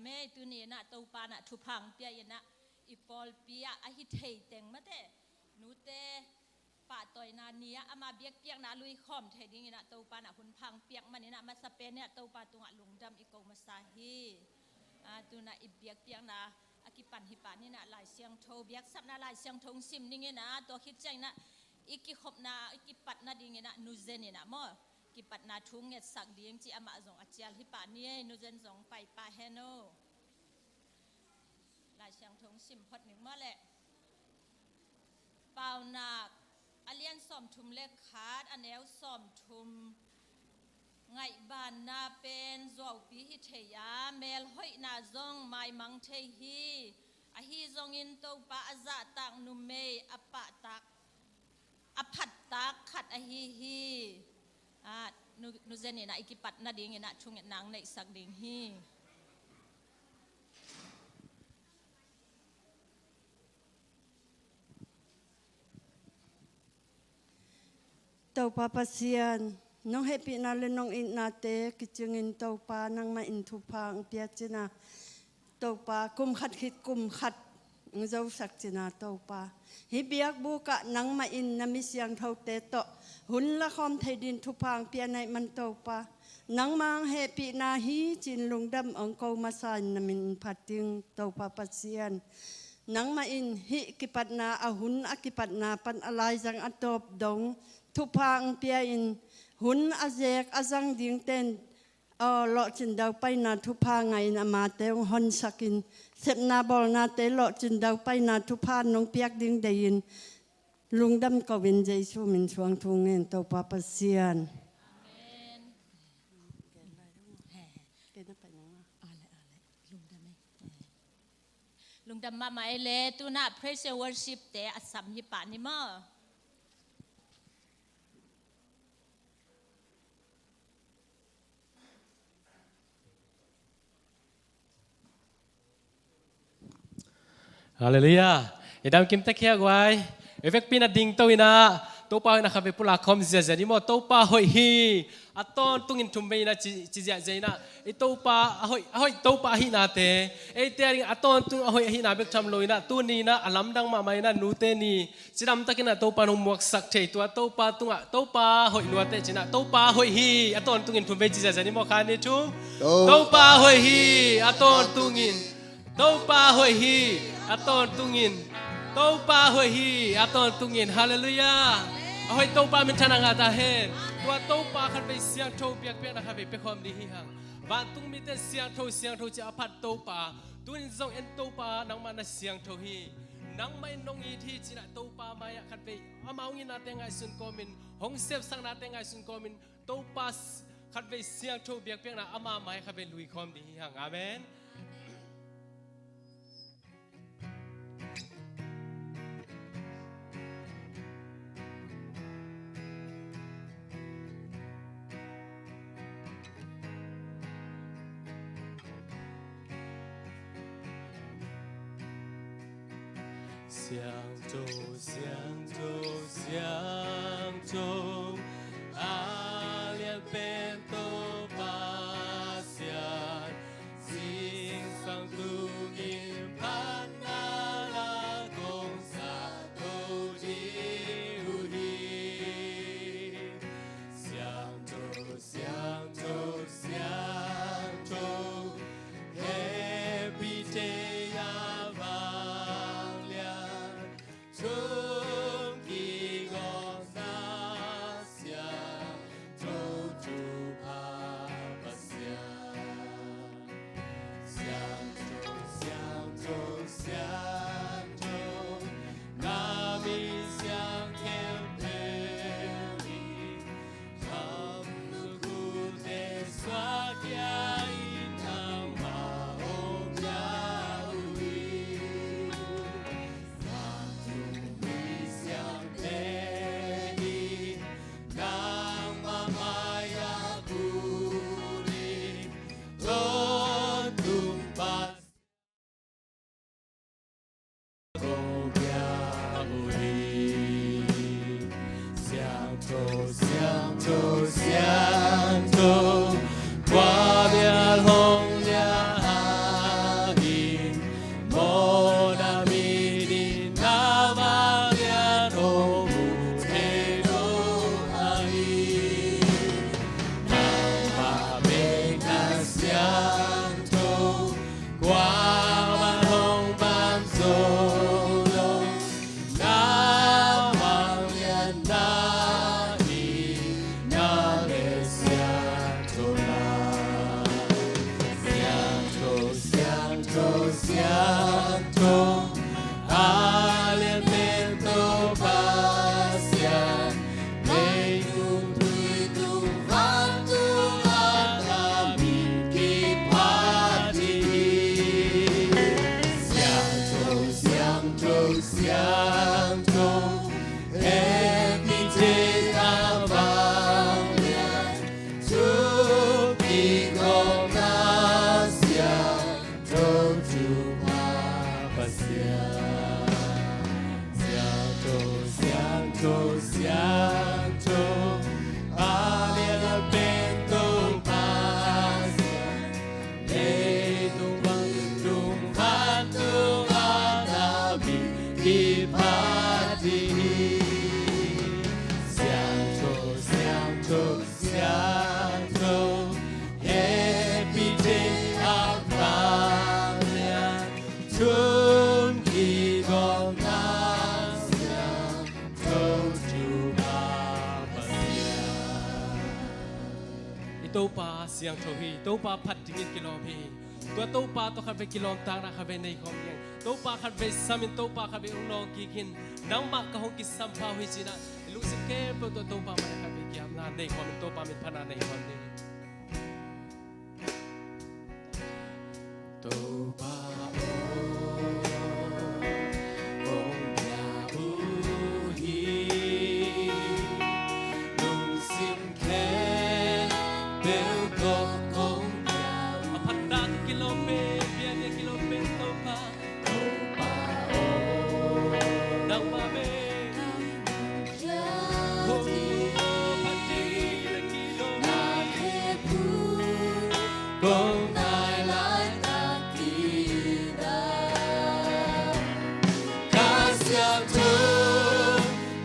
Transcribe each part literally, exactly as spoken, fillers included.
Mei tuni inah Topa nah thupha hong pia inah i pawlpi ah a hi thei teng mate nute pahtawina ni ah ama biakpiakna lui khawm thei ding inah Topa nah hun pha hong piak man inah masa pen inah Topa tungah lungdam i ko masa hi. A, tunah i biakpiakna a kipan hi pah ni inah Lai Siangtho biaksapna Lai Siangtho hong sim ning inah tua khit ciang inah i kikhopna i kipat nading inah nuzen inah maw kipatna thu ngetsak ding ci amah zong a cial hi pah ni ei. Nuzen zong pai pah hen o. Lai Siangtho hong sim phot ning maw leh. Paunak a lian sawmthum le khat a neu sawmthum. Ngaihbanna pen zuaupi hi thei a, melhoihna zong maimang thei hi. Ahi zongin Topa a zahtak numei a pahtak a phattak khat ahi hi. A, nu, nuzen inah i kipat nading inah thungetna hong neihsak ding hi. Topa Pasian, nong hehpihna le nong itnate kicingin Topa nangmah in thupha hong pia cina. Topa, kum khat khit kum khat hong zosak cina Topa. Hih biakbuk ah nangmah in na mi siangthote tawh hun la khawm thei din thupha hong pia naih man Topa. Nangmah hong hehpihna hi cin lungdam hong ko masa in na min in phat ding Topa Pasian. Nangmah in hih kipatna a hun a kipatna pan a laizang a tawp dong thupha hong pia in hun a zek a zang dingten aw lawhcin daupaina thupha ngah in amate hong honsak in sepna bawlnate lawhcin daupaina thupha nong piak ding dei in lungdam ko in Jesu min suang thu ngen Topa Pasian. Amen. Lungdam mahmah ei le tunah praise and worship te a sam hi pah ni maw. Halleluiah. I dam kim tek hiak guai. I vekpi na dingto inah Topa hoihna khat vei pulak khawm ziazia ni maw. Topa hoih hi. A tawntungin thum vei inah ci, ci ziazia inah i Topa a hoih, a hoih Topa ahihnate eite a ding a tawntung a hoih ahihna bek tham lo inah tuni inah a lamdang mahmah inah nute ni cidamtakin ah Topa nong muaksak thei tua Topa tungah Topa hoih luate cinah Topa hoih hi a tawntungin thum vei ci ziazia ni maw kha ni thum. Topa hoih hi a tawntungin. Topa hoih hi a tawntungin. Topa hoih hi a tawntungin. Halleluiah. A hoih Topa minthanna ngah ta hen. Tua Topa khat vei siangtho biakpiakna khat vei pia khawm ding hi hang. Vantung mite siangtho siangtho ci a phat Topa. Tunin zong en Topa nangmah na siangtho hi. Nangmah in nong it hi cinah Topa mai-ah khat vei ama hong itnate ngaihsun kawmin hong sepsaknate ngaihsun kawmin Topa khat vei siangtho biakpiakna ama mai khat vei lui khawm ding hi hang. Amen. Siangtho, siangtho, siangtho, a lian pen Topa Pasian, zingsang tungin phatna la kong sa to ding uh hi. Siangtho, siangtho, siangtho, hehpihte a vanglian, tung kigawmna siang Kong Kha Siangtho Topa Pasian. Siangtho, siangtho, siangtho, a lian a pen Topa Pasian. Leitung bang tung khat tung a na min kiphat ding hi. Siangtho, siangtho, siangtho, happy day a vang lian, tun i Kong Kha Siangtho Topa Pasian. I Topa siangtho hi, Topa phat dingin kilawm hi. Tua Topa tawh khatvei kilawmtatna khatvei nei khawm hi hang. Topa khatvei samin, Topa khatvei hong nawng kik in. Nangmah ka hong kisam pha uh hi ci-in ah, i lungsim khempeuh tawh Topa mah khatvei kiamna nei khawm in, Topa min phatna nei khawm ding. Topa aw, kong bia uh hi, lungsim khempeuh tawh kong bia uh. A phatna kilawm pen, biakna kilawm pen Topa. Topa aw, nangmah bek. Kong nai laitak in ah, Kha Siangtho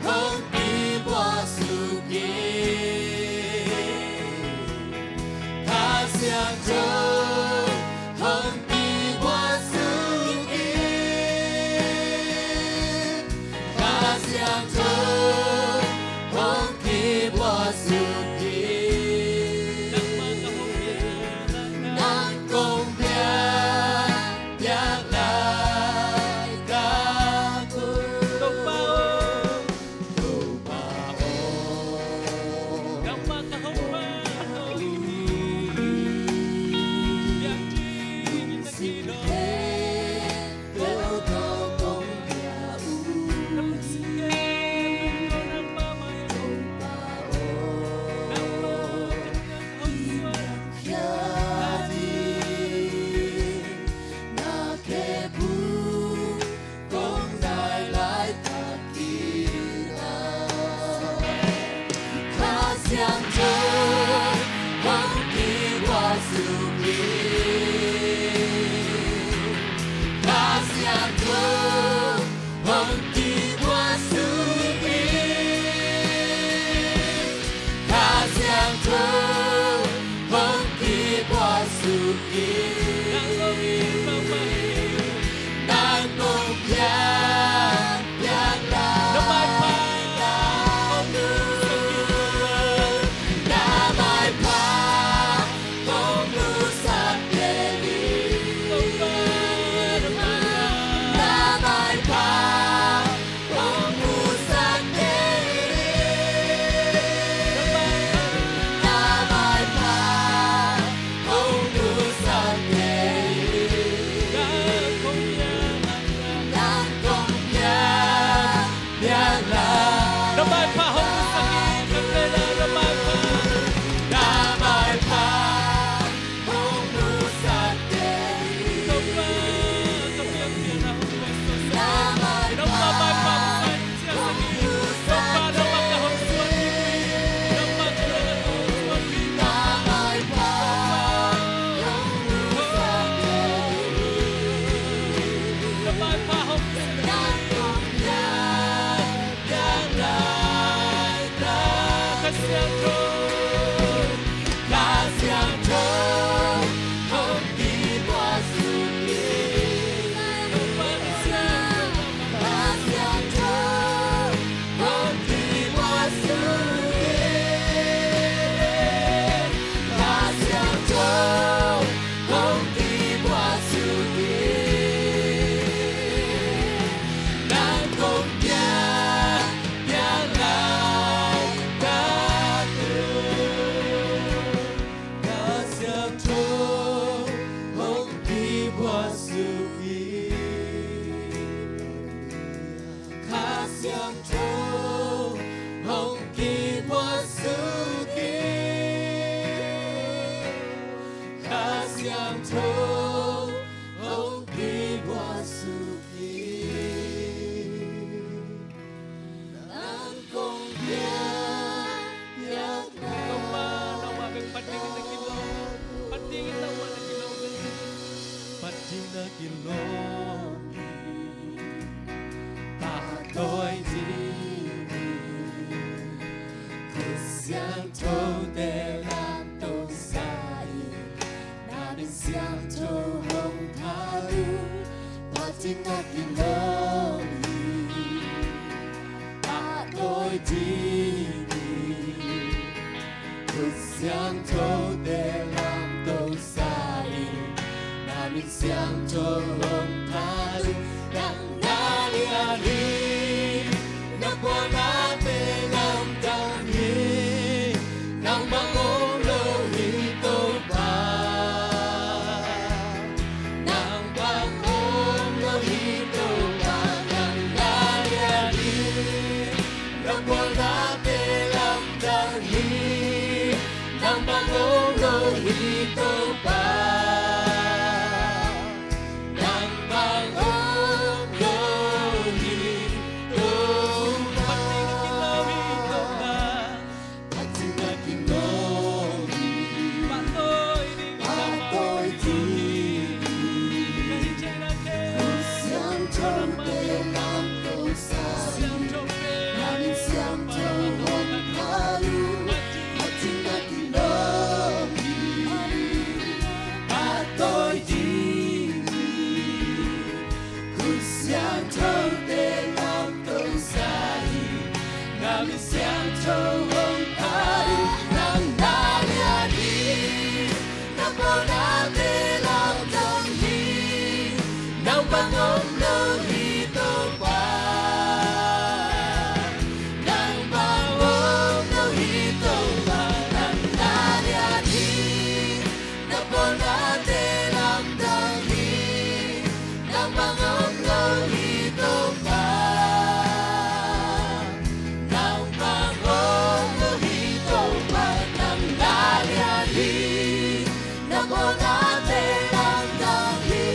hong kibuak suk in. Kha Siangtho hong kibuak suk in. Kha Siangtho hong kibuak suk in. Nang kong biak, biak laitak un. Topa aw, Topa aw, nangmah ka hong phat uh hi. Biak dingin na kilawm. Kha Siangtho hong kibuak suk in. Kha Siangtho hong kibuak suk in. Kha Siangtho hong kibuak suk in. Nang kong biak, biak laitak un. Na maipha kong musak kei ni. Na maipha kong musak kei ni. Na maipha kong musak kei ni. Siangtho hong pi buak suk hi. Nang kong piak, piak. Topa, nangmah bek phat dingin na kilawm. Phat dingin nangmah na kilawm. Phat dingin na kilawm. Pahtawi dingin. Khut siangthote lamto sa in. Na min siangtho hong pha lut. Phat dingin na kilawm hi. Pahtawi dingin. Khut siangthote lamto sa in. Na min siangtho hong pha lut. Nang na lian hi. Na puanate lamdang hi. Nang bang om lo hi Topa. Nang bang om lo hi Topa. Nang na lian hi. Na puanate lamdang hi. Nang bang om lo hi Topa. Nang bang om lo hi Topa. Phat dingin na kilawm hi Topa. Phat dingin na kilawm hi. Pahtawi dingin nangmah hong pi hi. Ka hih ciangin ah kei. Siangthote lamto sa in. Siangtho pen. Na min siangtho hong pha lut. Phat dingin na kilawm hi. Pahtawi dingin. Khut siangthote lamto sa in. Na min siangtho hong pha lut. Nang na lian hi. Na puanate lamdang hi. Nang bang om lo hi Topa. Nang bang om lo hi Topa. Nang na lian hi. Na puanate lamdang hi. Nang bang om lo hi Topa. Nang bang om lo hi Topa. Nang na lian hi. Na puanate lamdang hi.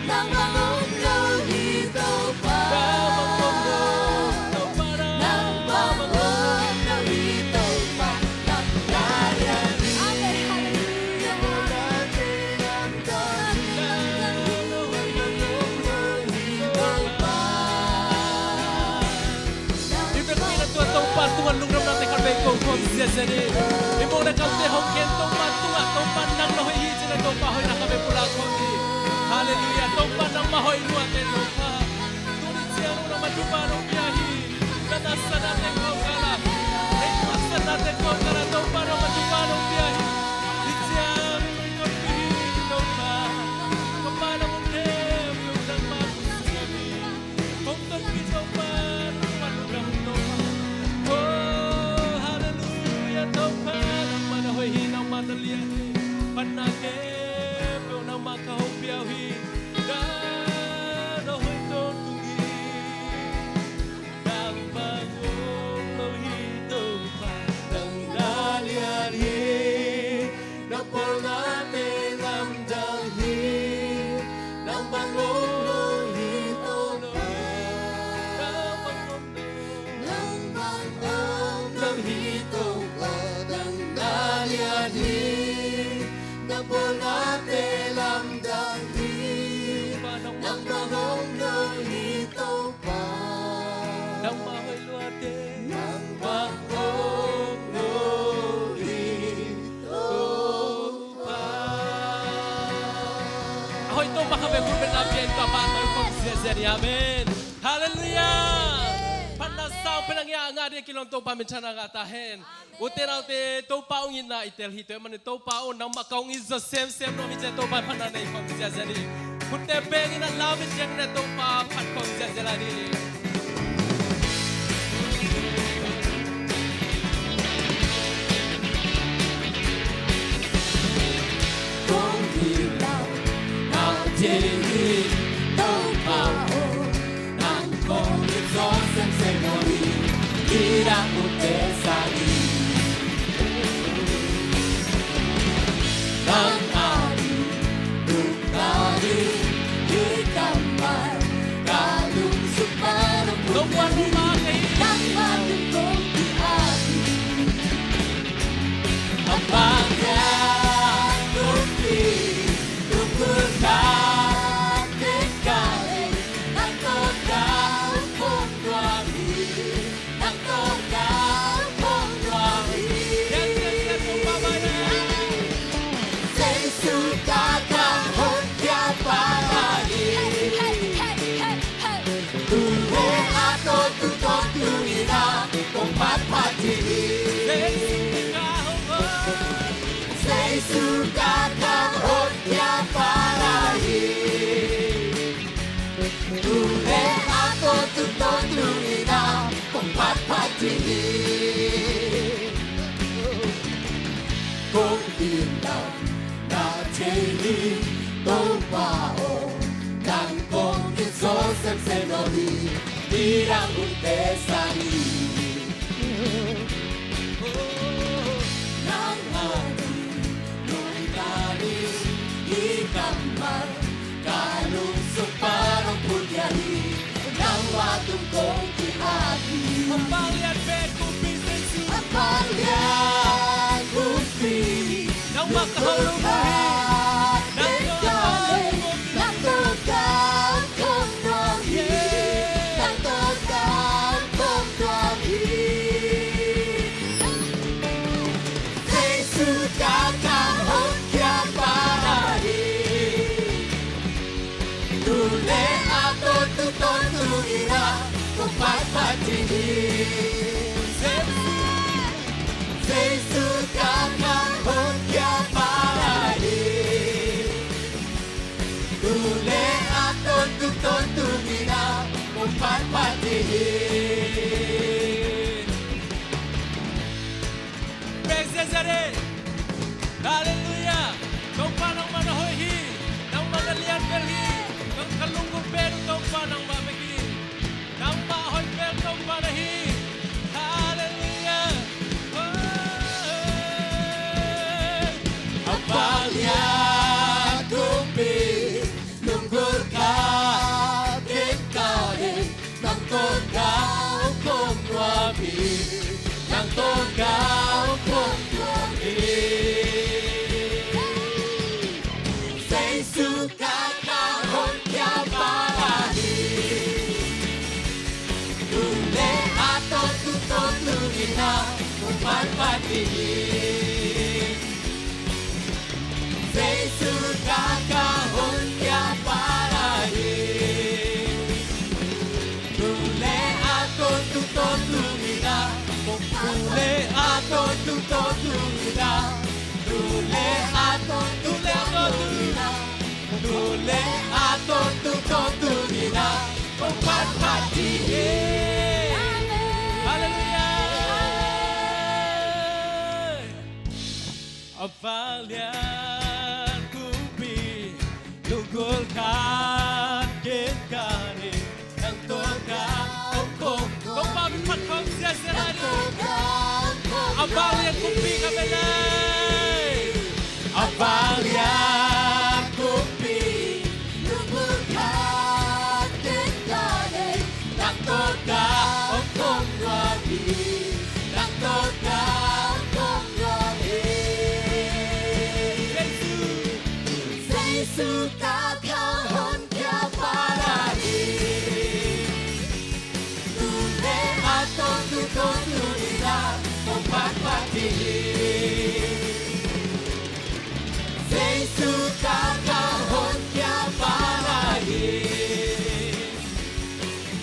Nang bang om lo hi Topa. Nang bang om lo hi Topa. Nang bang om lo hi Topa. Nang na lian hi. Amen. Hallelujah. Na puanate lamdang hi. Nang bang om lo hi Topa. I vekpi in ah tua Topa tungah lungdamnate khat vei ko khawm ziahziah ni. I mawh le kamte hong khen Topa tungah Topa nang na hoih hi ci-in ah Topa hoihna khat vei pulak khawm ni. Halleluiah. Topa nangmah hoih luat e Topa. Tuni ciang nangmah thupha nong pia hi. Na nasepnate kawmkal ah, na haksatnate kawmkal ah Topa nangmah thupha nong pia hi. Hih ciang nong tonpih hi Topa. Topa nang hong them hi, nangmah hong them hi. Hong tonpih Topa, nangmah lungdam Topa. Oh, halleluiah Topa, nangmah na hoih hi, nangmah na lian hi. Phatna khempeuh nangmah ka hong pia uh hi. Na, na hoih tawntung hi. Nang bang om lo hi Topa, nang na lian hi. Na puanate lamdang hi. Nang bang om lo hi Topa. Nang bang om lo hi Topa. Nang na lian hi. Na puanate lamdang hi. Nang bang om lo hi Topa. Nangmah hoih luat e. Nang bang om lo hi Topa. A hoih Topa khat vei khut beng a pia in ka pahtawi khawm ziahziah ni. Amen. Halleluiah. Phatna sang pen a ngia a ngah ding a kilawm Topa minthanna ngah ta hen. Ute naute, Topa hong itna i tel hi. Tua ahih manin Topa aw, nangmah ka hong it zawh semsem nuam hi ci-in Topa phatna nei khawm ziahziah ni. Khutte bengin a lam in ciangin a Topa phat khawm ziahziah lai ni. Kong hilh lau na ding hi Topa aw. Nang kong it zawh semsem nuam hi, hih a utte sangin. Nang a Jesu ka ka hong kia para hi. Tu le a to tu to tu ni na kong pat pat ti hi. Kong in na na te hi Topa o nang kong in so sem sem no hi. Ni na un te sa hi. Nang a di nung ta di i kammal ka lungsung pan hong put ya hi. Nang wa tung kong ki a di. Hong pang lian pe kumpi Jesu. Hong pang lian kumpi. Nang wa ka hong lung hi. Nang wa ka hong lung hi. Nang wa ka hong lung hi. Nang wa ka hong lung hi. Jesu ka ka hong kia para hi. Tu le a to tu to tu ni na kong pat pat ti hi. Jesu ka ka hong kia para hi. Tu le a to tu to tu ni na kong pat pat ti hi. Praise the Lord. Hallelujah. Topa nangmah na hoih hi. Nangmah na lian bel hi. Nang ka lunggulh pen uh Topa nangmah bek hi. Nangmah hoih bel Topa na hi. Hallelujah. Oh. A vang lian kumpi lunggulh ka ken ka dei. Nang tawh ka hong nuam hi. Nang tawh ka hong nuam hi. Jesu ka ka hong kia para hi. Tu le a to tu to tu ni na kong pat pat ti hi. Jesu ka ka hong kia para hi. Tu le a to tu to tu ni na. Tu le a to tu to tu ni na. Tu le a to tu to tu ni na. Tu le a to tu to tu ni na. Kong pat pat ti hi. Hallelujah. A vang lian kumpi lunggulh ka ken ka dei. Nang tawh ka hong kong. Topa min phat khawm ziahziah lai ni. A vang lian kumpi ka bia lai. A vang lian kumpi lunggulh ka ken ka dei. Nang tawh ka hong kong nuam hi. Nang tawh ka hong kong nuam hi. Jesu. Jesu ka ka hong kia para hi. Tu le a to tu to tu ni na kong pat pat ti hi. Jesu ka ka hong kia para hi.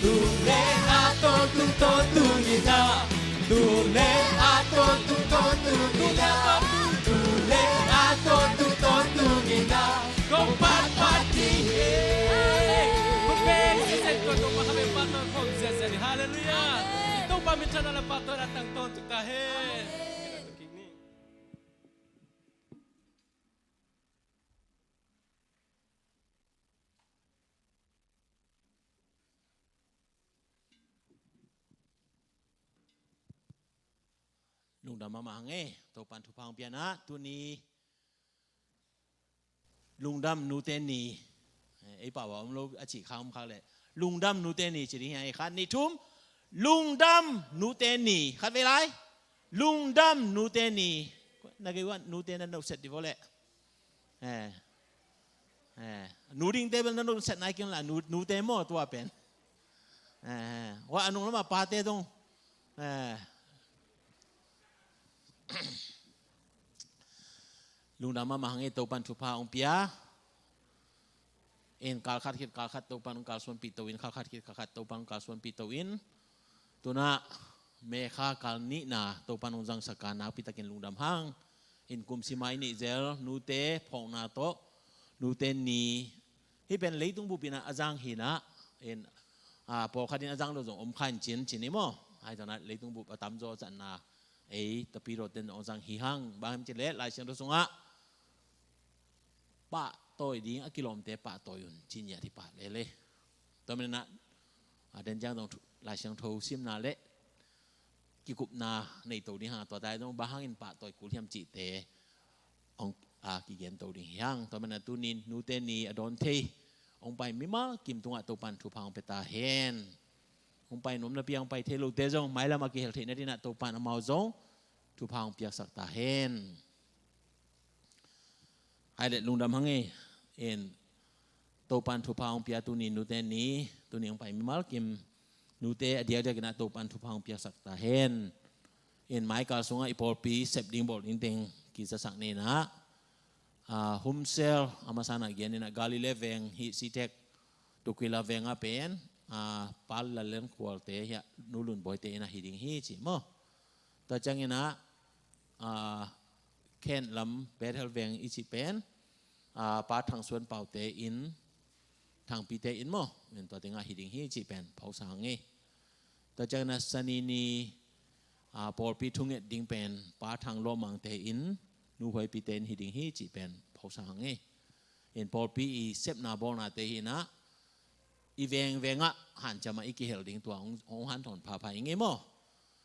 Tu le a to tu to tu ni na. Tu le a to tu to tu ni na. Tu le a to tu to tu ni na. Kong pat pat ti hi. Kong pe ni sisen ko Topa kha pe pa to kong zia zia ni. Hallelujah. Topa min than a la pa to na tang ton tu ta he. Lungdam mahmah hang e, Topan thupha hong piana tuni lungdam nute ni. Eh, ei pau a om lo a cih kha om khak leh lungdam nute ni ci ding hi a, ei khat nih thum. Lungdam nute ni khat vei lai. Lungdam nute ni. Na gei wan nute na noset di vo leh. Eh. Eh. Nu dingte bel na noset nai keng la nu, nute maw tua pen. Eh. Wa a nung lama pate dong. Eh. Lungdam mahmah hang e, Topan thupha hong pia. In kal khat khit kal khat Topan hong kalsuanpih to in, kal khat khit kal khat Topan hong kalsuanpih to in. Tuna May kha kal nihna Topan hong zangsak a nakpi takin lungdam hang. in kumsima i neih zel nute phawkna tawh nute ni, hih pen leitung bup in ah a zang hi in ah, in, a, pawlkhat in a zang lo zong om kha in cin, cin hi maw. Ahi zongin ah leitung bup a tamzaw zatna ei Tapidawte in zong a zang hi hang. Bang hiam cih leh Lai Siangtho sungah pahtawi ding a kilawmte pahtawi un ci-in ngiat hi pah lel e. Tua manin ah, a, den ciang zong thu, Lai Siangtho simna le kikupna nei to ding hang a, tua tai zong bang hangin pahtawi kul hiam cihte hong, a, kigen to ding hi hang. Tua manin ah tuni-in nute ni a dawn thei hong pai mimal kim tungah Topa'n thupha hong pia ta hen. Hong pai nuam napi hong pai thei lote zong mailam a kihel theihna dingin ah Topa'n amau zong thupha hong piaksak ta hen. Hai le lungdam hang e. In, Topa'n thupha hong pia tuni nute ni, tuni hong pai mimal kim nute a diakdiak in ah Topa'n thupha hong piaksak ta hen. In, maikal sungah i pawlpi sep ding bawl ding teng kizasak ni in ah, a, Humsel a masa in ah gen in ah Galilee veng hih Sitek Tukwila veng ah pen, a, Pa Lalen Khualte, hiah Nu Lun Bawite inn ah hi ding hi ci maw. Tua ciangin ah, a, Kent lam Bethel veng i cih pen, a, Pa Thang Suan Paute inn, Thangpite inn maw, in tua teng ah hi ding hi cih pen phawksak hang e. Tua ciangin ah Sani ni, a, pawlpi thunget ding pen Pa Thang Lawm Mangte inn, Nu Huaipite inn hi ding hi cih pen phawksak hang e. In, pawlpi i sepna bawlnate hi in ah i vengveng ah hanciam ah i kihel ding tua hong, hong hanthawn phapha ing e maw.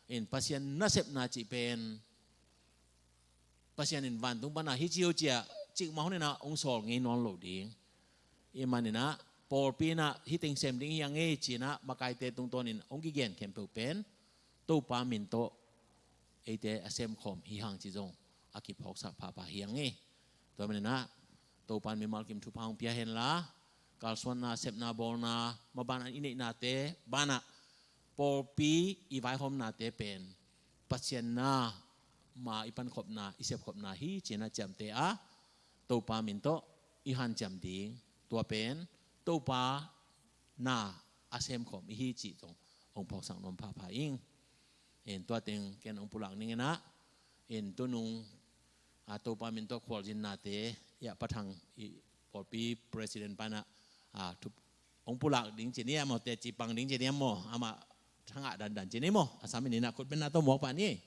In, Pasian nasepna cih pen Pasian in vantung pan a hi ci uh ci-a cikmah hun in ah hong sawl ngei nawn lo ding. Ih manin ah pawlpi in ah hih teng sem ding hi hang e ci-in ah makaite tungtawnin hong kigen khempeuh pen Topa min tawh eite a semkhawm hi hang cih zong a kiphawksak phapha hi hang e. Tua manin ah Topa'n mimal kim thupha hong pia hen la, kalsuanna, sepna, bawlna, maban a i neihnate banah pawlpi i vaihawmnate pen Pasian na, ma i pankhopna, i sepkhopna hi ci-in ah ciamteh a, Topa min tawh i hanciam ding. Tua pen Topa na a semkhawm i hi cih zong hong phawksak nuam phapha ing. In, tua teng ken hong pulak ning in ah, in, tunung, a, Topa min tawh khualzinnate, ya, Pa Thang, i pawlpi president pan ah, a, thup, hong pulak ding ci ni a maw, teci pang ding ci ni a maw, amah thangah dandan ci ni maw, a sam in in ah khut beng na tawh muak pah ni.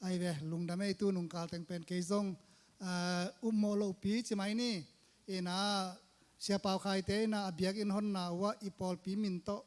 Ai ve, lungdam ei, tu nungkal teng pen kei zong, ah, upmawh lohpi ci mai ni. Ina, Sia Pau Khaite ina a biakinn honna uh ah i pawlpi min tawh,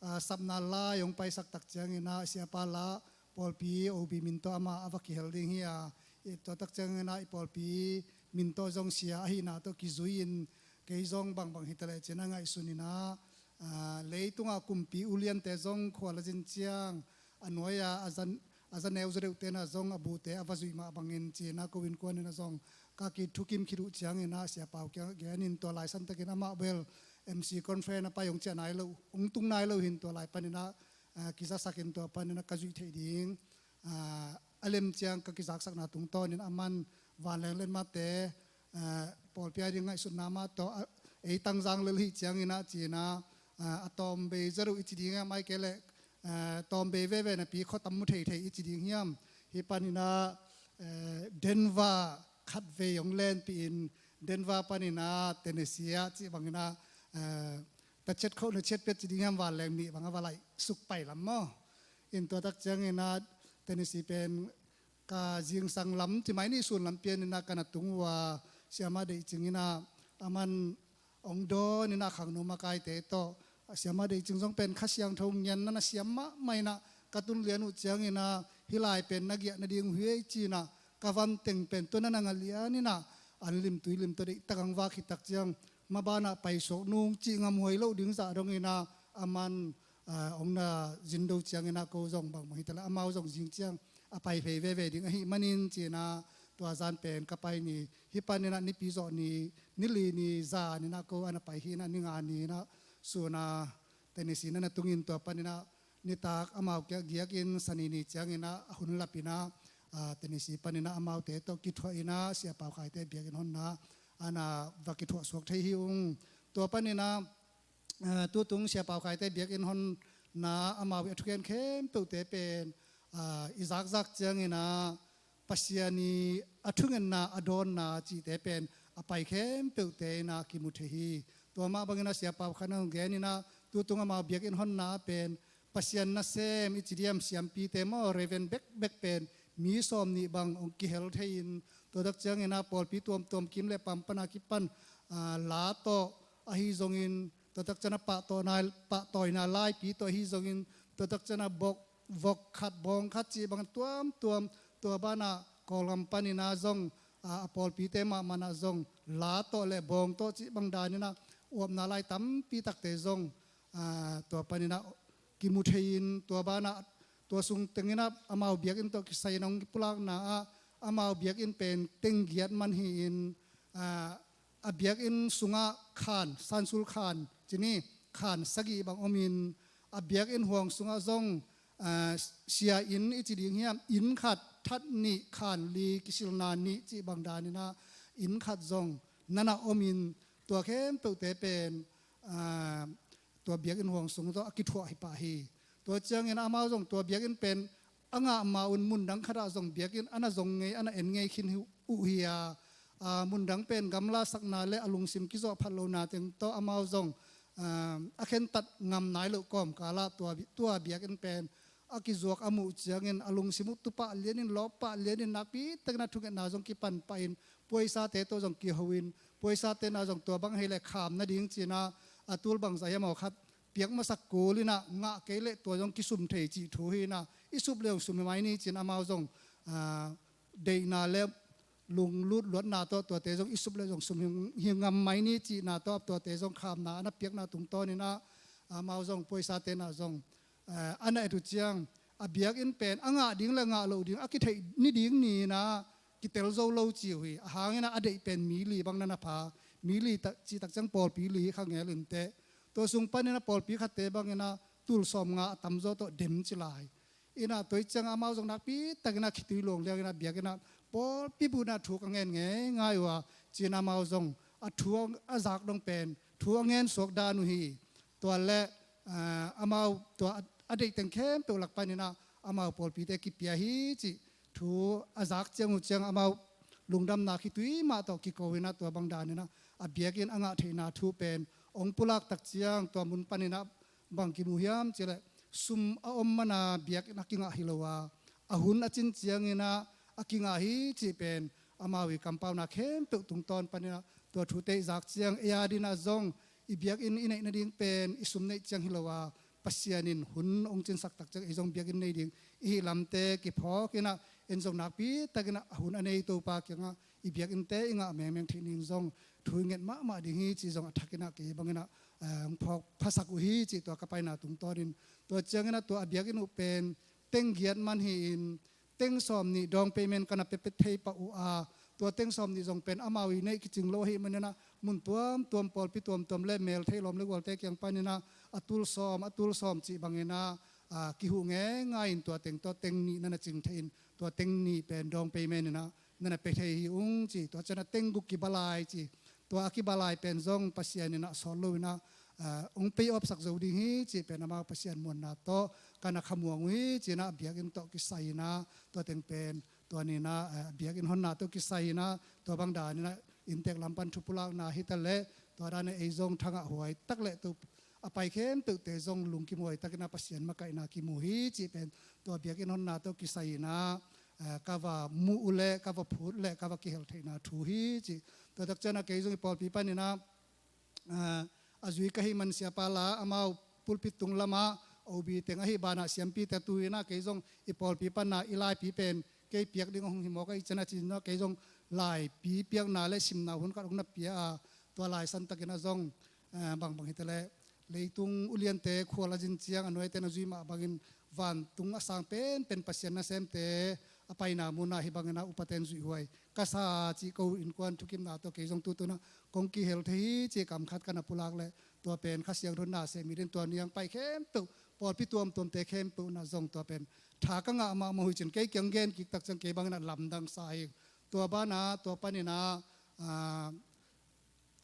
ah, sapna lai hong paisak tak ciangin ah, Siapa la pawlpi O B min tawh amah a va kihel ding hi a, i tua tak ciangin ah i pawlpi min tawh zong sia ahihna tawh kizui-in kei zong bangbang hi ta leh ci-in ah ngaihsun in ah, ah, leitungah kumpi uliante zong khual a zin ciang a nuai-a a zan, a za neu za deuhte na zong a bute a va zuih mah bangin ci-in ah ko innkuan in ah zong ka kithukim khit uh ciangin ah Sia Pau kiang genin tua lai santakin amah bel M C conference a pai hong ciah nai lo, hong tung nai lo hin tua lai panin ah, ah, kizasakin tua panin ah ka zuih theih ding, ah, a lem ciang ka kizaksakna tungtawnin aman vanleng letmate, ah, pawlpi a ding ngaihsutna mah tawh, ah, ei tangzang lel hi ciangin ah ci-in ah, ah, a tawmbei za deuh i ci ding hiam, ai kei leh, ah, tawmbei veve napi khuatam mu theithei i ci ding hiam. Hih panin ah, eh, Denver khatvei hong lenpih in, Denver panin ah Tennessee ah cih bangin ah, eh, ta ciat khoh na ciat pet ci ding hiam, vanleng nih bang a va laih suk pai lam maw. In tua tak ciangin ah Tennessee pen ka zingsang lam ci mai ni, sun lam pianin ah ka na tung uh a, Siama Deih Cing in ah aman hong dawnin ah khangno makaite tawh, Siama Deih Cing zong pen Kha Siangtho ngian na na siam mahmah in ah ka tun lian uh ciangin ah hih lai pen na giah nading uh hi ei ci-in ah ka van teng pen tua na na ngah lianin ah an limtui lim tawh deihtak hong vak khit tak ciang mabanah paisuak nung cih ngamhuai loh ding zah dongin ah aman, ah, hong na zin do ciangin ah ko zong bangbang hi ta leh amau zong zing ciang a pai phei veve ding ahih manin ci-in ah tua zan pen ka pai ni. Hih panin ah Nipi zawh ni, ni li ni zanin ah ko a na pai hi in ah ni nga ni-in ah sun a Tennessee na na tungin tua panin ah nitak amau kiang giakin Sani ni ciangin ah a hun lapin ah, Tennessee panin ah amaute tawh kithuah in ah Sia Pau Khaite biakinn honna ana va kithuah suak thei hi ung. Tua panin ah tutung Sia Pau Khaite biakinn honna amau i a thugen khempeuhte pen i zakzak ciangin ah Pasian i a thungetna a dawnna cihte pen a pai khempeuhte in ah kimu thei hi. Tua mah bangin ah Sia Pau Khaite hong gen in ah tutung amau biakinn honna ah pen Pasian nasem i ci diam siampite maw, Reverend bekbek pen mi sawm nih bang hong kihel thei in, tua tak ciangin ah pawlpi tuamtuam kim le pam pana kipan la tawh ahi zongin, tua tak ciangin ah pahtawina laipi tawh ahi zongin, tua tak ciangin ah bok vok khat bawng khat cih bang tuamtuam, tua banah Kawlgam panin ah zong a pawlpite mahmah in ah zong la tawh le bawng tawh cih bang danin ah uapna lai tampi takte zong tua panin ah kimu thei in, tua banah tua sung tengin ah amau biakinn tawh kisai in hong kipulakna ah amau biakinn pen teng giat man hi-in a biakinn sungah khan, sansul khan, cini khan sagih bang om in, a biakinn huang sungah zong sia inn i ci ding hiam, inn khat, that nih, khan li, kisilna nih cih bang danin ah inn khat zong nana om in, tua khempeuhte pen tua biakinn huang sung tawh a kithuah hi pah hi. Tua ciangin amau zong tua biakinn pen a ngah ma un mundang khatah zong biakinn ana zong ngei, ana en ngei khin uh hi a, mundang pen gamla sakna le a lungsim kizawh phat lohna teng tawh amau zong a khentat ngam nai loh kawmkalah tua biakinn pen a kizuak a muh ciangin a lungsim uh tu pah lianin, lawp pah lianin, nakpi takin a thungetna zong kipan pah in, puaisate tawh zong kiho in, puaisate na zong tua bang hei le kham nading cin ah a tul bangzah hiam aw khat piak masak kul in ah, ngah kei leh tua zong kisum thei cih thu hi in ah, i sup le zong sum hi mai ni cin amau zong deihna le lunglut luatna tawh tuate zong i sup le zong sum hi ngam mai ni cihna tawh tuate zong khamna ana piakna tungtawn in ah, amau zong puaisate na zong ana et uh ciang a biakinn pen a ngah ding le ngah loh ding a kitheih ni ding ni in ah kitel zo lo ci uh hi. A hang in ah a deih pen mi li bang nana pha, mi li cih tak ciang pawlpi li kha ngel in teh, tua sung panin ah pawlpi khatte bangin ah tul sawmnga a tamzaw tawh dem ci lai. In ah tua ciang amau zong nakpi takin ah khitui luang liang in ah biakinn ah pawlpi buh in ah thu ka ngen ngeingai uh a, ci in amau zong a thu a zak dong pen thu a ngen suak dan uh hi. Tua le amau tua a deih teng khempeuh lak panin ah amau pawlpite kipia hi cih thu a zak ciang uh ciang amau lungdamna khitui mah tawh kiko in ah tua bang danin ah a biakinn a ngah theihna thu pen hong pulak tak ciang tua mun panin ah bang kimu hiam cih leh sum a om mana biakinn a kingah hi lo a, a hun a cin ciangin ah a kingah hi cih pen amau i kampauna khempeuh tungtawn panin ah tua thute i zak ciang ei a din ah zong i biakinn i neih nading pen i sum neih ciang hi lo a, Pasian in hun hong cinsak tak ciang ei zong biakinn nei ding i hih lamte kiphawk in ah en zong nakpi takin ah a hun a nei Topa kiangah i biakinnte i ngah mengmeng theih ning zong thu i nget mahmah ding hi cih zong a thakin ah kei bangin ah hong phawk phasak uh hi cih tua ka paina tungtawnin, tua ciangin ah tua a biakinn uh pen teng giat man hi-in teng sawm nih down payment ka na pia pia thei pah uh a, tua teng sawm nih zong pen amau i neih kicing lo ahih manin ah mun tuamtuam pawlpi tuamtuam le mel thei lawm le gualte kiang panin ah a tul sawm a tul sawm cih bangin ah kihuh ngeingai in tua teng tawh teng nih na na cing thei in tua teng nih pen down payment in ah na na pia thei hi ung ci, tua ciang ah teng guk kiba lai ci. Tua a kiba lai pen zong Pasian in ah sawt lo in ah hong pay off sak zo ding hi cih pen amau Pasian muanna tawh ka na khamuang uh hi ci in ah biakinn tawh kisai in ah tua teng pen tua ni in ah biakinn honna tawh kisai in ah tua bang dan in ah inntek lam pan thu pulakna hi ta leh tua dan in ei zong thangah huai tak leh tu a pai khempeuhte zong lungkim huai takin ah Pasian makaihna kimu hi cih pen tua biakinn honna tawh kisai in ah ka va muh uh leh ka va phut leh ka va kihel theihna thu hi cih. Tua tak ciang ah kei zong i pawlpi panin ah a zui ka hih man siapa la amau pulpit tung lamah O B teng ahih banah siampite tu in ah kei zong i pawlpi panah i laipi pen kei piak ding a hong hi mawk ahih ciang ah ci-in ah kei zong laipi piakna le simna hun khat hong na pia a, tua lai santakin ah zong bangbang hi ta leh leitung uliante khual a zin ciang a nuaite na zui mah bangin vantung a sang penpen Pasian nasemte a paina munah hih bangin ah upaten zuih huai ka sa cih ko innkuan thukimna tawh kei zong tutun ah kong kihel thei hi cih kam khat ka na pulak leh tua pen Kha Siangtho na sem hi ding, tua niang pai khempeuh pawlpi tuamtuamte khempeuh na zong tua pen tha ka ngah mahmah uh hi cin, kei kiang gen kik tak ciang kei bangin ah lamdang sa hi. Tua banah tua panin ah, ah,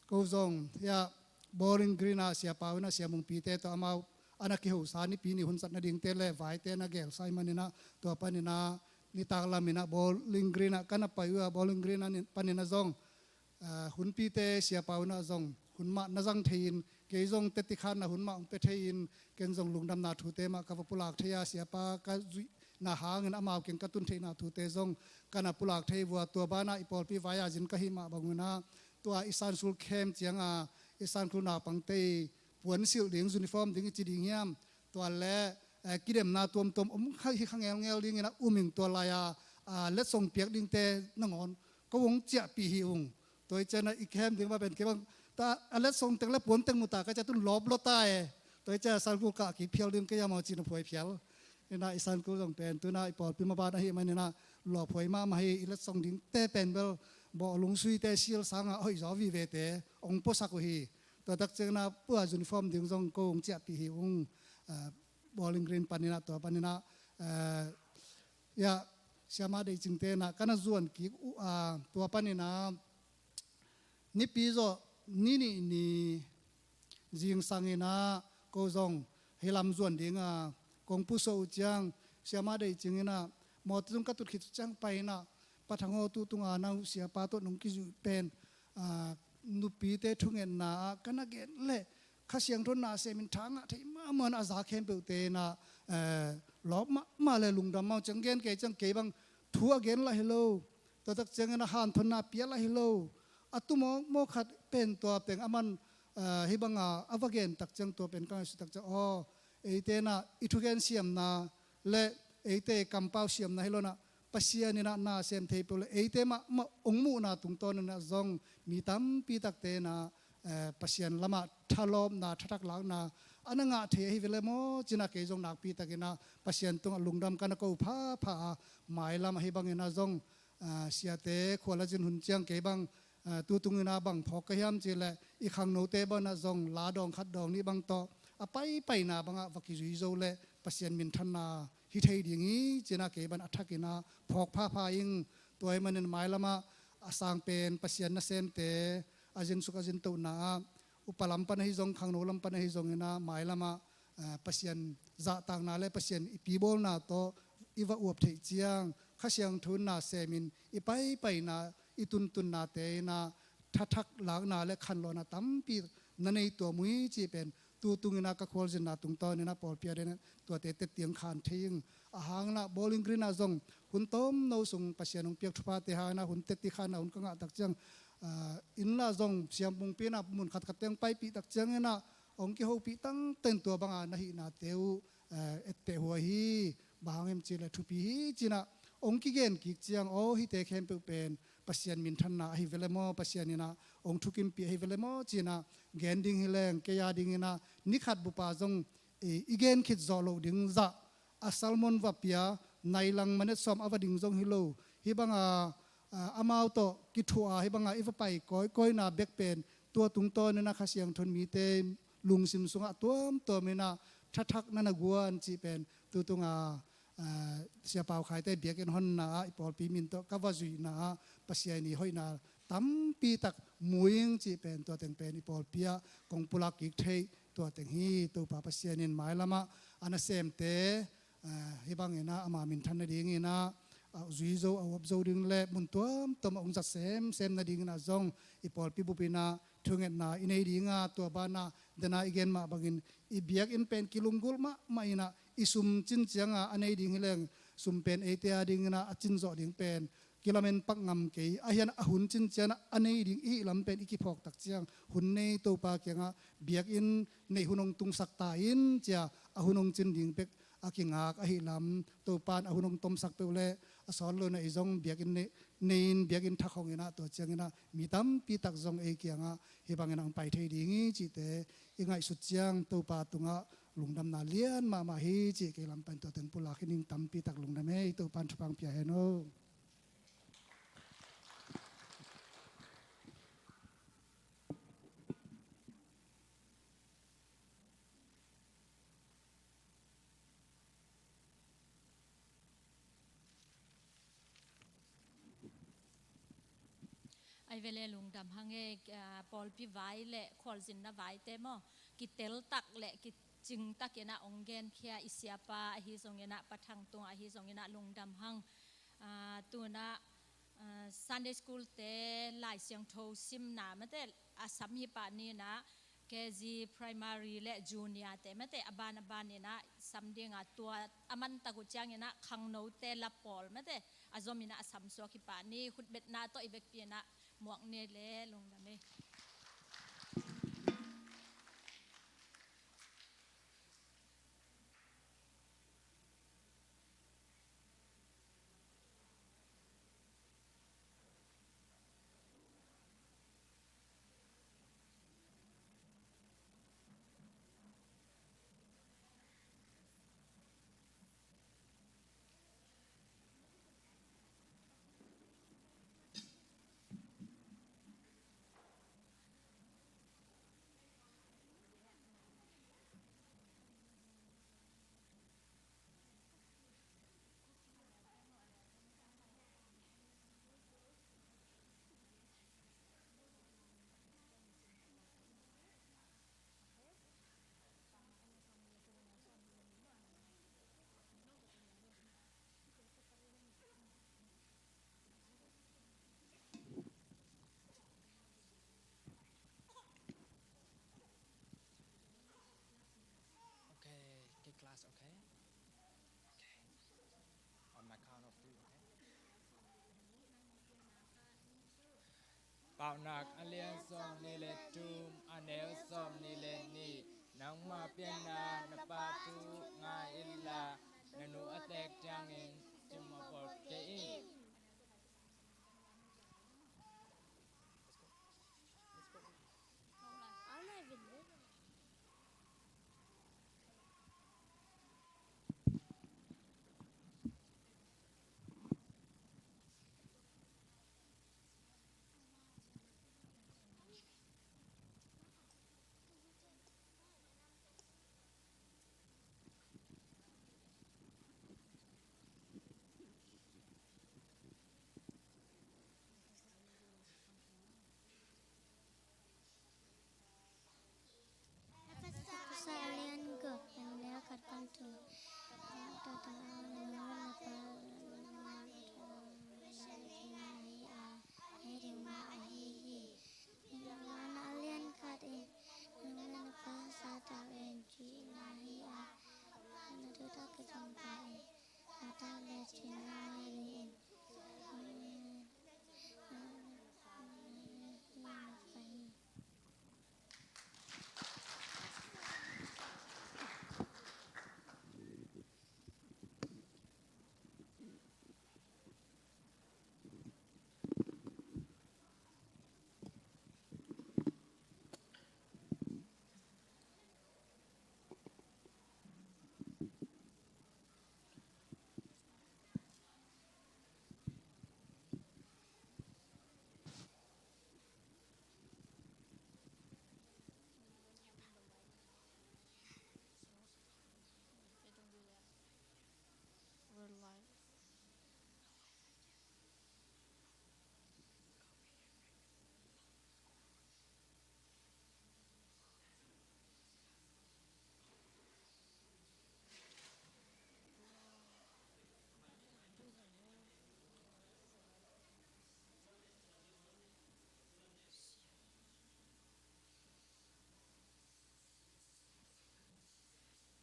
ko zong hiah Bowling Green ah Sia Pau in ah Sia Mungpite tawh amau a na kihosa Nipi ni hun zat nadingte le vaite na gelsa ahih manin ah tua panin ah nitak lamin ah Bowling Green ah ka na pai uh a, Bowling Green ah panin ah zong, ah, hunpite Sia Pau in ah zong hun mah na zang thei-in, kei zong teci khan na hun mah hong pia thei-in, ken zong lungdamna thute mah ka va pulak thei a, Siapa ka zuihna hangin amau kiang ka tun theihna thute zong ka na pulak thei uh a, tua banah i pawlpi vai-a zin ka hih mah bangun ah tua i Sunday school camp ciang a i Sunday school naupangte i puansilh ding, uniform ding i ci ding hiam, tua le, eh, kidemna tuamtuam om kha hi kha ngelngel dingin ah um ing, tua lai-a, ah, letsong piak dingte nangawn ko hong ciahpih hi ung. Tua hi ciangin ah i camp ding mah pen kei bang ta a letsong teng le puan teng mu ta ka ciah tun lawp lua ta e. Tua hi ciangin ah Sunday school kah kik phial ding kei a maw ci-in ah phuai phial. Inah i Sunday school zong pen tu-in ah i pawlpi maban ahih manin ah lawphuai mahmah hi. I letsong dingte pen bel bawh lungsuite sil sangin ah hoih zaw vivete hong puasak uh hi. Tua tak ciangin ah pua uniform ding zong ko hong ciahpih hi ung, ah, Bowling Green panin ah, tua panin ah, ah, ya, Siamah Deih Cingte in ah ka na zuan kik uh a, tua panin ah Nipi zawh ni nih ni zingsangin ah ko zong hih lam zuan ding a kong pusuah uh ciang, Siamah Deih Cing in ah mawtaw tung ka tut khit uh ciang pai in ah, Pa Thang aw, tu tung a nang Siapa tawh nong kizuih pen, ah, nupite thungetna ah ka na gen leh Kha Siangtho in na semin tha ngah thei mahmah in a za khempeuhte in ah, eh, lawp mahmah le lungdam mah uh ciang gen kei ciang kei bang thu a gen lah hi lo. Tua tak ciangin a hanthotna pia lah hi lo. A tu mawkmawk khat pen tua peng a man, eh, hih banga a va gen tak ciang tua pen ka ngaihsut tak ciang, aw, eite in ah i thugen siamna le eite kampau siamna hi lo in ah Pasian in ah na sem thei peuh le eite mahmah hong muhna tungtawn in ah zong mi tampi takte in ah, eh, Pasian lamah thalawpna, thathak lakna a na ngah thei ahi ve le maw ci-in ah kei zong nakpi takin ah Pasian tungah lungdam ka na ko phapha a, mailam ahi bangin ah zong, ah, siate khua la zin hun ciang kei bang, ah, tu tungin ah bang phawk ka hiam cih leh i khangnote bang in ah zong la dawng khat dawng nih bang tawh a paipaina bangah va kizui zo leh Pasian minthanna hi thei ding hi ci-in ah kei bang a thakin ah phawk phapha ing. Tua ahih manin mailamah a sang pen Pasian nasemte a zinsuk a zintohna ah upa lam pan ahi zong, khangno lam pan ahi zongin ah mailamah, ah, Pasian zahtakna le Pasian i pibawlna tawh i va uap theih ciang Kha Siangtho in na semin i paipaina, i tuntunnate in ah thathak lakna le khanlawhna tampi na nei tuam uh hi cih pen tu tungin ah ka khualzinna tungtawn in ah pawlpi a den tuate tettiang khan thei ing. A hang in ah Bowling Green ah zong hun tomno sung Pasian hong piak thuphate hang in ah hun tetti khan ah hun ka ngah tak ciang, ah, inn lah zong Sia Mungpi in ah mun khatkhat teng paipih tak ciangin ah hong kihopih tangten tua banga na hihnate uh, eh, etteh huai hi, bang hang hiam cih leh thupi hi ci-in ah hong kigen kik ciang, aw, hihte khempeuh pen Pasian minthanna ahi ve le maw, Pasian in ah hong thukimpih ahi ve le maw ci-in ah gen ding hi leng, kei a dingin ah ni khat bup a zong i, i gen khit zawh loh ding zah a sermon va pia, nai lang minute sawm a va ding zong hi lo. Hih banga, ah, amau tawh kithuah a hih banga i va pai kawikawina bek pen tua tungtawn in ah Kha Siangtho in mite lungsim sungah tuamtuam in ah thathak na na guan cih pen tu tunga, ah, Sia Pau Khaite biakinn honna ah i pawlpi min tawh ka va zuihna ah Pasian i hoihna tampi tak mu ing cih pen tua teng pen i pawlpi ah kong pulak kik theih tua teng hi. Topa Pasian in mailamah a nasemte, ah, hih bangin ah ama minthan nadingin ah, ah, zui zo, a uap zo ding le mun tuamtuam ah hong zat semsem nadingin ah zong i pawlpi bup in ah thungetna i nei ding a, tua banah dena i gen mah bangin i biakinn pen kilunggulh mahmah in ah i sum cin ciang a, a nei ding hi leng sum pen eite a dingin ah a cin zawh ding pen kilamen pak ngam kei. Ahi hang a hun cin ciang a, a nei ding i hih lam pen i kiphawk tak ciang hun nei Topa kiangah biakinn neih hun hong tungsak ta in ci-a a hun hong cin ding bek a kingak ahih lam, Topa in a hun hong tomsak peuh leh a sawt lo in ah i zong biakinn nei, nei in biakinn thak hong in ah tua ciangin ah mi tampi tak zong ei kiangah hih bangin ah hong pai thei ding hi cihte i ngaihsut ciang Topa tungah lungdamna lian mahmah hi cih kei lam pan tua teng pulak hi ning. Tampi tak lungdam hi. Topa in thupha hong pia hen aw. Ai vele lungdam hang e, ah, pawlpi vai le khualzinna vaite maw, kitel tak le kicing takin ah ong genkhia i siapa ahi zongin ah, Pa Thang Tung ahi zongin ah lungdam hang. Ah, tuna, ah, Sunday school te Lai Siangtho simna mate a sam hi pah ni in ah, K G primary le junior te mate a ban a ban in ah sam ding a, tua a man tak uh ciangin ah khangnote la pawl mate a zom in ah a samsuak hi pah ni. Khutbetna tawh i vekpi in ah muak ni le lungdam e. Okay, okay, class, okay? Okay. On my count of three, okay? Paunak a lian sawm nih le thum, a neu sawm nih le nih. Nangma pianna na pa thu ngai inla, na nu a teek ciangin cimawh bawl kei in. Efesa a lian guk, a neu khat pan thum. Nang na a lian khat in, nang na na pa sa tau in, ci na hi a, na tu tak ka jong pa in, a tak le ci na hi in. We're live.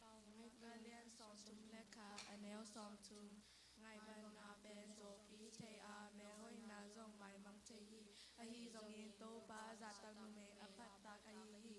Paunak a lian sawmthum le khat, a neu sawmthum. Ngaihmatna pen zawhpih thei a, melhoihna zong maimang thei hi. Ahi zongin Topa zahtak numei a phat tak ahi hi.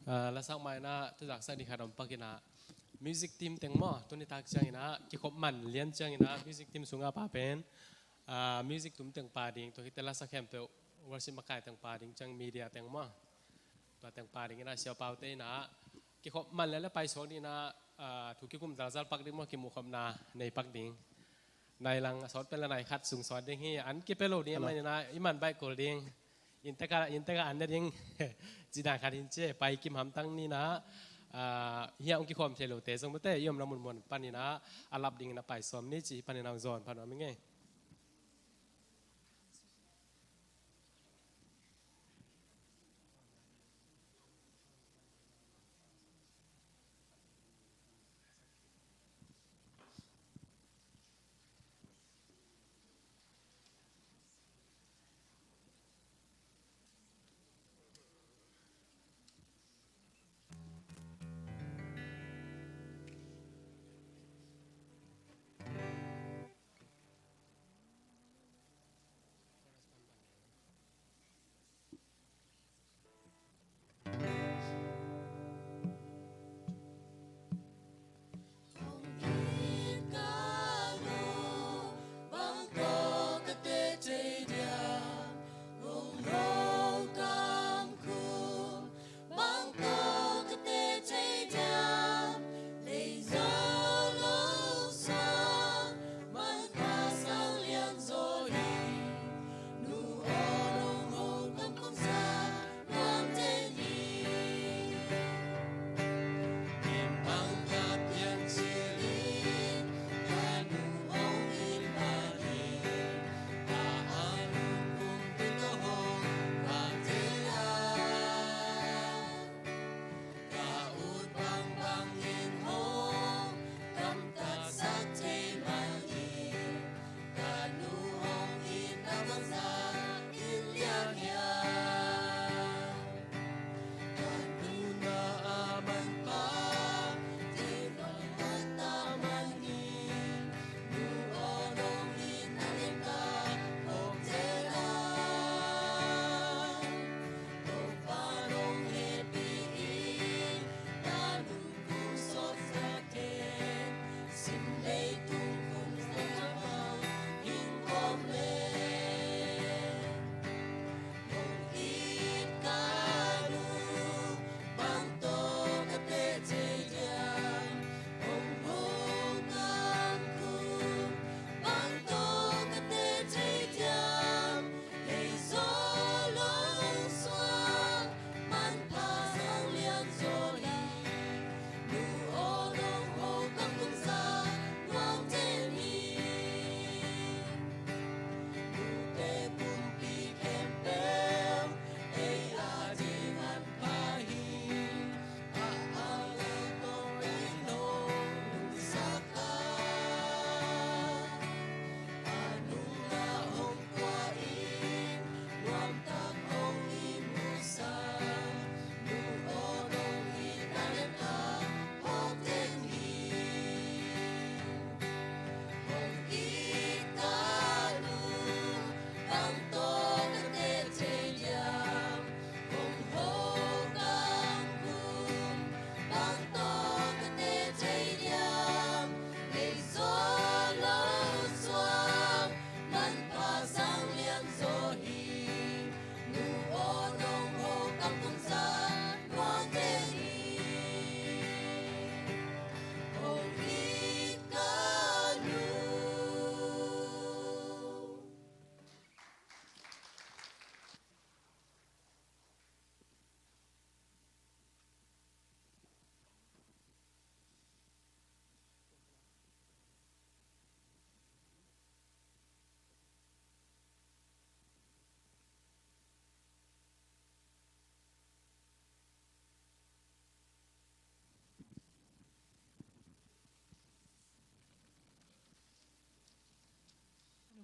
Ah, lasak mah inah tuzaksak ding khat om pak inah, music team teng maw, tuni tak ciang inah kikhop man lian ciang inah music team sungah pa pen, ah, music tum teng pa ding, tua khit teh lasak khempeuh, worship makai teng pa ding ciang, media teng maw, tua teng pa ding inah siapaute inah kikhop man lian le paisuak ding inah, ah, thu kikum zalzal pak ding maw, kimuhkhopna nei pak ding. Nai lang a sawt pen la nai khat sung sawt ding hi, an kipia lo ding a, man inah i man baih kul ding. Inntek ah, inntek ah an ne ding. Ci dan khat in ci e, pai kim hamtang ni inah, ah, hih a hong kikhawm thei lote zong mate, i omna munmun pan inah a lap ding inah pai sawm ni ci, hih pan inah hong zawn pha nuam ing ei.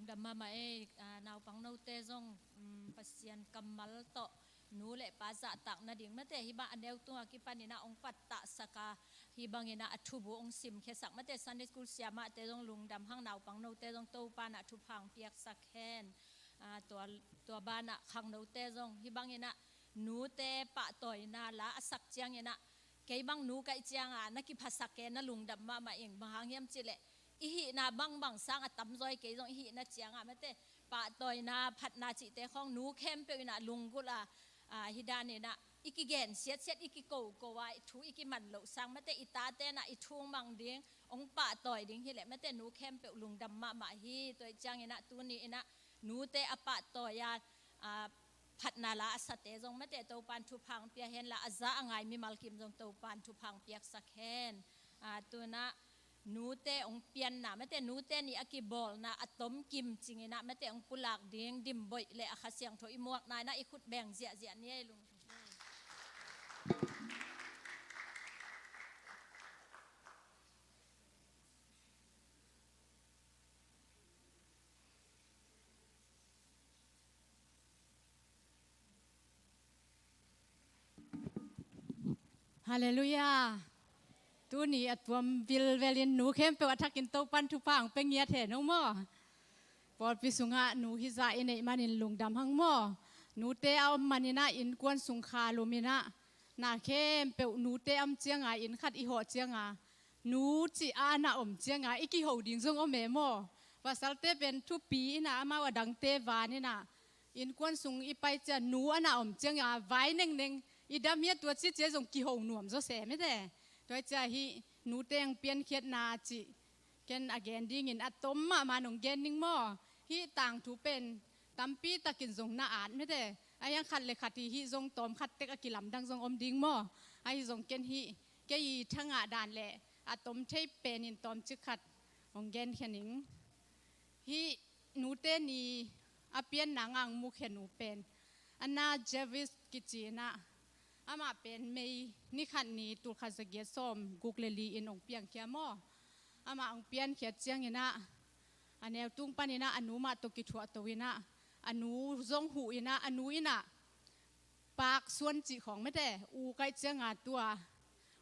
Lungdam mahmah ei, ah, naupang note zong, um, Pasian kammal tawh nu le pa zahtak nading mate, hih bang a neu tungah kipan inah hong pattahsak a, hih bang inah a thubu hong simkhiasak mate, Sunday school siamahte zong lungdam hang, naupang note zong Topa inah thupha hong piaksak hen. Ah, tua, tua banah khangnote zong hih bang inah nute pahtawina la a sak cianginah, kei bang nu kaih cianga na kiphasak e, na lungdam mahmah ing. Bang hang hiam cihleh, i hihna bangbang sang a tamzaw hi kei zong i hihna cianga mate, pahtawina, phatna cihte khawng nu khempeuh inah lunggulh a, a, hi daninah i kigen siatsiat, i kikoko a, thu i kiman loh sang mate, i tate inah i thumang ding, hong pahtawi ding hileh mate, nu khempeuh lungdam mahmah hi. Tua ih cianginah tuni inah nute a pahtawi a, a, phatna la a sate zong mate, Topan thupha hong pia henla, a za a ngai mimal kim zong Topan thupha hong piaksak hen. A, tunah nute hong pianna mate, nute nih a kibawlna a tom kim cinginah mate, hong pulak ding dimboih le a Kha Siangtho i muakna inah i khut beng ziahziah ni ei lung. Halleluiah. Tuni a tuam vilvelin nu khempeuh a thakin Topan thupha hong pia ngiat hen ung maw? Pawlpi sungah nu hizah i neih manin lungdam hang maw? Nute a om maninah innkuan sung kha luminah, na khempeuh nute a om cianga, inn khat i hawh cianga, nu cih a na om cianga i kiho ding zong om e maw? Pasalte pen thupi inah amau a dangte van inah, innkuan sung i pai ciang nu a na om cianga vai nengneng i dam hia, tua cicia zong kiho nuam zaw se mete. Tua ih ciah hih nute hong piankhiatna cih ken a gen dingin a tom mahmah nong gen ning maw? Hih tangthu pen tampi takin zong na at mete. A hiang khat le khat hi hih zong tawm khat tek a kilamdang zong om ding maw? Ahi zong ken hih kei i thangah dan le a tom thei penin tawmcik khat hong genkhia ning. Hih nute ni a pianna ngang mukhia nu pen Anna Jarvis kici inah, amah pen May ni khat ni tulkhat zagiat sawm guk le li in hong piangkhia maw? Amah hong piankhiat cianginah a neu tung paninah a nu mah tawh kithuahto inah a nu zong huh inah a nu inah paak suan cih khawng mete, u kaih cianga tua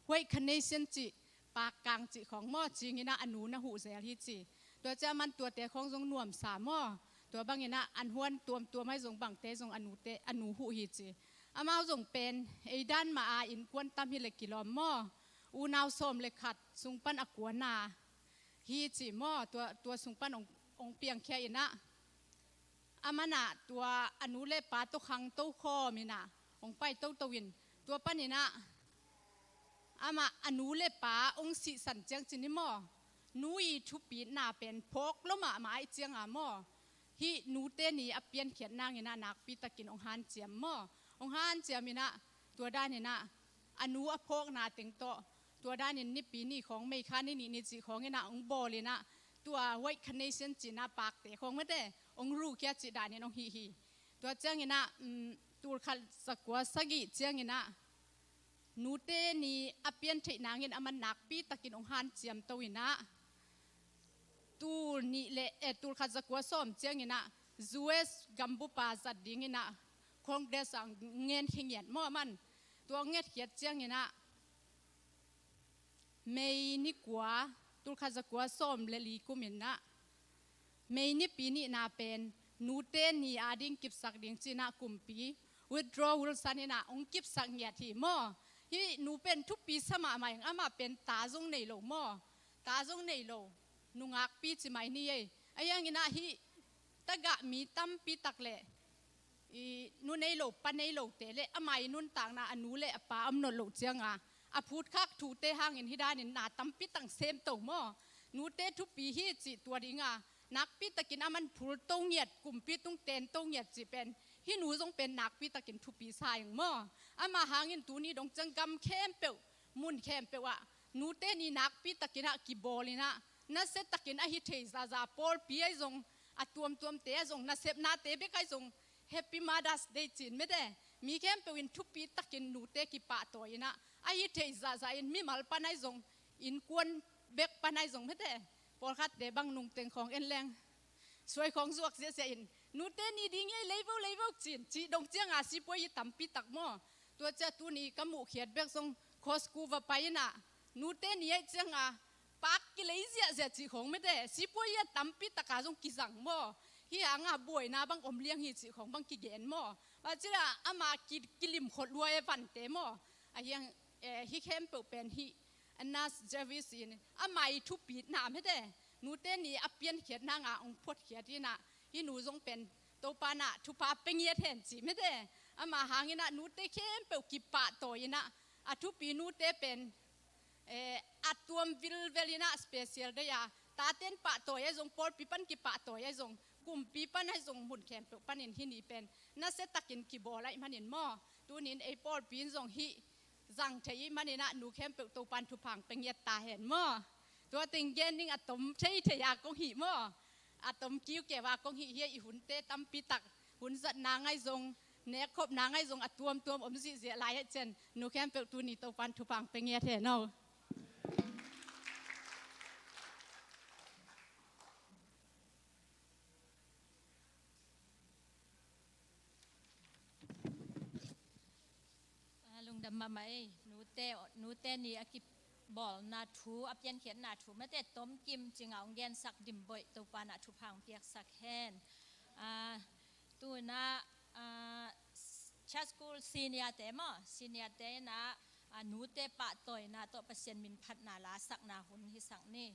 white carnation cih paak kang cih khawng maw, cinginah a nu na huh zel hi ci. Tua ciah man tuate khawng zong nuamsa maw? Tua banginah an huan tuamtuam ahi zong bangte zong a nute a nu huh hi ci. Amau zong pen ei dan mah a innkuan tam hi le kilawm maw? Unau sawm le khat sung pan a kuana hi ci maw? Tua, tua sung pan hong, hong piangkhia inah a manah tua a nu le pa tawh khangto khawm inah hong pai toto in, tua paninah amah a nu le pa hong sihsan ciang cin hi maw? Nu i thupitna pen phawk lo mahmah aih cianga maw? Hih nute ni a piankhiat nanginah nakpi takin hong hanciam maw? Hong hanciam inah tua daninah a nu a phawkna teng tawh tua danin nipi ni khawng, meikha ni nih ni cih khawng inah hong bawl inah tua white carnation cihna paakte khawng mete hong rukhia cih danin hong hih hi. Tua cianginah, um, tulkhat zakua sagih cianginah nute ni a piantheih nangin a man nakpi takin hong hanciamto inah tul nih le, eh, tulkhat zakua sawm cianginah U S gambupa zat dinginah Congress ah ngen khingiat maw a man? Tua ngetkhiat cianginah May ni kua, tulkhat zakua sawm le li kuminah May nipi nihna pen nute ni ading kipsak ding cinah kumpi Woodrow Wilson inah hong kipsak ngiat hi maw? Hih nu pen thupi sa mahmah ing, amah pen ta zong nei lo maw? Ta zong nei lo, nungakpi ci mai ni ei. A hianginah hih tagah mi tampi tak le i nu nei lo pa nei lote le a mai nuntakna a nu le a pa om nawn loh cianga a phutkhak thute hangin hi danin na tampi tang semto maw? Nute thupi hi cih tua dinga nakpi takin a man phulto ngiat, kumpi tung tento ngiat cih pen hih nu zong pen nakpi takin thupi sa ing maw? Amah hangin tuni dong ciang gam khempeuh, mun khempeuh ah nute ni nakpi takinah kibawl inah nasia takin a hi thei zahzah, pawlpi ahi zong, a tuamtuamte ahi zong, nasepnate bek ahi zong, Happy Mother's Day cin mete. Mi khempeuh in thupi takin nute kipahtawi inah a hi thei zahzah in mimal pan ahi zong, innkuan bek pan ahi zong mete. Pawlkhatte bang nungteng khawng en leng suai khawng zuak ziahziah in nute ni ding ei leivo leivo cin cih dong cianga sipuai hi tampi tak maw? Tua ciah tuni ka muhkhiat bek zong khawsku va pai inah nute ni aih cianga paak kilei ziahziah cih khawng mete. Sipuai hi a tampi taka zong kizang maw? Hih hanga buaina bang om liang hi cih khawng bang kigen maw? Tua ciangin ama ki, kilim khol lua e vante maw. A hiang, eh, hih khempeuh pen hih Anna Jarvis in ama i thupitna mete, nute ni a piankhiatna nga ong phuatkhiat in ah, hih nu zong pen Topa in ah thupha pia ngiat hen ci mete. Ama hangin ah nute khempeuh kipahtawi in ah, a thupi nute pen, eh, a tuam vilvel in ah special day a, taten pahtawi ahi zong, pawlpi pan kipahtawi ahi zong, kumpi pan ahi zong, mun khempeuh panin hih ni pen nasia takin kibawl ahih manin maw, tuni in ei pawlpi in zong hih zang thei ahih manin ah nu khempeuh Topa in thupha pia ngiat ta hen maw. Tua teng gen ding a tom theithei a kong hih maw. A tom kiukiu a kong hih hi a, i hunte tampi tak hun zatna ngai zong, nekkhopna ngai zong a tuamtuam om zihziah lai ahih ciangin nu khempeuh tuni Topa in thupha pia ngiat hen aw. Ah, lungdam mahmah ei. Nute, nute ni a kibawlna thu, a piankhiatna thu mete tomkim ci nga ong gensak Dim Boih, Topa in ah thupha piaksak hen. Ah, tu in ah, ah, church school senior te maw, senior te in ah, ah, nute pahtawina tawh Pasian min phatna lasakna hun hisak ni.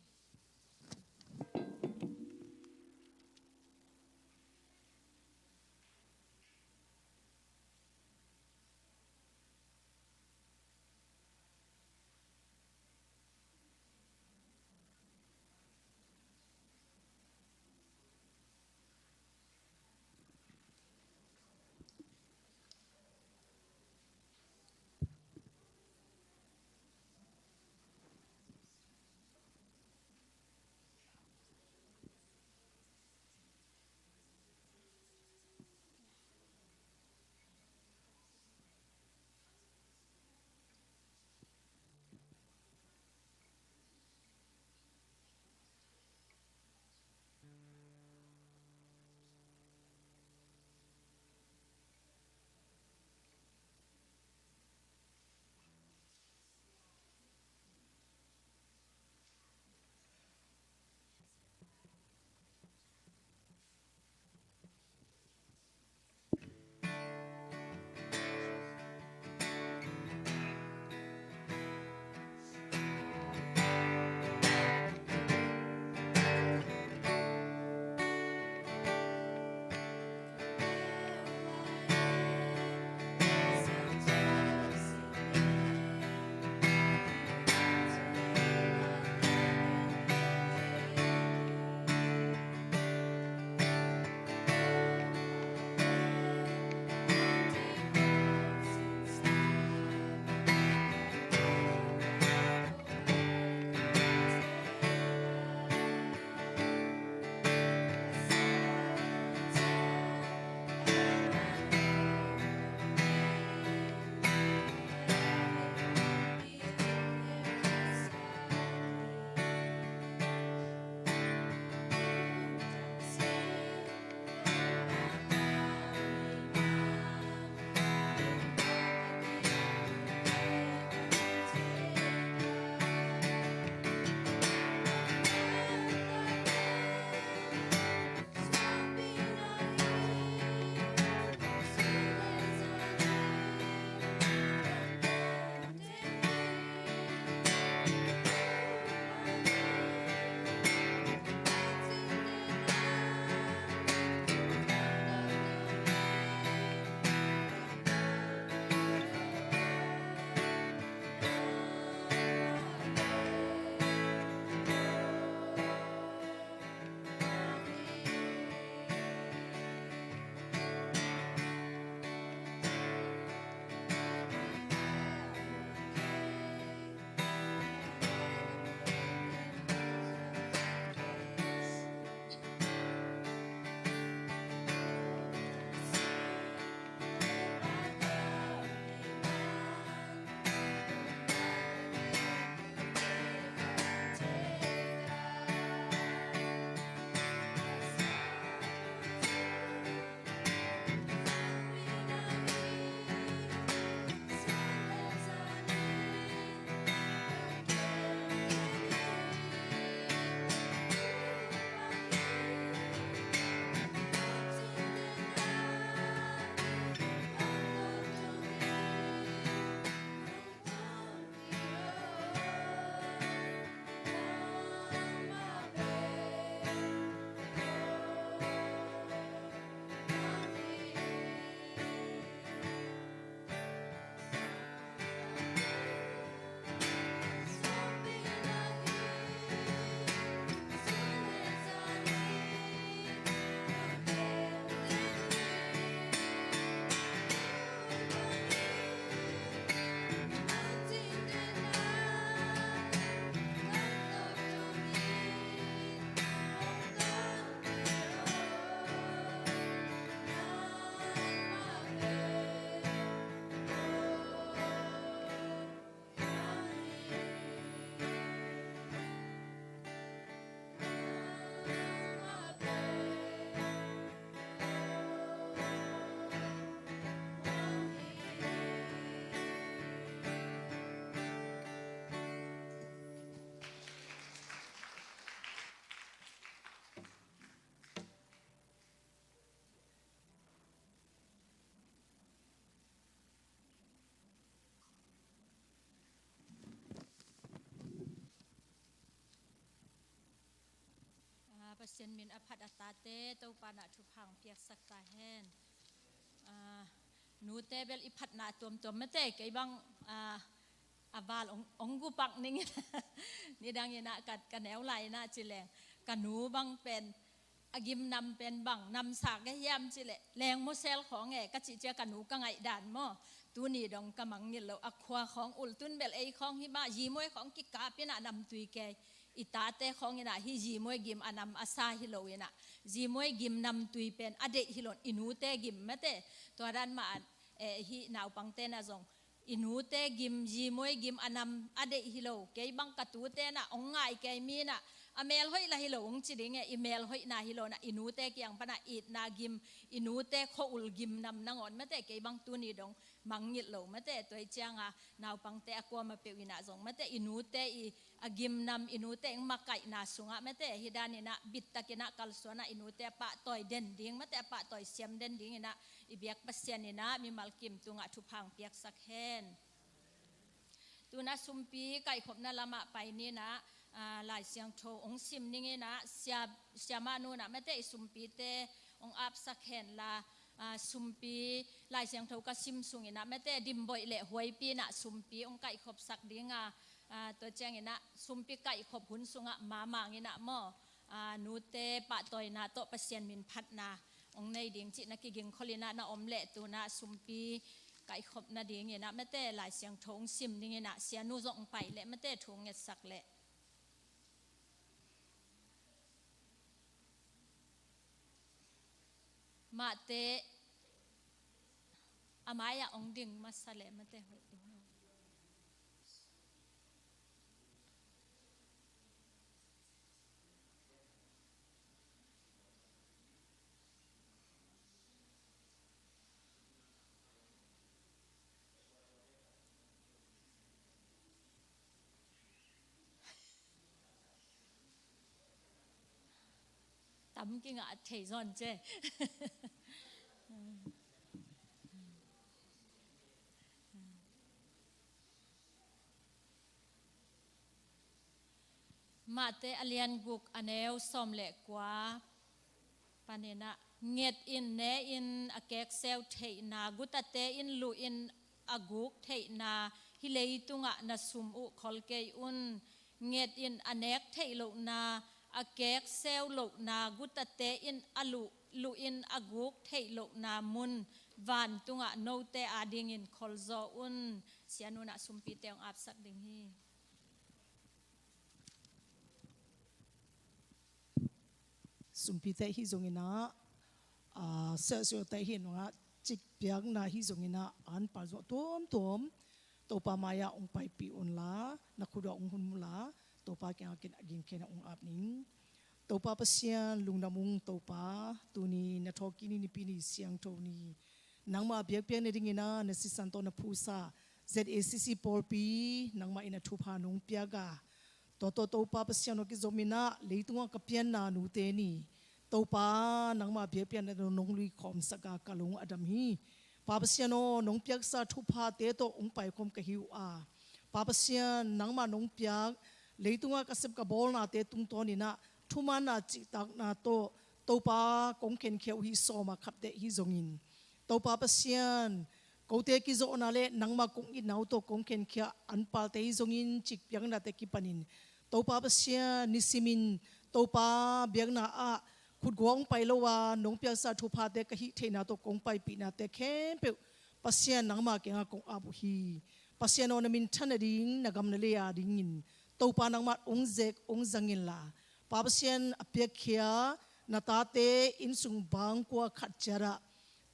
Pasian min a phat a tate Topa na thupha hong piaksak ta hen. Ah, nute bel i phatna tuamtuam mate, kei bang, ah, a val ong, ong gupak ning. Nidang ina ka, ka neu lai ina ci leng, ka nu bang pen a gimnam pen bang namsa ka hiam ci leh, leng musel khawng e ka cih cia ka nu ka ngaih dan maw. Tuni dong ka mangngilh lo, a khua khawng ultun bel ei khawng hi mah, yimuai khawng kikap ina namtui kei. I tate khawng ina hi yimuai gim a nam a sa hi lo ina, yimuai gim namtui pen a deih hi lo, i nute gim mate. Tua dan mah an, eh, hi naupangte na zong i nute gim, yimuai gim a nam a deih hi lo. Kei bang ka tute na ong ngai kei mi na, a mel hoih la hi lo ong ci ding e, i mel hoihna hi lo na, i nute kiang pana itna gim, i nute khua ul gim nam nangawn mate, kei bang tuni dong mangngilh lo mate. Tua i cianga naupangte a kuama peuh ina zong mate, i nute i a gimnam i nute eng makaihna sungah mate, hi dan ina bittak ina kalsuana i nute a pahtawi den ding mate, a pahtawi siam den ding ina i biak Pasian ina mimal kim tungah thupha hong piaksak hen. Tuna sumpi kaihkhopna lamah pai nina, ah, Lai Siangtho ong sim ning ina sia, siamah nuna mate i sumpite ong apsak hen la, ah, sumpi Lai Siangtho ka sim sung ina mate dimboih le huaipi ina sumpi ong kaihkhopsak dinga, ah, tua ciang ina sumpi kaihkhop hun sungah mamang ina maw, ah, nute pahtawina tawh Pasian min phatna ong nei ding cih na kigingkhol ina na om le tuna sumpi kaihkhopna ding ina mate Lai Siangtho ong sim ding ina sianu zong pai le mate thu ong ngetsak le. Mahte a mai-ah ong ding masa le mate hoih ding. Tam kingah thei zawn ce. Mahte a lian guk a neu sawm le kua panin ah, nget in ne in a kekseu theihna, gutate in luh in a guk theihna, hih leitungah na sum uh khol kei un. Nget in a nek theih lohna, a kekseu lohna, gutate in a luh, luh in a guk theih lohna mun vantungah note adingin kholzaw un. Sianu in ah sumpite hong apsak ding hi. Sumpite hi zongin ah, aa, siahsiawte hi zongin ah, cikpiakna hi zongin ah, anpal zong tuamtuam Topa mai-ah hong paipih unla, na khut ah hong hun unla, Topa kiangah kin a gingkhen ah hong ap ning. Topa Pasian, lungdam ung Topa, tuni na thawhkik ni, Nipi ni, siangtho ni, nangmah biakpiakna dingin ah na sisan tawh na phusa Z A C C pawlpi nangmah in ah thupha nong piak a, tua tawh Topa Pasian aw, kizom in ah leitungah ka pianna nute ni. Topa, nangmah biakpiakna tawh nong luikhawmsak a, ka lung a dam hi. Pa Pasian aw, nong piaksa thuphate tawh hong paikhawm ka hi uh a, Pa Pasian, nangmah nong piak leitungah ka sep ka bawlnate tungtawn in ah thumanna cihtakna tawh Topa kong khenkhia uh hi, sawm a khapte hi zongin. Topa Pasian, kote kizawhna le nangmah kong itna uh tawh kong khenkhia anpalte hi zongin, cikpiaknate kipanin Topa Pasian, nisimin Topa biakna ah khutgua hong pai lo a, nong piaksa thuphate ka hih theihna tawh kong paipihnate khempeuh Pasian nangmah kiangah kong ap uh hi. Pasian aw, na minthan nading, na gam na lei adingin Topa nangmah hong zek hong zang inla, Pa Pasian, a piakkhia na tate innsung bangkua khat ciat ah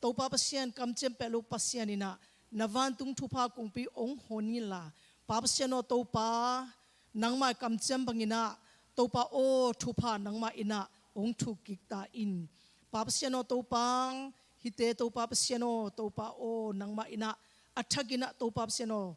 Topa Pasian, kamciam peuh lo Pasian in ah na vantung thupha kongpi hong hon inla, Pa Pasian aw, Topa nangmah kamciam bangin ah, Topa aw, thupha nangmah in ah hong thuk kik ta in. Pa Pasian aw, Topa, hihte Topa Pasian aw, Topa aw, nangmah in ah a thakin ah, Topa Pasian aw,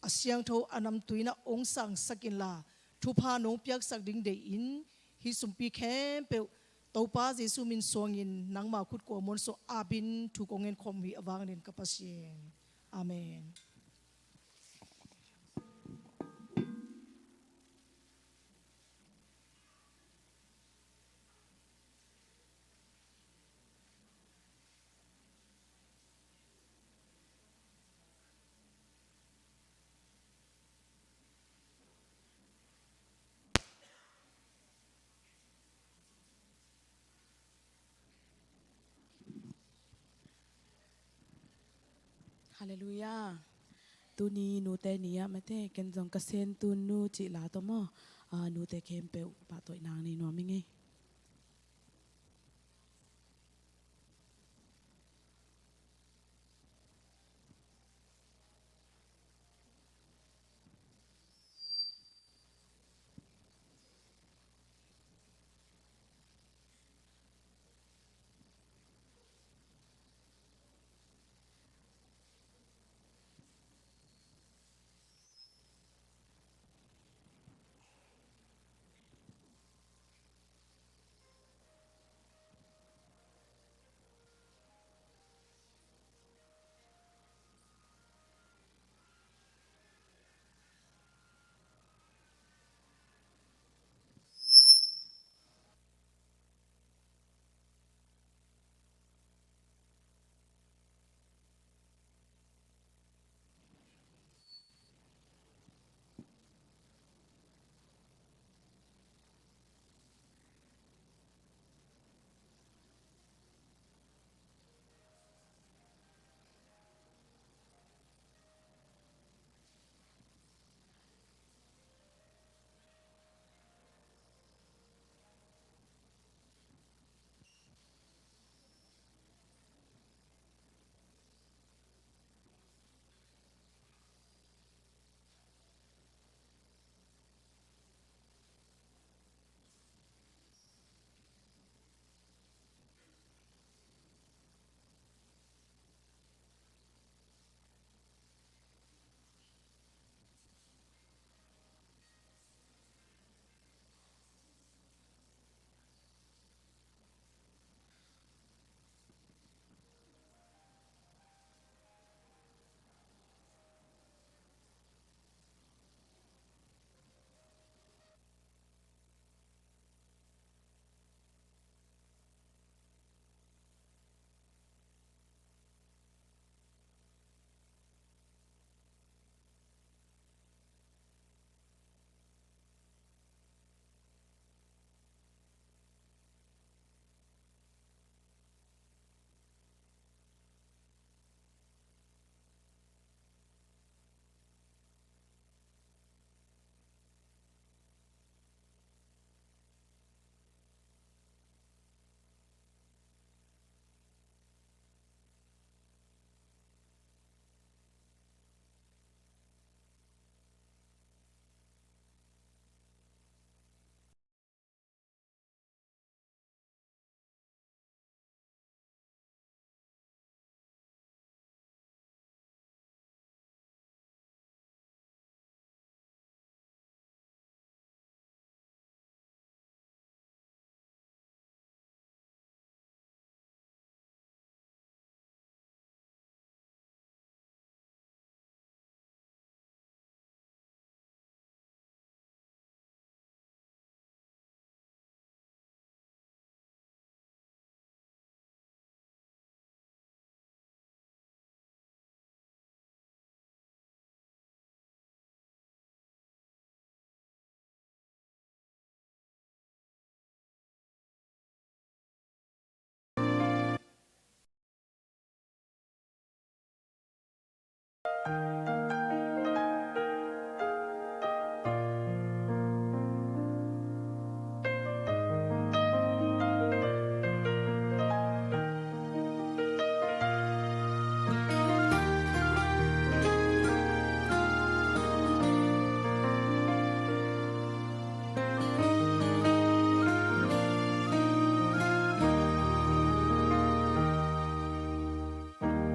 a siangtho a namtui in ah hong sangsak inla, thupha nong piaksak ding deihin, hih sumpi khempeuh Topa Jesu min suangin nangmah khut kuamah sungah apin thu kong ngen khawm uh hi, a vanglian ka Pasian. Amen. Halleluiah. Tuni nute ni ah mate, ken zong ka Sen Tun Nu cih la tawh maw, ah, nute khempeuh pahtawina nei nuam ing ei.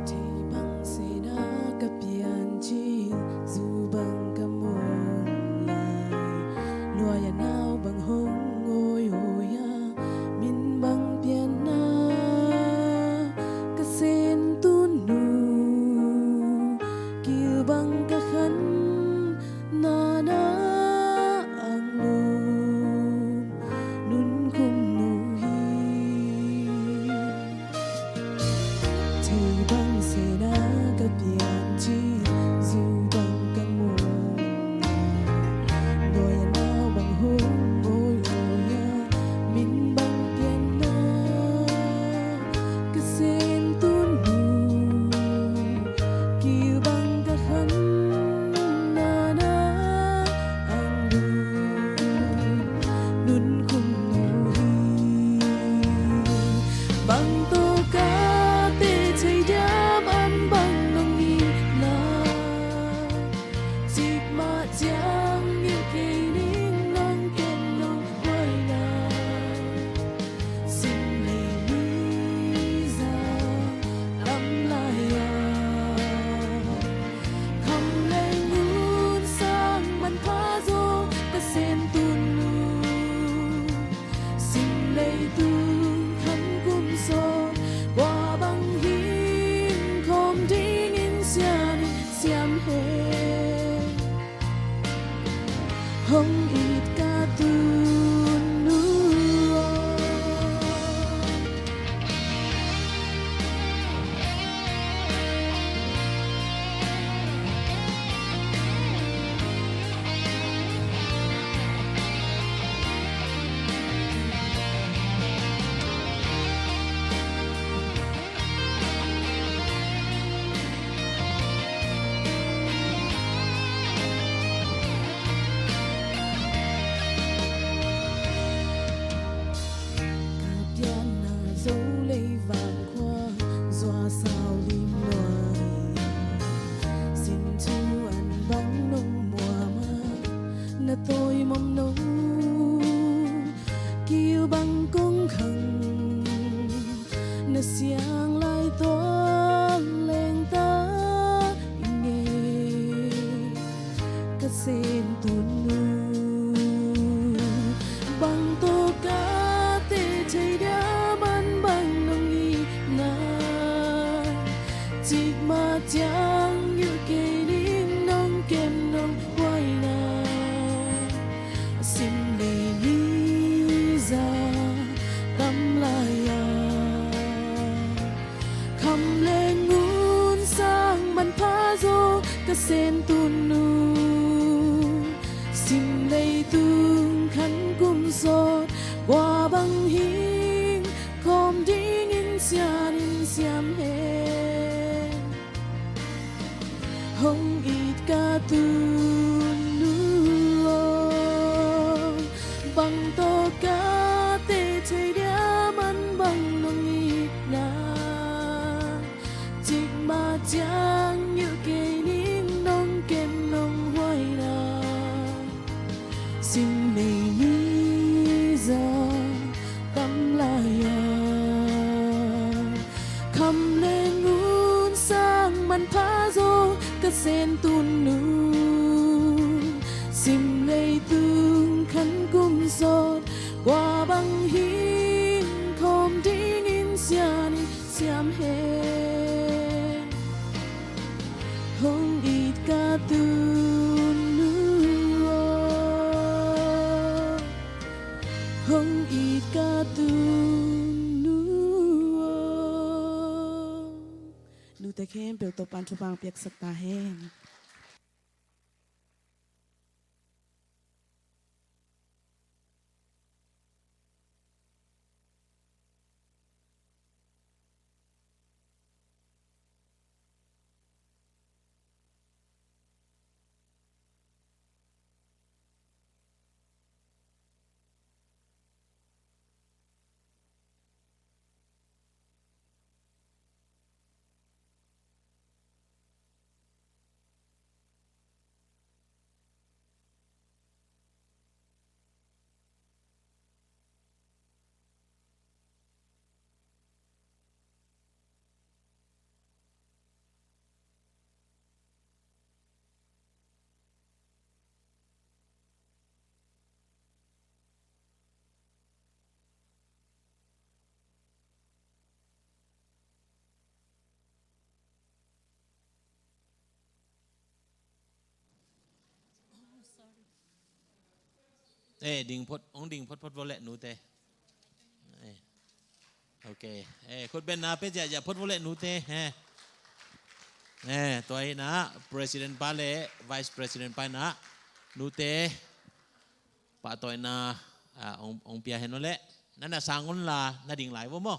Thei bang sena ka piancil, zu bang ka mawng lai. Luai a nau bang hong awi awi a, min bang pianna ka Sen Tun Nu. Kil bang ka khan, na na ang lum nunkhum nu hi. Thei bang sena ka piancil, zu bang ka mawng lai. Luai a nau bang hong awi awi Nunkhun nu hi. Bang tawh ka teh thei diam, an bang nong itna? Cikmah ciang ngilh kei ning, nong kem nong huaina. Sim lei mi za tam lai-a, kham lei ngun sang manpha zaw ka sen tun nu. Sim leitung khan kum sawt, kua bang hing khawm dingin sian in siam hen. Hong it ka tun nu aw. Ka pianna Zo lei vang khua, zua sau lim lua hi. Sin thu an bang nong muam a, na tawi mom nong kil bang kong khang, na siang lai tuan leng ta i ngei. Ka sen tun nu, bang tawh ka teh thei diam, an bang nong itna? Cikmah ciang ngilh kei ning, nong kem nong huaina. Sim lei mi za tam lai-a, kham lei ngun sang manpha zaw ka sen tun nu. Sim leitung khan kum sawt, kua bang hing khawm dingin sian in siam hen. Hong it ka tun nu aw, bang tawh ka teh thei diam, an bang nong itna? Cikmah ciang ngilh kei ning, nong kem nong huaina. Sim lei mi za tam lai-a, kham lei ngun sang manpha zaw ka sen tun nu. Sim leitung khan kum sawt, kua bang hing khawm dingin sian in siam hen. Hong it ka tun nu aw, hong it ka tun nu aw. Nute khempeuh Topa'n thupha piaksak ta hen. Eh, ding phot, hong ding photphot vo leh nute. Eh. Ok. Eh, khut benna pia ziahziah phot vo leh nute. Eh. Eh, tua hi na, President pa leh Vice President pa hi na, nute pahtawina, ah, hong, hong pia hen vo leh. Na na sang un la, na ding lai vo maw.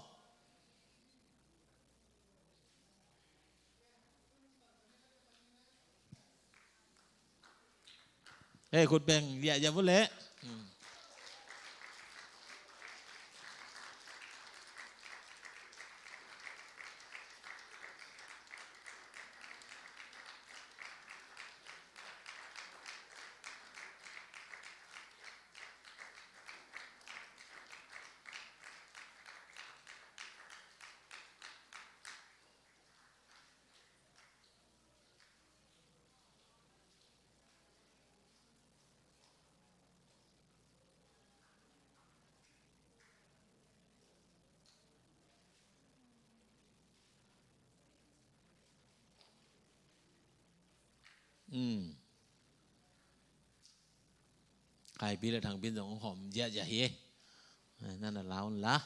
Eh, khut beng ziahziah vo leh. Hmm. Hmm. Khaipi le Thangpi in zong hong hawm ziahziah hi. Nana la un la.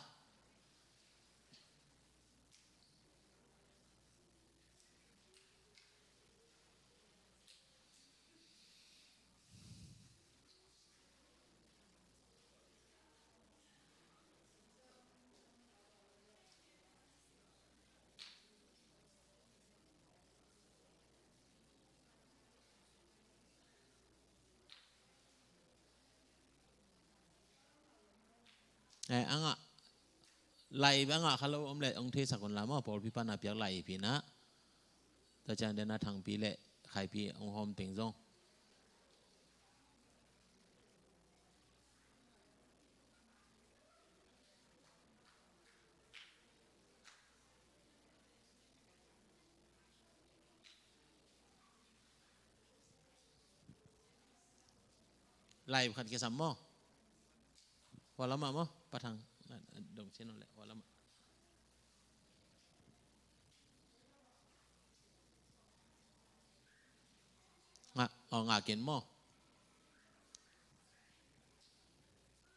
Eh, a ngah, live a ngah kha lo om leh hong theisak un la maw, pawlpi pan a piak live hi na. Tua ciang den a Thangpi le Khaipi hong hawm teng zong. Live khat kisam maw? Hua lamah maw? Pa Thang, dong chin le hua lamah. Ngah, oh, ngah ken maw?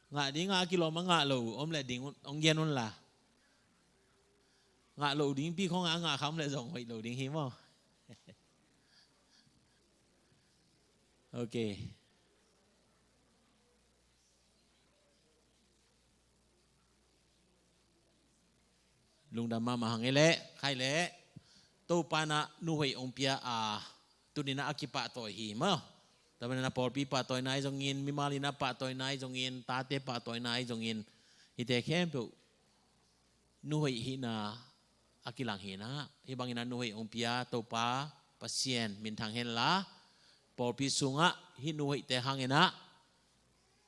Ngah ding a kilawm a ngah lo om leh ding un, hong gen un la. Ngah lo ding pi khong a ngah kha om leh zong hoih lo ding hi maw? Ok. Lungdam mahmah hang e leh, khai leh. Topa in a nuhoih hong pia a, tuni in a kipahtawi hi maw. Topa in a pawlpi pahtawi nai zongin, mimal in a pahtawi nai zongin, tate pahtawi nai zongin, hihte khempeuh nuhoih hihna a kilang hi na. Hih bangin a nuhoih hong pia Topa Pasian minthang hen la, pawlpi sungah hih nuhoihte hangin a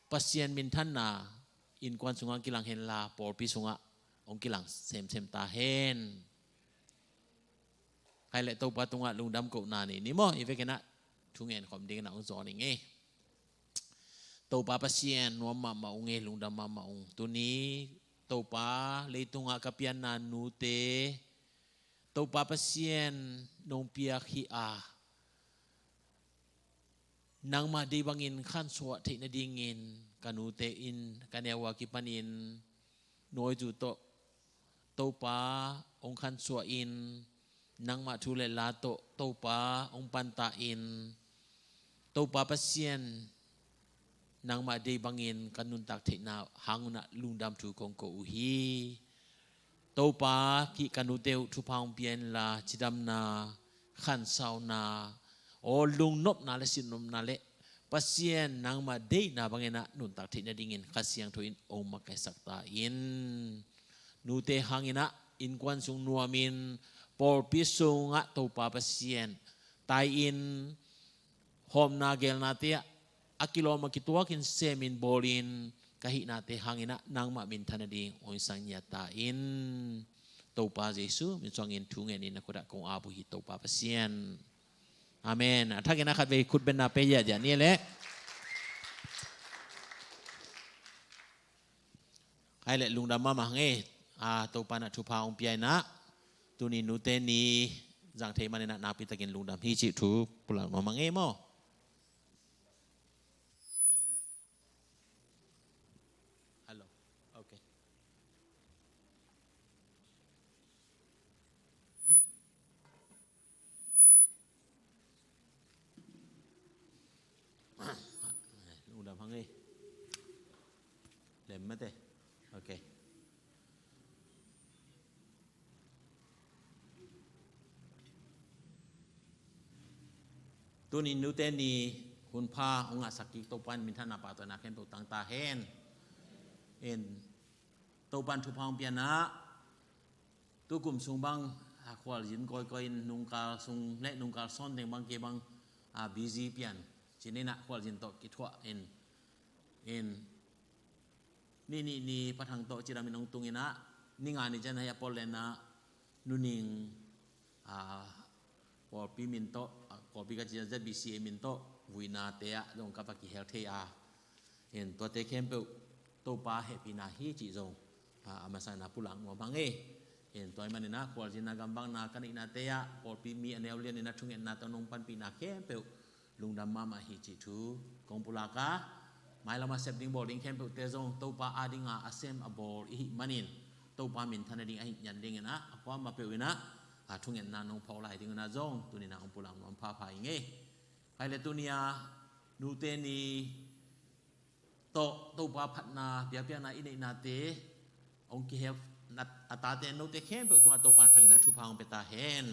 Pasian minthanna innkuan sungah kilang hen la, pawlpi sungah hong kilang semsem ta hen. Khai leh Topa tungah lungdam kohna ni, ni maw, i vekin a thungen khawm dingin a hong zawn ing e. Topa Pasian nuam mahmah ung e, lungdam mahmah ung. Tuni Topa, leitungah ka pianna nute Topa Pasian nong piak hi a, nangmah deih bangin khansuah theih nadingin ka nute in ka neu a kipanin nawi zu tawh Topa hong khansuah in, nangmah thu le la tawh Topa hong panta in, Topa Pasian nangmah deih bangin ka nuntak theihna hang un a lungdam thu kong ko uh hi. Topa, hih ka nute uh thupha hong pia in la, cidamna, khansauna, aw lungnopna le sinnopna le Pasian nangmah deihna bangin a nuntak theih nadingin Kha Siangtho in hong makaihsak ta in. Nute hangin a innkuan sung nuamin, pawlpi sungah Topa Pasian tai-in, hawmna gelnate ah a kilawm a kituakin semin bawlin, ka hihnate hangin a nangmah minthan nading hong sang ngiat ta in. Topa Jesu min suangin thu ngenin na khut ah kong ap uh hi, Topa Pasian. Amen. A thakin a khatvei khut benna pia ziahziah ni leh. Khai leh lungdam mahmah hang e. A, Topa in a thupha hong pia in a, tuni nute ni zang thei manin a nakpi takin lungdam hi cih thu pulak nuam hang e maw. Hello. Ok. Lungdam hang e. Lem mate. Ok. Tuni nute ni hun pha hong ngahsak kik Topa in minthanna pahtawina khempeuh tang ta hen. In Topa in thupha hong pia in a, tukum sung bang, a, khualzin kawikawi in nungkal sung le nungkal sawn teng bang kei bang, a, busy pian. Cinin a khualzin tawh kithuah in, in, ni nih ni Pa Thang tawh cidam in hong tung in a, ni nga ni ciang hei a pawl le na, Nu Ning, a, pawlpi min tawh, a, pawlpi ka ci a Z B C A min tawh vuinate ah zong ka va kihel thei a. Hin tuate khempeuh Topa hehpihna hi cih zong, a, a masa in a pulak nuam hang e. Hin tua ahih manin a khualzinna gamvakna ka neihnate ah pawlpi mi a neu lian in a thungetna tawh nong panpihna khempeuh lungdam mahmah hi cih thu kong pulak a, mailam a sep ding bawl ding khempeuhte zong Topa adinga a sem a bawl i hih manin Topa minthan nading a hih ngian dingin ah, a kuamah peuh in ah, a thungetna nong phawk lai dingin ah zong tuni-in ah hong pulak nuam phapha ing ei. Hai le tuni-a nute ni tawh Topa phatna biakpiakna i neihnate hong kihel a tate note khempeuh tungah Topa in a thupha hong pia ta hen.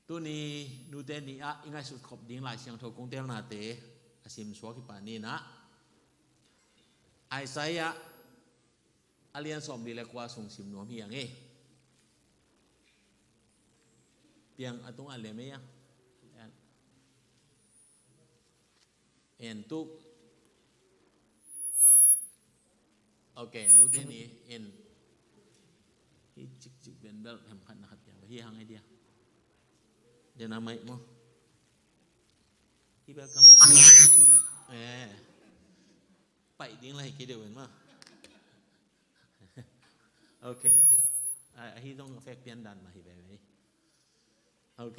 Tuni nute ni-ah i ngaihsut khop ding Lai Siangtho kong teelnate a simsuak hi pah ni-in ah, Isaiah a lian sawmli le kua sung sim nuam hi ing ei. Piang a tungah lem ei a. En tu. Ok, nute ni in. Hi cikcik ben bel hem khat na khat piang hi hang ei dia. Dia na mai mo. Hi bel kam. Eh. Pai ding lai ki deuh en ma. Ok. A, a hi dong a fek pian dan ma hi bebe. Ok.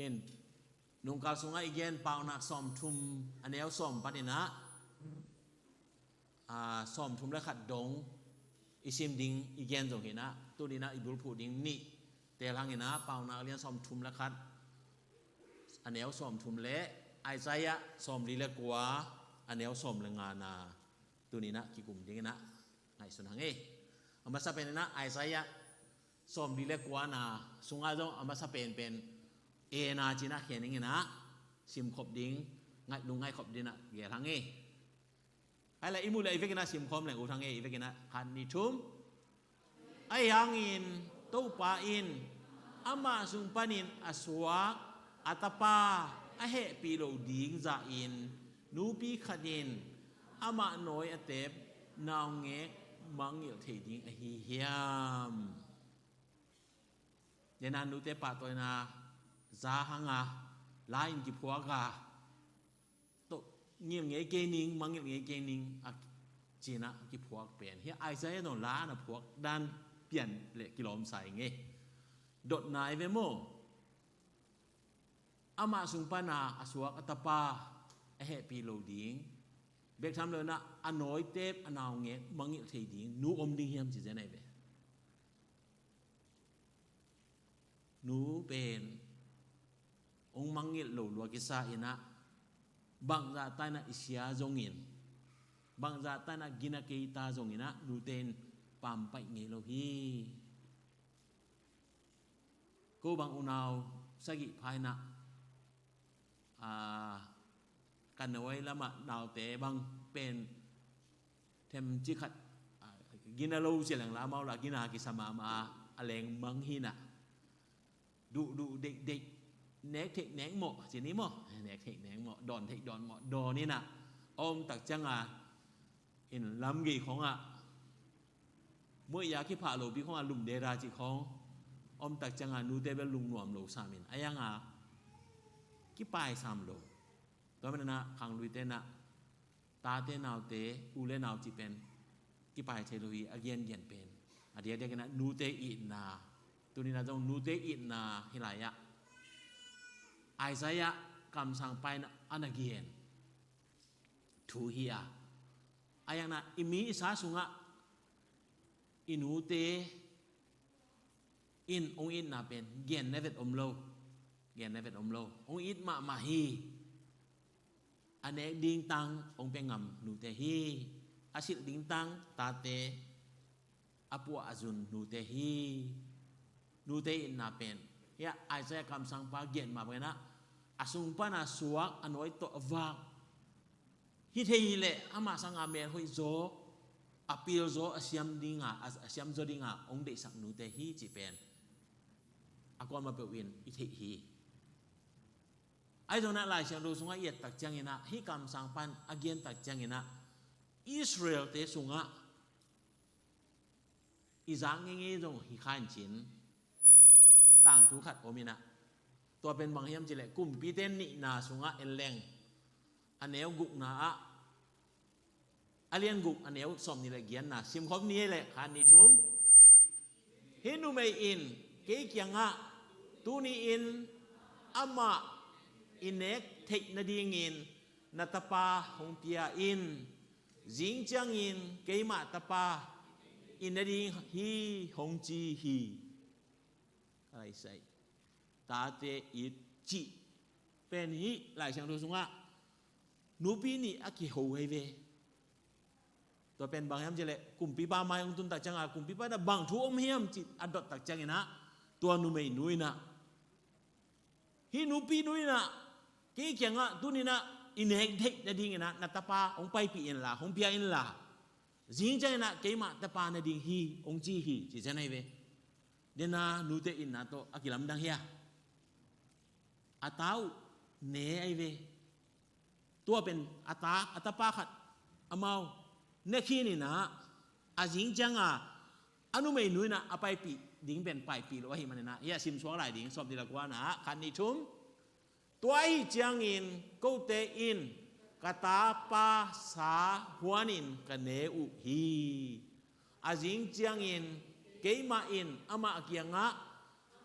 In, nungkal sungah i gen Paunak sawmthum a neu sawm panin ah, a, sawmthum le khat dong i sim ding i gen zong hi-in ah, tuni-in ah i bulphuh ding nih teel hang in ah, Paunak a lian sawmthum le khat a neu sawmthum le Isaiah sawmli le kua a neu sawm le nga na tuni-in ah kikum dingin ah ngaihsun hang ei. A masa pen in ah Isaiah sawmli le kua na sungah zong a masa penpen e na ci-in ah khen ing in ah, simkhop ding, ngaih lungngaih khop dingin ah geel hang ei. Hai le i muh le i vekin ah simkhawm leng ut hang ei, i vekin ah khat nih thum. Ahi hangin Topa in amah sung panin a suak a tapa a hehpih loh ding zahin nupi khat in amah nawi a tep naungek mangngilh thei ding ahi hiam? Dena nute pahtawina za hang a, la in kiphuak a, tawh ngilh ngei kei ning, mangngilh ngei kei ning a ci-in ah kiphuak pen hi. Isaiah zong la na phuak dan pian le kilawm sa ing ei. Dotna i ve maw? Amah sung pana a suak a tapa a hehpih loh ding, bek tham lo-in ah a nawitep a naungek mangngilh thei ding nu om ding hiam ci zen ai ve. Nu pen hong mangngilh lo lua kisa in ah, bangzah ta in ah i sia zongin, bangzah ta in ah gina kei ta zongin ah nute in pampaih ngei lo hi. Ko bang unau sagih pha in ah, a, ka nawi lamah naute bang pen themcik khat, a, gina lo ci leng la amau la gina kisa mahmah a, a lengmang hi in ah, duhduh deihdeih, nek theih nek mawh ci ni maw, nek theih nek mawh, dawn theih dawn mawh dawn in ah, a om tak ciangin in lamgei khawngah muaih a kiphah lopi khawngah lumdeda cih khawng om tak ciangin nute bel lungnuam lo sam in a yang a kipai sam lo. Tua manin ah khangluite in ah tate naute, u le nau cih pen kipai thei lo hi. A gengen pen a diakdiak in ah nute itna, tuni in ah zong nute itna hi lai ah, Isaiah kamsangpa in ah a na gen thu hi a, a yang in ah i mi i sa sungah i nute in hong itna pen gen na vet om lo. Gen na vet om lo. Hong it mahmah hi. A nek ding tang hong pia ngam nute hi. A silh ding tang tate, a puah a zun nute hi. Nute itna pen hi a, Isaiah kamsangpa gen mah bangin ah, a sung pana suak, a nawi tawh a vak hi thei hi leh, amah sanga mel hoih zaw, a pil zaw, a siam dinga, a, a siam zaw dinga hong deihsak nute hi cih pen a kuamah peuh in i theih hi. Ahi zongin ah Lai Siangtho sungah i et tak ciangin ah, hih kamsangpa in a gen tak ciangin ah, Israel-te sungah i zak ngeingei zong hi kha in cin, tangthu khat om in ah, tua pen bang hiam cih leh Kumpite nihna sungah en leng, a neu gukna ah, a lian guk a neu sawmnih le giatna simkhop ni ei leh, khat nih thum. Hih numei in kei kiangah tuni-in Amah i nek theih nadingin na tapa hong pia in. Zing ciangin keimah tapa i na ding hi hong ci hi. Ka lai sai. Tate it cih pen hih Lai Siangtho sungah nupi nih a kiho hi ve. Tua pen bang hiam cih leh kumpipa mai hong tun tak ciangah kumpipa in ah bang thu om hiam cih a dot tak ciangin ah tua numeinu in ah, hih nupinu in ah kei kiangah tuni-in ah i nek theih nadingin ah na tapa hong paipih inla, hong pia inla, zing ciangin ah keimah tapa na ding hi hong ci hi ci zen ahi ve. Dena nute itna tawh a kilamdang hi a, a ta uh ne ahi ve. Tua pen a ta, a tapa khat amau ne khin in ah, a zing ciangah a numeinu in ah a paipih ding pen paipih lo ahih manin ah, hih a simsuak lai ding, sawm nih le kua na, khat nih thum. Tua ahih ciangin kote in ka tapa sa huanin ka ne uh hi. A zing ciangin keimah in amah kiangah,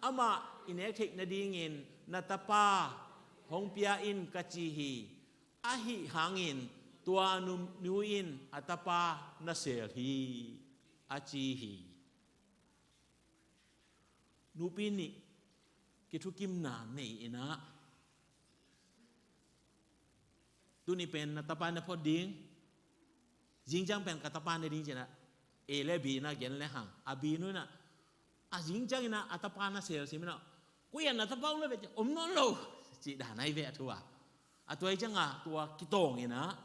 amah i nek theih nadingin na tapa hong pia in ka ci hi. Ahi hangin tua nu, nu in a tapa na sel hi, a ci hi. Nupi nih kithukimna nei in ah, tuni pen na tapa na phot ding, zing ciang pen ka tapa na ding ci-in ah, A le B na gen le hang, a B nu in ah, a zing ciangin ah a tapa na sel sim in ah, koi ah na tapa om lo ve, om nawn lo, cih dan ahi ve a thu ah. A tua ahih ciangah tua kitawng in ah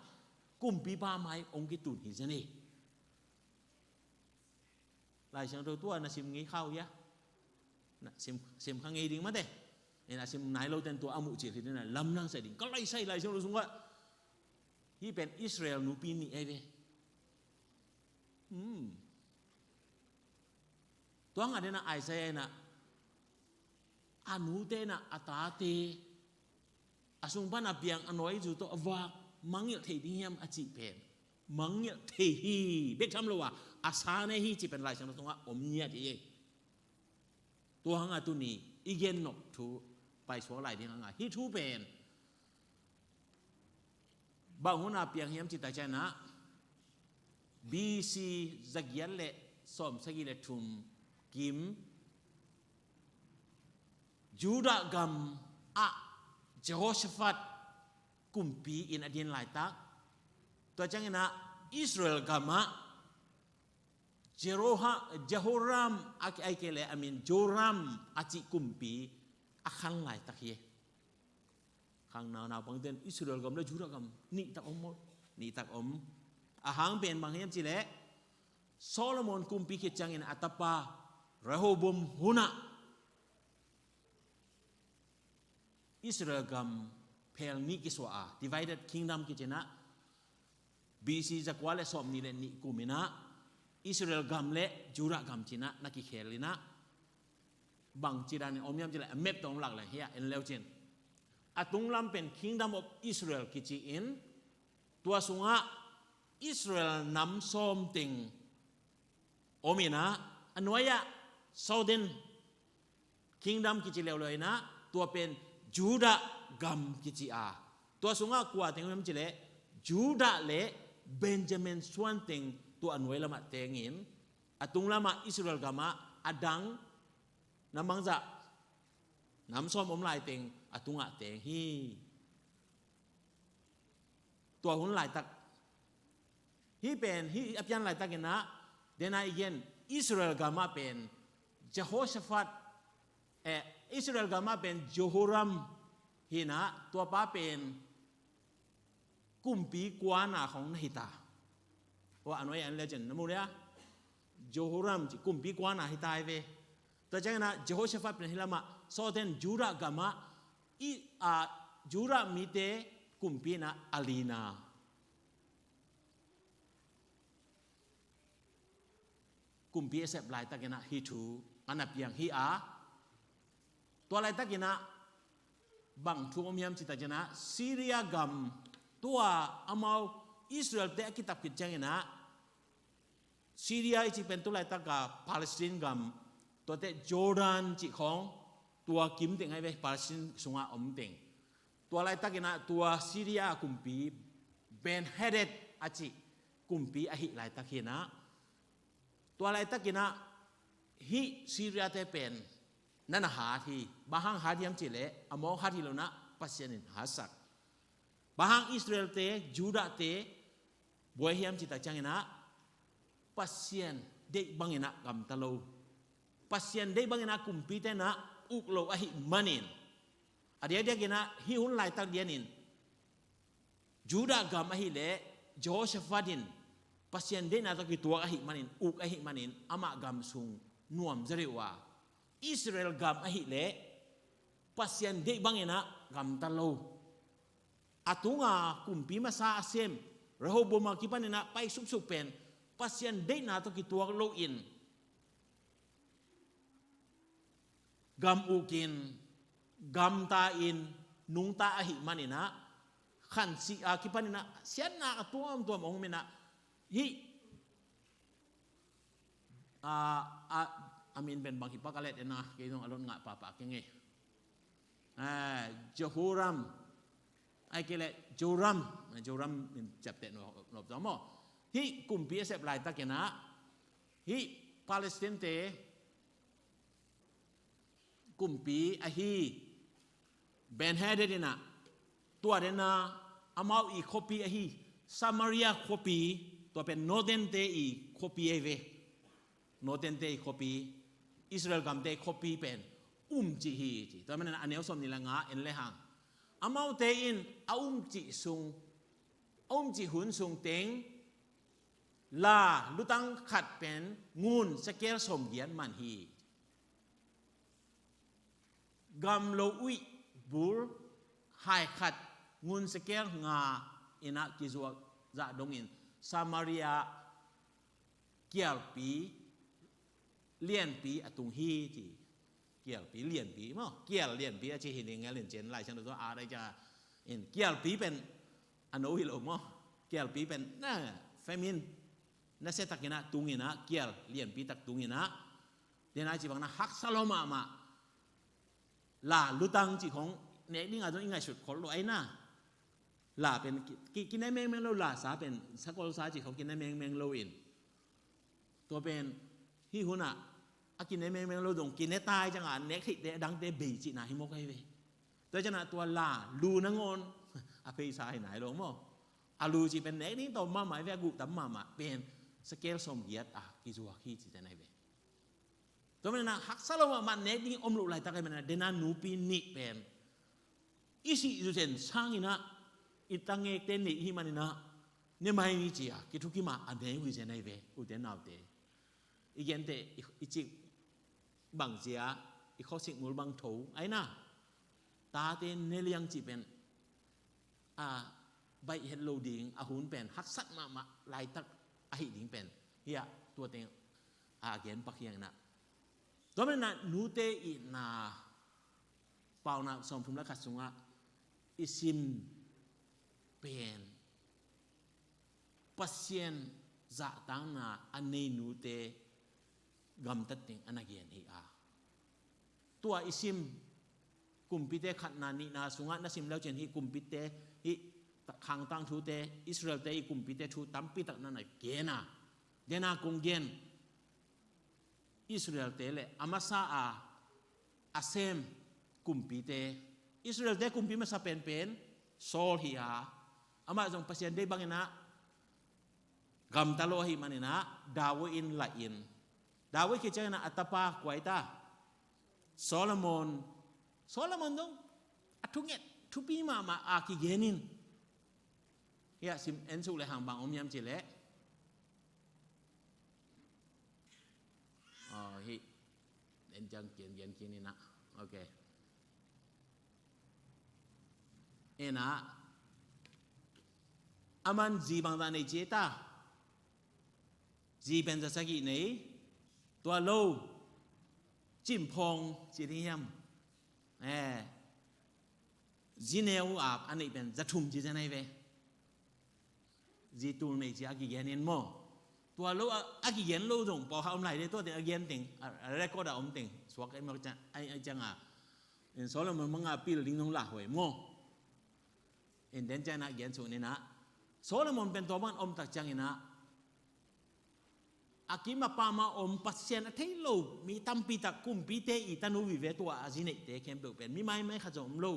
kumpipa mai hong kitun hi zen hi. Lai Siangtho tua na sim ngei kha uh hia? Na sim, sim kha ngei ding mate. Ina sim nai lo ten tua a muh cil hi ding na lamdang sa ding. Ka lai sai Lai Siangtho sungah hih pen Israel nupi nih ahi ve. Hmm. Tua ngah dena Isaiah in ah a nute in ah a tate a sung pan a piang a nuai zu tawh a vak mangngilh thei ding hiam a cih pen mangngilh thei hi bek tham lo a, a sa ne hi cih pen Lai Siangtho sungah om ngiat hi. Tua hangah tuni i gen nop thu paisuak lai ding hangah hih thu pen bang hun a piang hiam cih tak ciangin ah, B C zagiat le sawmsagih le thum kim Judah gam ah Jehoshaphat kumpi in a din laitak, tua ciangin ah Israel gam ah Jeroha-, Jehoram a ki, ahih kei leh a min Joram a cih kumpi a khang laitak hi. Khang nau, naupangten Israel gam le Judah gam nih tak om maw? Nih tak om. A hang pen bang hiam cih leh Solomon kumpi khit ciangin a tapa Rehoboam hun ah Israel gam phel nih kisuah a, divided kingdom kici in ah, B C zakua le sawmnih le nih kum in ah Israel gam le Judah gam ci in ah na kikhel in ah, bangci danin om hiam cih leh a map tawh hong lak leng hi a, en le uh cin. A tunglam pen Kingdom of Israel kici in, tua sungah Israel nam sawm teng om in ah, a nuai-ah Southern Kingdom kici leuleu in ah, tua pen Judah gam kici a, tua sungah kua teng om hiam cih leh Judah le Benjamin suan teng tua a nuai lamah teng in, a tunglamah Israel gamah a dang na mangzah nam sawm om lai teng a tungah teng hi. Tua hun laitak, hih pen, hih a pian laitak in ah, dena i gen, Israel gamah pen Jehoshaphat, eh, Israel gamah pen Jehoram hi in ah, tua pa pen kumpi kuana khong na hi ta. Tua a nuai-ah en le cin na mu dia, Jehoram ci kumpi kuana hi ta hi ve. Tua ciangin ah Jehoshaphat pen hih lamah, sawten Judah gamah i, a, Judah mite kumpi in ah a lina. Kumpi a sep laitak in ah hih thu a na piang hi a, tua laitak in ah bang thu om hiam cih tak ciangin ah Syria gam, tua amau Israel-te a kitap khit ciangin ah Syria i cih pen tu laitak a Palestine gam, tuate Jordan cih khong, tua kim teng ahi ve, Palestine sungah om teng. Tua laitakinah tua Syria kumpi Ben-Hadad a cih kumpi ahih laitakinah, tua laitakinah hih Syria-te pen na na hat hi. Bang hang hat hiam cihleh a mawk hat hi lo nah, Pasian in hatsak. Bang hang Israel-te, Judah-te buai hiam cih tak cianginah, Pasian deih banginah gamta lo, Pasian deih banginah kumpite nah uk lo ahih manin, a diakdiakinah hih hun laitak lianin Judah gam ahileh Jehoshaphat in Pasian deihna tawh kituak ahih manin, uk ahih manin amah gam sung nuam zaw deuh a, Israel gam ahileh Pasian deih banginah gamta lo. A tunga kumpi masa a sem Rehoboam a kipaninah pai supsup pen Pasian deihna tawh kituak loin gam ukin, gamta in, nungta ahih maninah, khansih a kipaninah siatna a tuamtuam hong om inah, hih a, a, a min pen bang hi pak a let ena, kei zong a lot ngah pahpah keng e. A, Jehoram, ai kei leh Joram, Joram min ciapteh nop, nop zong maw. Hih kumpi a sep laitakinah, hih Palestine-te kumpi ahi Ben-Hadad inah, tua dena amau i khuapi ahi Samaria khuapi, tua pen Northern-te i khuapi ahi ve. Northern-te i khuapi, Israel gamte i khuapi pen umcih hi ci. Tua manin a neu sawm ni le nga en le hang, amaute in a umcih sung, a umcih hun sung teng la lutang khat pen ngun sekel sawmgiat man hi. Gamlo uih bul hai khat ngun sekel nga inah kizuak zah dongin Samaria kialpi lianpi a tung hi ci. Kialpi lianpi maw, kial lianpi a ci hi ding ngelin cin Lai Siangtho a dai ca in kialpi pen a no hi lo maw. Kialpi pen na famine, na se takinah tunginah, kial lianpi tak tunginah, dena ci bang na haksa lo mahmah. La lutang ci khong nek dinga zong i ngaihsut khol lo aina. La pen ki, ki, kine mengmeng lo, la sa pen sakol sa ci khong kine mengmeng lo in. Tua pen hih hunah a kine mengmeng lo zong kine tai cianga nek theihte a dangte bei cihna hi mawk ahi ve. Tua cianah tua la lu nangawn a pheisa hi nai lo maw. A lu cih pen nek ding tawm mahmah ahi ve, a guh tam mahmah pen sekel sawmgiat a kizuak hi ci cian ahi ve. Tua manah haksa lo mahmah nek ding om loh laitak ahi manah dena nupi nih pen i sih zuzen sanginah i tangekte neih hi maninah ne mai ni ci-a kithukim a a ne uh hi zen ahi ve, ute naute. I gente i, i cik bang zia, i khuasik mul bang tho aina. Tate ne liang cih pen a baih het lo ding, a hun pen haksat mahmah laitak ahi ding pen hiah tua teng a gen pak hianginah. Tua manah nute i na Paunak sawmthum le khat sungah i sim pen Pasian zahtakna a nei nute gamtat ding a na gen hi a. Tua i sim kumpite khatna nihna sungah na sim leucin hih kumpite hih khangtang thute Israelte i kumpite thu tampitak na na gen a. Dena kong gen Israelte le a masa a a sem kumpite, Israelte kumpi masa penpen Saul hi a, amah zong Pasian deih banginah gamta lo ahi maninah David in laih in, David khit cianginah a tapa kua hi ta? Solomon. Solomon zong a thunget thupi mahmah a kigenin. Hiah sim en suk le hang bang om hiam cih leh. Aw, hih en ciang kian gen khin inah. Ok. Inah a man zi bangzah nei ci ta? Zi pen za sagih nei. Tua lo cimphawng ci ding hiam? Eh. Zi neu a a neih pen za thum ci zen ahi ve. Zi tul nei ci a kigen in maw? Tua lo a, a kigen lo zong pawlkhat om lai de, tua teng a gen teng a, a record a om teng suak ahi mawk ciang, ahi, ahi cianga In Solomon manga pil ding nong lauhuai maw? In den ciangin ah gen suk ni in ah, Solomon pen tua bang om tak ciangin ah, a kim a pam a om Pasian a thei lo mi tampi tak, kumpite i tanu vive, tua a zi neihte khempeuh pen mi maimai khat zong om lo.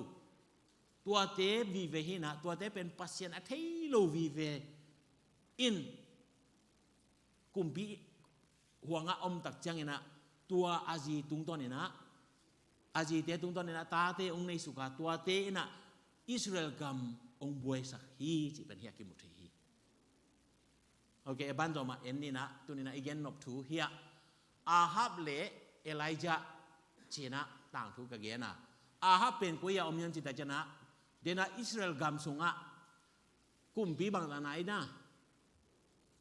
Tuate vive hi in ah, tuate pen Pasian a thei lo vive in, kumpi huang a om tak ciangin ah, tua a zi tungtawn in ah, a zite tungtawn in ah tate hong nei suk a, tuate in ah Israel gam hong buaisak hi cih pen hiah kimu thei hi. Ok, a ban zawh mah en ni in ah, tuni in ah i gen nop thu hiah, Ahab le Elijah ci in ah tangthu ka gen a. Ahab pen koi ah om hiam cih tak ciangin ah, den ah Israel gam sungah kumpi bangzah na hi na?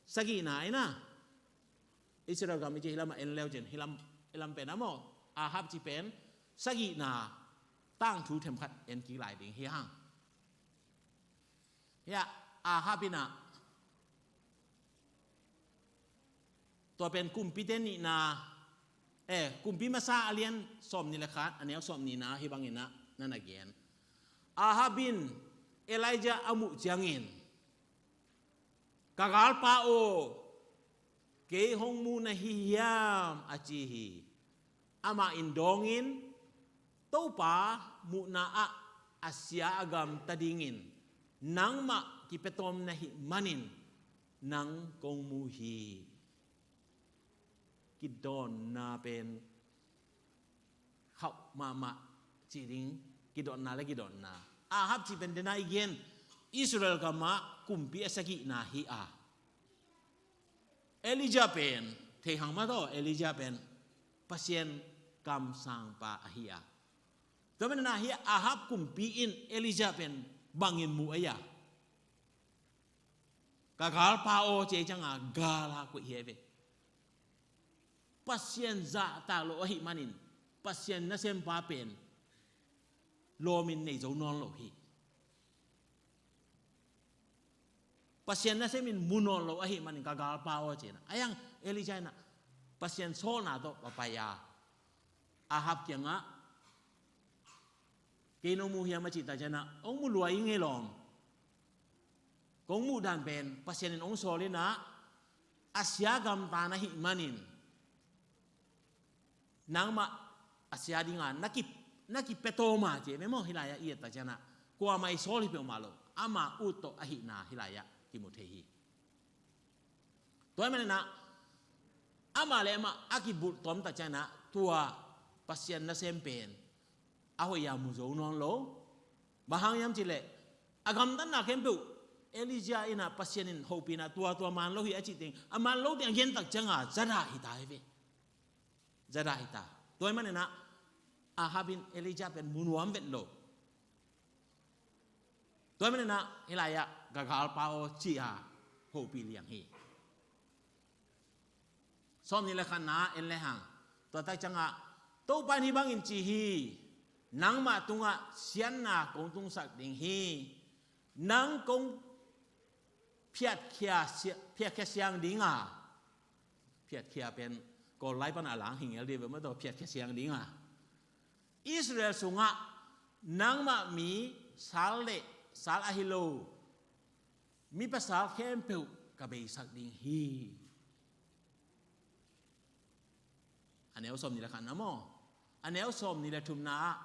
Sagihna hi na. Israel gam i ci hi lam ah en le uh cin, hi lam, hi lam pen a maw, Ahab ci pen sagihna, tangthu themkhat en kik lai ding hi hang. Hiah, Ahab in ah, tua pen Kumpite Nihna, eh, Kumpi Masa a lian sawmnih le khat, a neu sawmnihna hih bangin ah na na gen. Ahab in Elijah a muh ciangin, "Ka galpa aw, kei hong mu na hi hiam?" a ci hi. Amah in dawngin, "Topa, muhna ah a sia a gamta dingin nangmah kipia tawm na hih manin nang kong mu hi." Kidawnna pen khauh mahmah cih ding, kidawnna le kidawnna. Ahab cih pen den a i gen Israel gam ah kumpi a sagihna hi a. Elijah pen, thei hang mah tawh, Elijah pen Pasian kamsangpa ahi a. Tua manin ah hiah Ahab kumpi in Elijah pen bangin mu a hia? "Ka galpa aw," ci ciangin gal a koih hi ve. Pasian zahtak lo ahih manin, Pasian nasempa pen lawmin nei zo nawn lo hi. Pasian nasemin mu nawn lo ahih manin, "Ka galpa aw," ci in ah. Ahi hang Elijah in ah Pasian sawlna tawh va pai a, Ahab kiangah, "Kei nong mu hiam?" a cih tak ciangin ah, "Hong mu lua ing ei lawm. Kong muh dan pen Pasian in hong sawl in ah, a sia gamta na hih manin, nangmah a sia dinga na ki, na kipia tawm a," ci ve maw. Hih lai-ah i et tak ciangin ah, kuamah i sawl hi peuhmah lo, ama ut tawh ahihna hih lai-ah kimu thei hi. Tua ahih manin ah, amah le amah a kibulh tawm tak ciangin ah, tua Pasian nasem pen a hoih a mu zo nawn lo. Bang hang hiam cih leh, a gamtatna khempeuh Elijah in ah, Pasian in hopih in ah, tua, tua man lo hi a cih teng, a man lo teng a gen tak ciangin ah, zadah hi ta hi ve. Zadah hi ta. Tua ahih manin ah, Ahab in Elijah pen mu nuam vet lo. Tua ahih manin ah hih lai-ah, "Ka galpa aw," ci a hopih liang hi. Sawmnih le khatna en le hang. Tua tak ciangin ah, "Topa in hih bangin ci hi: Nangmah tungah siatna kong tungsak ding hi. Nang kong phiatkhia sia-, phiatkhia siang ding a," phiatkhia pen Kawl lai pan a lang hi ngel dih ve maw, tua phiatkhia siang ding a, "Israel sungah nangmah mi sal le sal ahi lo mi pasal khempeuh ka beisak ding hi." A neu sawmnih le khatna maw? A neu sawmnih le thumna ah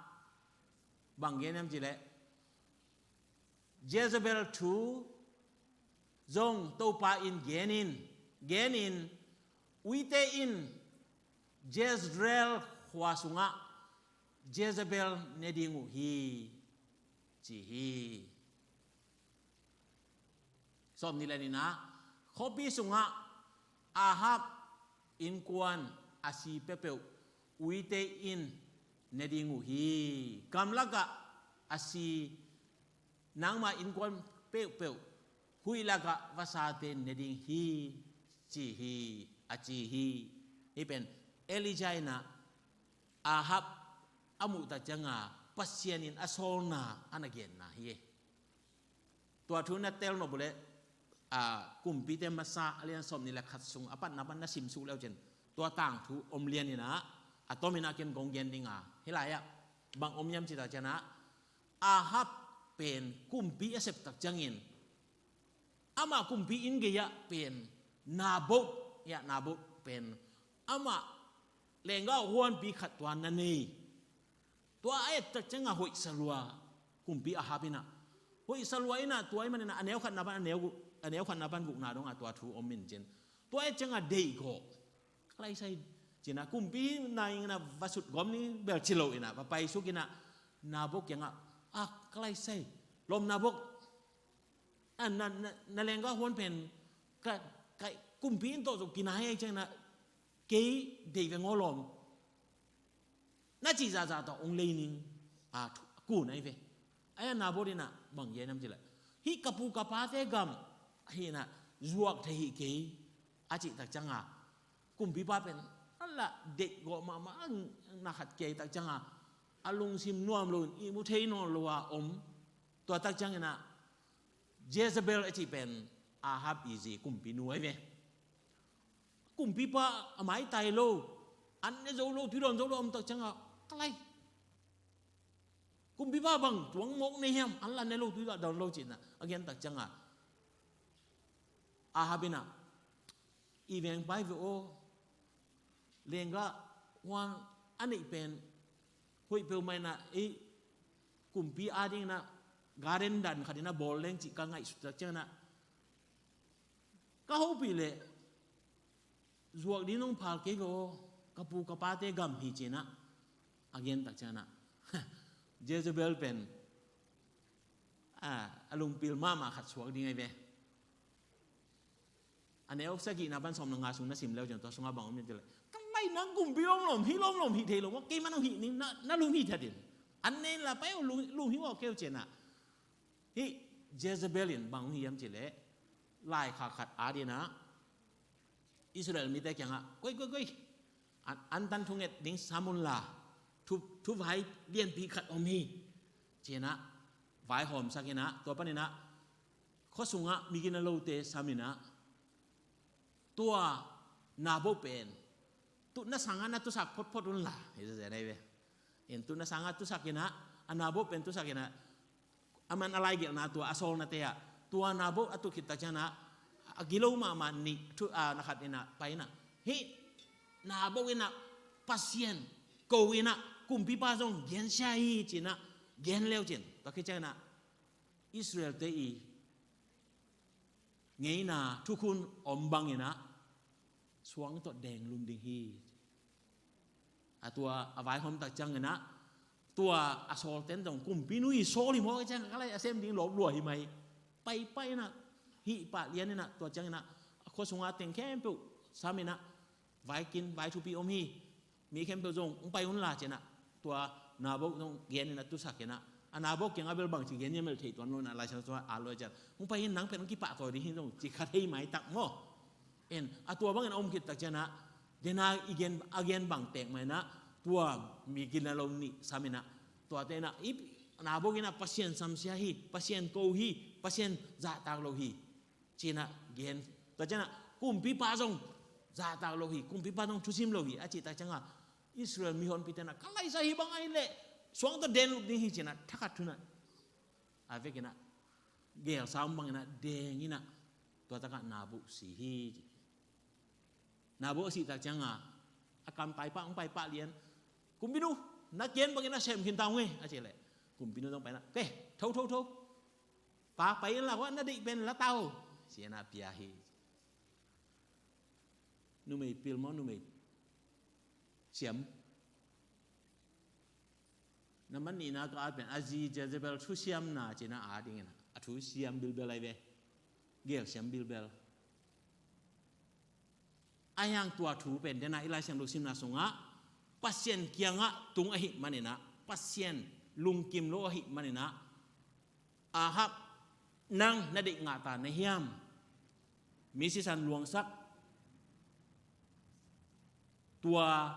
bang gen hiam cih leh, Jezebel thu zong Topa in genin, genin, uite in Jezreel khua sungah Jezebel ne ding uh hi, ci hi. Sawmnih le nihna, khuapi sungah Ahab innkuan a si peuhpeuh uite in ne ding uh hi. Gamlakah a si nangma innkuan peuhpeuh huih lakah vasate ne ding hi, ci hi, a ci hi. Hih pen Elijah in ah Ahab a muh tak ciangin Pasian in a sawlna a na genna hi. Tua thu na tel nop uh leh, a, Kumpite Masa a lian sawmnih le khat sung a patna pan na sim suk le uh cin, tua tangthu om lian in ah, a tomin ah ken kong gen ding a, hih lai-ah bang om hiam cih tak ciangin ah, Ahab pen kumpi a sep tak ciangin, amah kumpi inn gei-ah pen Naboth, ya, Naboth pen amah lenggah huanpi khat tua na nei. Tua a et tak ciangin ah hoihsa lua kumpi Ahab in ah. Hoihsa lua in ah, tua ahih manin ah, a neu khatna pan, a neu, a neu khatna pan gukna dong ah tua thu om in cin. Tua et ciangin ah deihgawh. Ka lai sai cin ah, kumpi na inn ah va sut gawm ni bel ci lo in ah, va paisuk in ah, Naboth kiangah, ah, ka lai sai, lawm Naboth, ah, na, na, na lenggah huan pen ka, ka kumpi inn tawh zong kinai ahih ciangin ah, kei deih veng aw lawm. Na cih zahzah tawh hong lei ning, a, thu, a kun ahi ve. Ahi a Naboth in ah bang gen hiam cih leh, hih ka pu ka pate gam ahi in ah, zuak thei hi kei, a cih tak ciangin ah, kumpipa pen a lah deihgawh mahmah, na khat kei tak ciangin ah, a lungsim nuam lo in, ihmu thei nawn lo a om. Tua tak ciangin ah, Jezebel a cih pen Ahab i zi kumpinu ahi ve. Kumpipa a maitai lo, an ne zo lo, tui dawn zo lo a om tak ciangin ah, ka lai, kumpipa bang tuang mawk nei hiam, an la ne lo, tui dawn lo cin ah a gen tak ciangin ah, Ahab in ah, i veng pai ve aw, lenggah huan a neih pen hoih peuhmah in ah, ei kumpi ading in ah garden dan khat in ah bawl leng cih ka ngaihsut tak ciangin ah, ka hopih leh zuak ding nong phal kei ve aw, ka pu ka pate gam hi cin ah a gen tak ciangin ah, Jezebel pen, a, a lungpil mahmah khat suak ding ahi ve. A neu sagihna pan sawm le nga sung na sim leu ciang, tua sungah bang om hiam cih leh, ka lai, nang kumpi lawmlawm hih, lawmlawm hih thei lo maw, keimah nong hih ning, na, na lum hih that in. An ne in la pai aw, lum, lum hih aw kei uh cin ah. Hih Jezebel in bang hong hih hiam cih leh, laikhak khat ading in ah Israel mite kiangah, koi, koi, koi, an, antan thunget ding sam un la, thu, thuvai lianpi khat om hi, cin ah vaihawmsak in ah, tua panin ah khua sungah miginalote sam in ah, tua Naboth pen tutna sangah na tusak photphot un la, hi zen ahi ve. In tutna sangah tusak in ah, a Naboth pen tusak in ah, a man a laigelhna tua a sawlnate ah, tua Naboth a tut khit tak ciangin ah, a gilo mahmah nih thu, a, na khat in ah pai in ah, hih Naboth in ah Pasian ko in ah, kumpipa zong gensia hi cin ah, gen leu cin. Tua khit ciangin ah Israel-te i ngeina thukhun om bangin ah suang tawh deng lum ding hi. A tua a vaihawm tak ciangin ah, tua a sawlten zong kumpinu i sawl hi maw, ka ciang ka lai, a sem ding lawp lua hi mai. Paipai in ah, hih pah lian in ah, tua ciangin ah, a khua sunga teng khempeuh sam in ah, vai kin, vai thupi om hi, mi khempeuh zong hong pai un la, cin ah tua Naboth zong gen in ah tusak in ah, a Naboth kiangah bel bangci gen hiam bel thei tuan lo in ah, Lai Siangtho sungah a loi ciang, hong pai in, nang pen hong kipahtawi ding hi zong ci kha thei maitak maw. En, a tua bangin a om khit tak ciangin ah, den a i gen, a gen bang tek mah in ah, tua miginalo nih sam in ah, tuate in ah, i, Naboth in ah Pasian samsia hi, Pasian ko hi, Pasian zahtak lo hi, cin ah gen. Tua ciangin ah kumpipa zong zahtak lo hi, kumpipa zong thusim lo hi, a cih tak ciangin ah, Israel mihonpite in ah, ka lai sai, hih bang ahih leh suang tawh den lum ding hi, cin ah thakhat thu in ah, a vekin ah gelsa om bangin ah deng in ah, tua takah Naboth si hi. Naboth a sih tak ciangin ah, a kam pai pah, hong pai pah lian, kumpinu, na gen bangin ah sem khin ta ung e, a cih leh, kumpinu zong pai in ah, ke, tho, tho, tho, pa, pai in la, hua na deih pen la ta o, ci in ah pia hi. Numei pil maw, numei siam? Nambat nihna ka at pen, a zi Jezebel thusiamna, cin ah a dingin ah, a thusiam bilbel ahi ve. Gelsiam bilbel. Ahi hang tua thu pen, den a i Lai Siangtho simna sungah, Pasian kiangah tung ahih manin ah, Pasian lungkim lo ahih manin ah, Ahab, nang na deih ngah ta na hiam? Mi sisan luangsak. Tua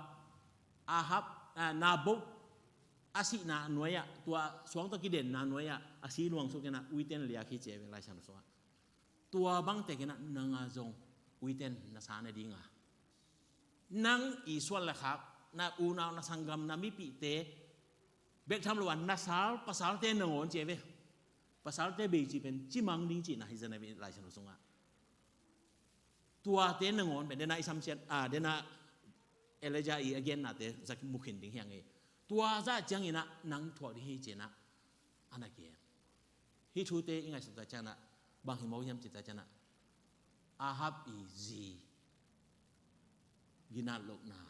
Ahab, ah, Naboth a sihna nuai-ah, tua suang tawh kidenna nuai-ah, a si luangsuk in ah uiten liak hi ci hi ve Lai Siangtho sungah. Tua bang tek in ah nang a zong uiten na sa na ding a, nang i suan le khak, na unau, na sanggam, na mipihte Bek tham lo a nasal, pasalte nangawn ci ve. Pasalte bei cih pen cimang ding cihna hi zen a ve Lai Siangtho sungah. Tuate nangawn pen dena i samsiat, ah, dena Elijah i a gennate zat mu khin ding hi hang e. Tua zah ciangin ah nang thuak ding hi ci-in ah a na gen. Hih thute i ngaihsut tak ciangin ah bang hi mawk hiam cih tak ciangin ah Ahab i zi ginat lohna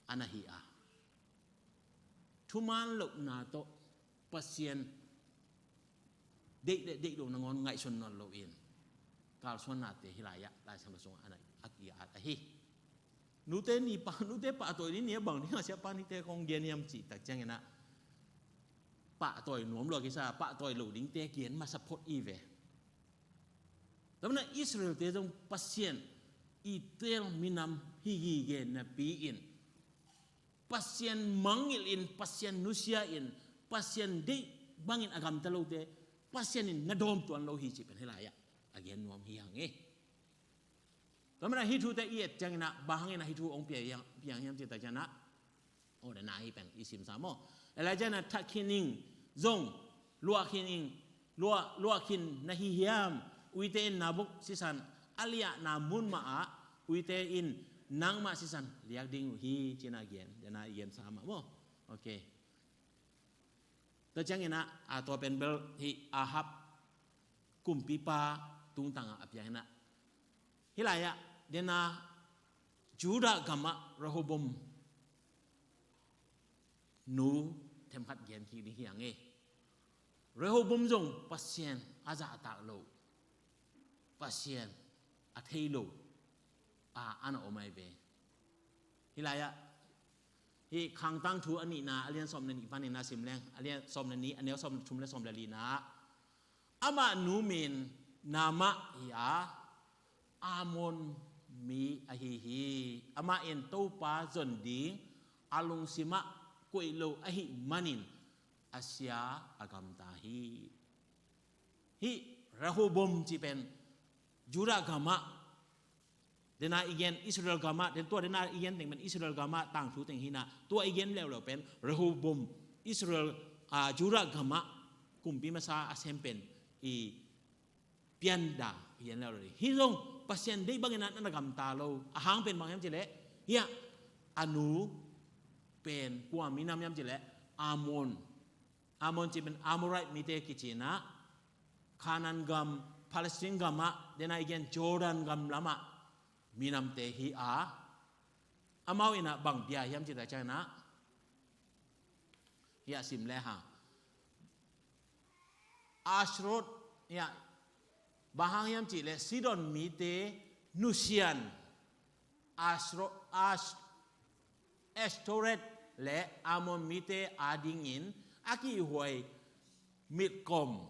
a na hi a, thuman lohna tawh Pasian deih le deih lo nangawn ngaihsun nawn loin kalsuannate hih lai-ah Lai Siangtho sungah a na a ki-at ahi. Nute ni pah, nute pahtawi ni ni a bang ding a siapa nite kong gen hiam cih tak ciangin ah pahtawi nuam lo a kisa, pahtawi lo dingte gen masa phot i ve. Tua manin ah Israelte zong Pasian i teel minam hi gige napi-in Pasian mangngilh in, Pasian nusia in, Pasian deih bangin a gamta lote Pasian in na dawm tuan lo hi cih pen hih lai-ah a gen nuam hi hang e. Tua manin ah hih thute i et ciangin ah bang hangin ah hih thu hong pia hiam, piang hiam cih tak ciangin ah, aw, dena hih pen i simsa maw. Elijah in ah that khin ing, zong luah khin ing, luah, luah khin na hi hiam? Uite in na buk sisan a liahna mun mah ah uite in nangmah sisan liak ding uh hi ci-in ah gen, dena i gensa mah maw. Ok. Tua ciangin ah, a, tua pen bel hih Ahab kumpipa tungtang ah a piang in ah, hih lai-ah dena Judah gamah Rehoboam nu themkhat gen kik ding hi hang e. Rehoboam zong Pasian a zahtak lo, Pasian a thei lo a, a na om ahi ve. Hih lai-ah hih Khang Tangthu a nihna a lian sawm le nih panin ah sim leng, a lian sawm le nih, a neu sawm thum le sawm le lina ah, amah nu min Naamah hi a, Ammon mi ahi hi. Amah in Topa zon ding a lungsimah koih lo ahih manin a sia a gamta hi. Hih Rehoboam cih pen Judah gamah, dena i gen Israel gamah, den tua dena i gen teng pen Israel gamah tangthu teng hi in ah, tua i gen leuleu pen Rehoboam, Israel, a, Judah gamah kumpi masa a sem pen i pianda i gen leuleu hi. Hih zong Pasian deih bangin ah na gamta lo. A hang pen bang hiam cih leh, hih ah a nu pen kua minam hiam cih leh Ammon. Ammon cih pen Amorite mite kici in ah, Canaan gam, Palestine gamah, dena i gen Jordan gam lamah minamte hi a, amau in ah bang bia hiam cih tak ciangin ah, hih ah sim le hang, Ashdod, hih ah, bang hang hiam cih leh Sidon mite nusian, Ashdod, Ash-, Ashtoreth le Ammon mite adingin a kihhuai Milkom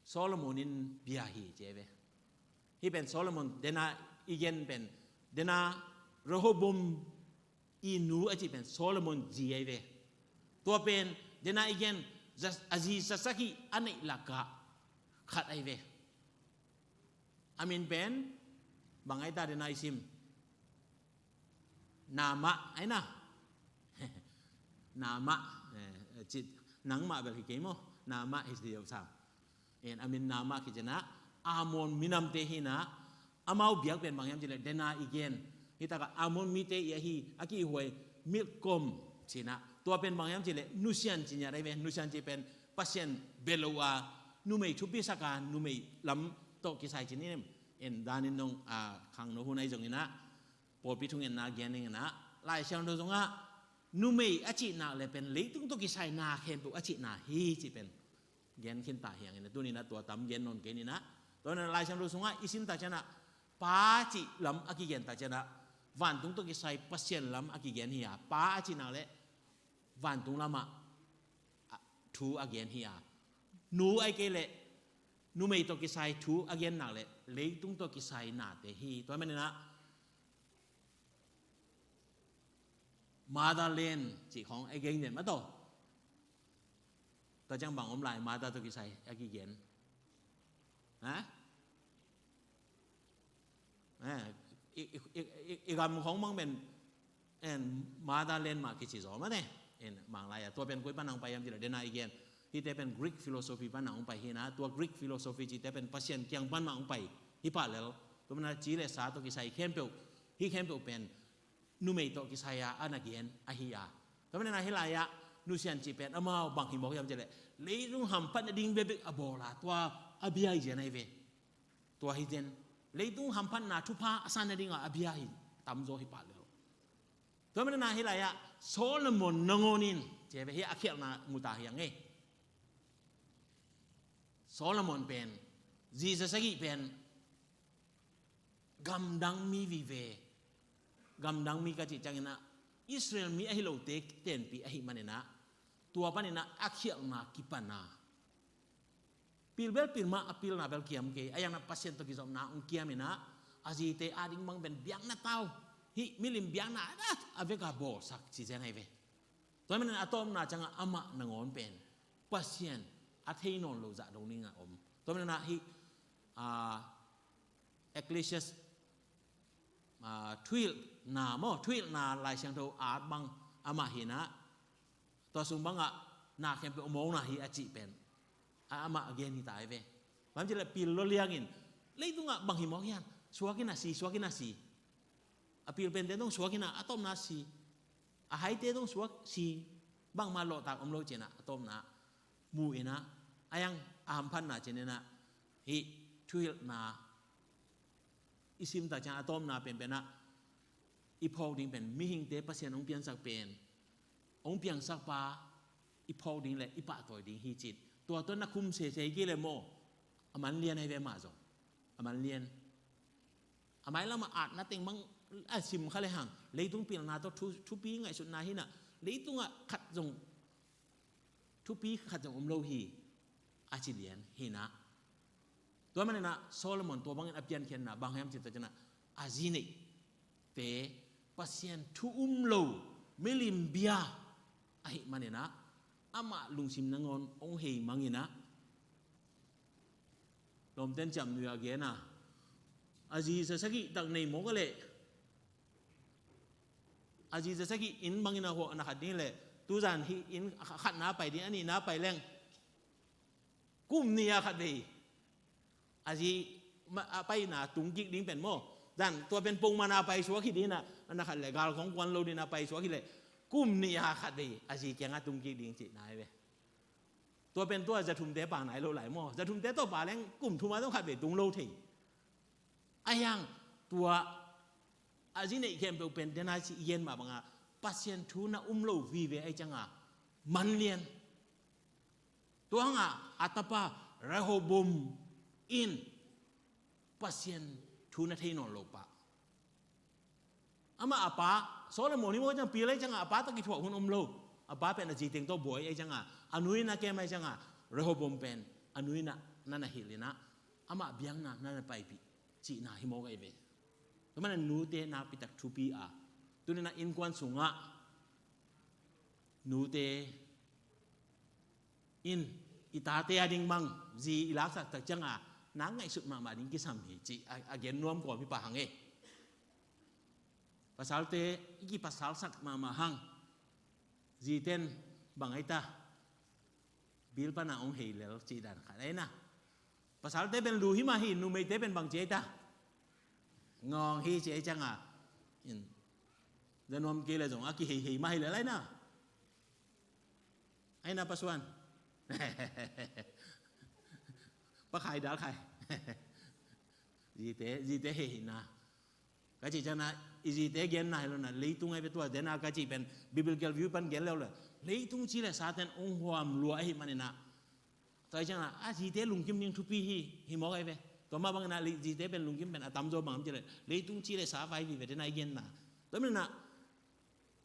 Solomon in bia hi ci ve. Hih pen Solomon, dena i gen pen, dena Rehoboam i nu a cih pen Solomon zi ahi ve. Tua pen dena i gen, a zi zaksak hi a neih lakah khat ahi ve. A min pen bang ahi ta, dena i sim, Naamah ahi na. Naamah, eh, cih, nangmah bel hi kei maw. Naamah hi ziau sam. En, a min Naamah kici in ah, Ammon minamte hi in ah, amau biak pen bang hiam cih leh, dena i gen, hih takah Ammon mite i ahi, a kihhuai Milkom ci in ah, tua pen bang hiam cih leh, nusian ci ngiat ahi ve. Nusian cih pen Pasian bia lo a, numei thupisak a, numei lam tawh kisai ci ni nem. En, danin nong, a, khangno hun ahi zongin ah, pawlpi thungetna gen ning in ah, Lai Siangtho zongah numei a cihna le pen leitung tawh kisai na khempeuh a cihna hi cih pen gen khin ta hi hang in ah, tuni in ah tua tam gen nawn kei ning in ah, tua in ah Lai Siangtho sungah i sim tak ciangin ah, pa cih lam a kigen tak ciangin ah, vantung tawh kisai Pasian lam a kigen hi a, pa a cihna le vantung lamah, a, thu a gen hi a, nu ahi kei leh numei tawh kisai thu a gen nak leh leitung tawh kisai nate hi. Tua manin ah Motherland cih khawng a gen den mah tawh. Tua ciang bang om lai, mother tawh kisai a kigen? Ha? Eh, i, i, i, i, i gam khawng mang pen En motherland mah kici zaw mate. En Manglai ah tua pen koi pan hong pai hiam cih leh, dena i gen, hihte pen Greek philosophy pan hong pai hi na, tua Greek philosophy cihte pen Pasian kiang pan mah hong pai hi pah lel. Tua manin a ci le sa tawh kisai khempeuh, hih khempeuh pen numei tawh kisai a a na gen ahi a. Tua manin a hih lai-ah nusian cih pen amau bang hi mawk hiam cih leh, leitung hamphat nading bekbek a bawl a, tua a bia hi zen ahi ve. Tua hi zen, leitung hamphatna thupha a san nading a a bia hi, tamzaw hi pah lel. Tua manin a hih lai-ah Solomon nangawn in, ci ve, hih a khialhna mu ta hi hang e. Solomon pen, zi za sagih pen gamdang mi vive, gamdang mi ka cih ciangin ah Israel mi ahi lote tenpih ahih manin ah, tua panin ah a khialhna kipan a, pil bel pil mah, a pilna bel kiam kei, a hiang na Pasian tawh kizopna hong kiam in ah, a zite ading bang pen biakna tau, hih milim biakna a, a vek a bawlsak ci zen ahi ve. Tua manin a tawpna ciangah amah nangawn pen Pasian a thei nawn lo zah dong ding a om. Tua manin ah hih, ah, Ecclesiastes, ah, thuhilhna maw, thuhilhna Lai Siangtho at bang amah hi in ah, tua sung bangah na khempeuh mawkna hi a cih pen a, amah a gen hi ta ahi ve. Bang hiam cih leh pil lua liangin, leitungah bang hi mawk hiam, suak in a si, suak in a si. A pil pente zong suak in ah, a tawpna si. A haite zong suak, si. Bangmah lawhtak om lo ci in ah, a tawpna mu in ah, a hiang a hamphatna ci in ah, hih thuhilhna i sim tak ciang a tawpna penpen ah i phawk ding pen mihingte Pasian hong piansak pen, hong piangsak pa i phawk ding le i pahtawi ding hi ci. Tua tawh na khum sese hi kei leh maw, a man lian ahi ve mah zong. A man lian. A mailam ah atna teng bang a sim kha le hang, leitung pilna tawh thu, thupi ngaihsutna hi in ah, leitungah khat zong, thupi khat zong om lo hi, a ci lian hi in ah. Tua manin ah Solomon tua bangin a piankhiatna bang hiam cih tak ciang ah, a zi neihte Pasian thu um lo milim bia ahih manin ah, amah lungsim nangawn hong hei mang in ah, lawmten ciamnuih a gen a, a zi za sagih tak nei mawk a leh, a zi za sagih inn bangin a huah na khat ding leh, tuzan hih inn khatna pai ding, a nihna pai leng kum nih a khat vei a zi ma-, a paina tung kik ding pen maw, zan tua pen pongman a pai suak hi ding in ah, na khat leh gal khong kuan lo ding in ah pai suak hi leh, kum nih a khat vei a zi kiangah tung kik ding cihna ahi ve. Tua pen tua za thumte pha nai lo lai maw, za thumte tawh pha leng kum thum a zong khat vei tung lo thei. A hiang tua a zi neih khempeuh pen dena ci i gen mah bangah Pasian thu na um lo vive ahih ciangah man lian. Tua hangah a tapa Rehoboam in Pasian thu na thei nawn lo pa. Amah a pa, Solomon hi mawk ciang, pil ahih ciangah a pa tawh kithuah hun om lo. A pa pen a zi teng tawh buai ahih ciangah, a nu in a kem ahih ciangah, Rehoboam pen a nu in a na na hilh in ah, amah biakna na na paipih cihna hi mawk ahi ve. Tua manin nute nakpi tak thupi a, tuni in ah innkuan sungah nute in i tate a ding bang zi i laksak tak ciangah, nak ngaihsut mahmah ding kisam hi cih a, a gen nuam kawm hi pah hang e. Pasalte i kipasalsak mahmah hang, ziten bang ai ta, bil pana hong hei lel cih dan khat ai na. Pasalte pen lu hi mah hi, numeite pen bang ci ai ta, ngawng hi ci ai ciangah, in, za nuam kei leh zong a kihei hei mah hi lel ai na. Ai na Pa Suan. Pa Khai, Dal Khai. Zite, zite hei hi na. Ka cih ciangin ah, i zite genna hi lo in ah, leitung ahi ve tua, dena ka cih pen biblical view pan gen leu le, leitung ci le sa ten hong huam lua ahih manin ah, tua ahih ciangin ah, a zite lungkim ding thupi hi, hi mawk ahi ve. Tua mah bangin ah, lei-, zite pen lungkim pen a tamzaw bang hiam cih leh, leitung ci le sa vai vive, dena i genna. Tua manin ah,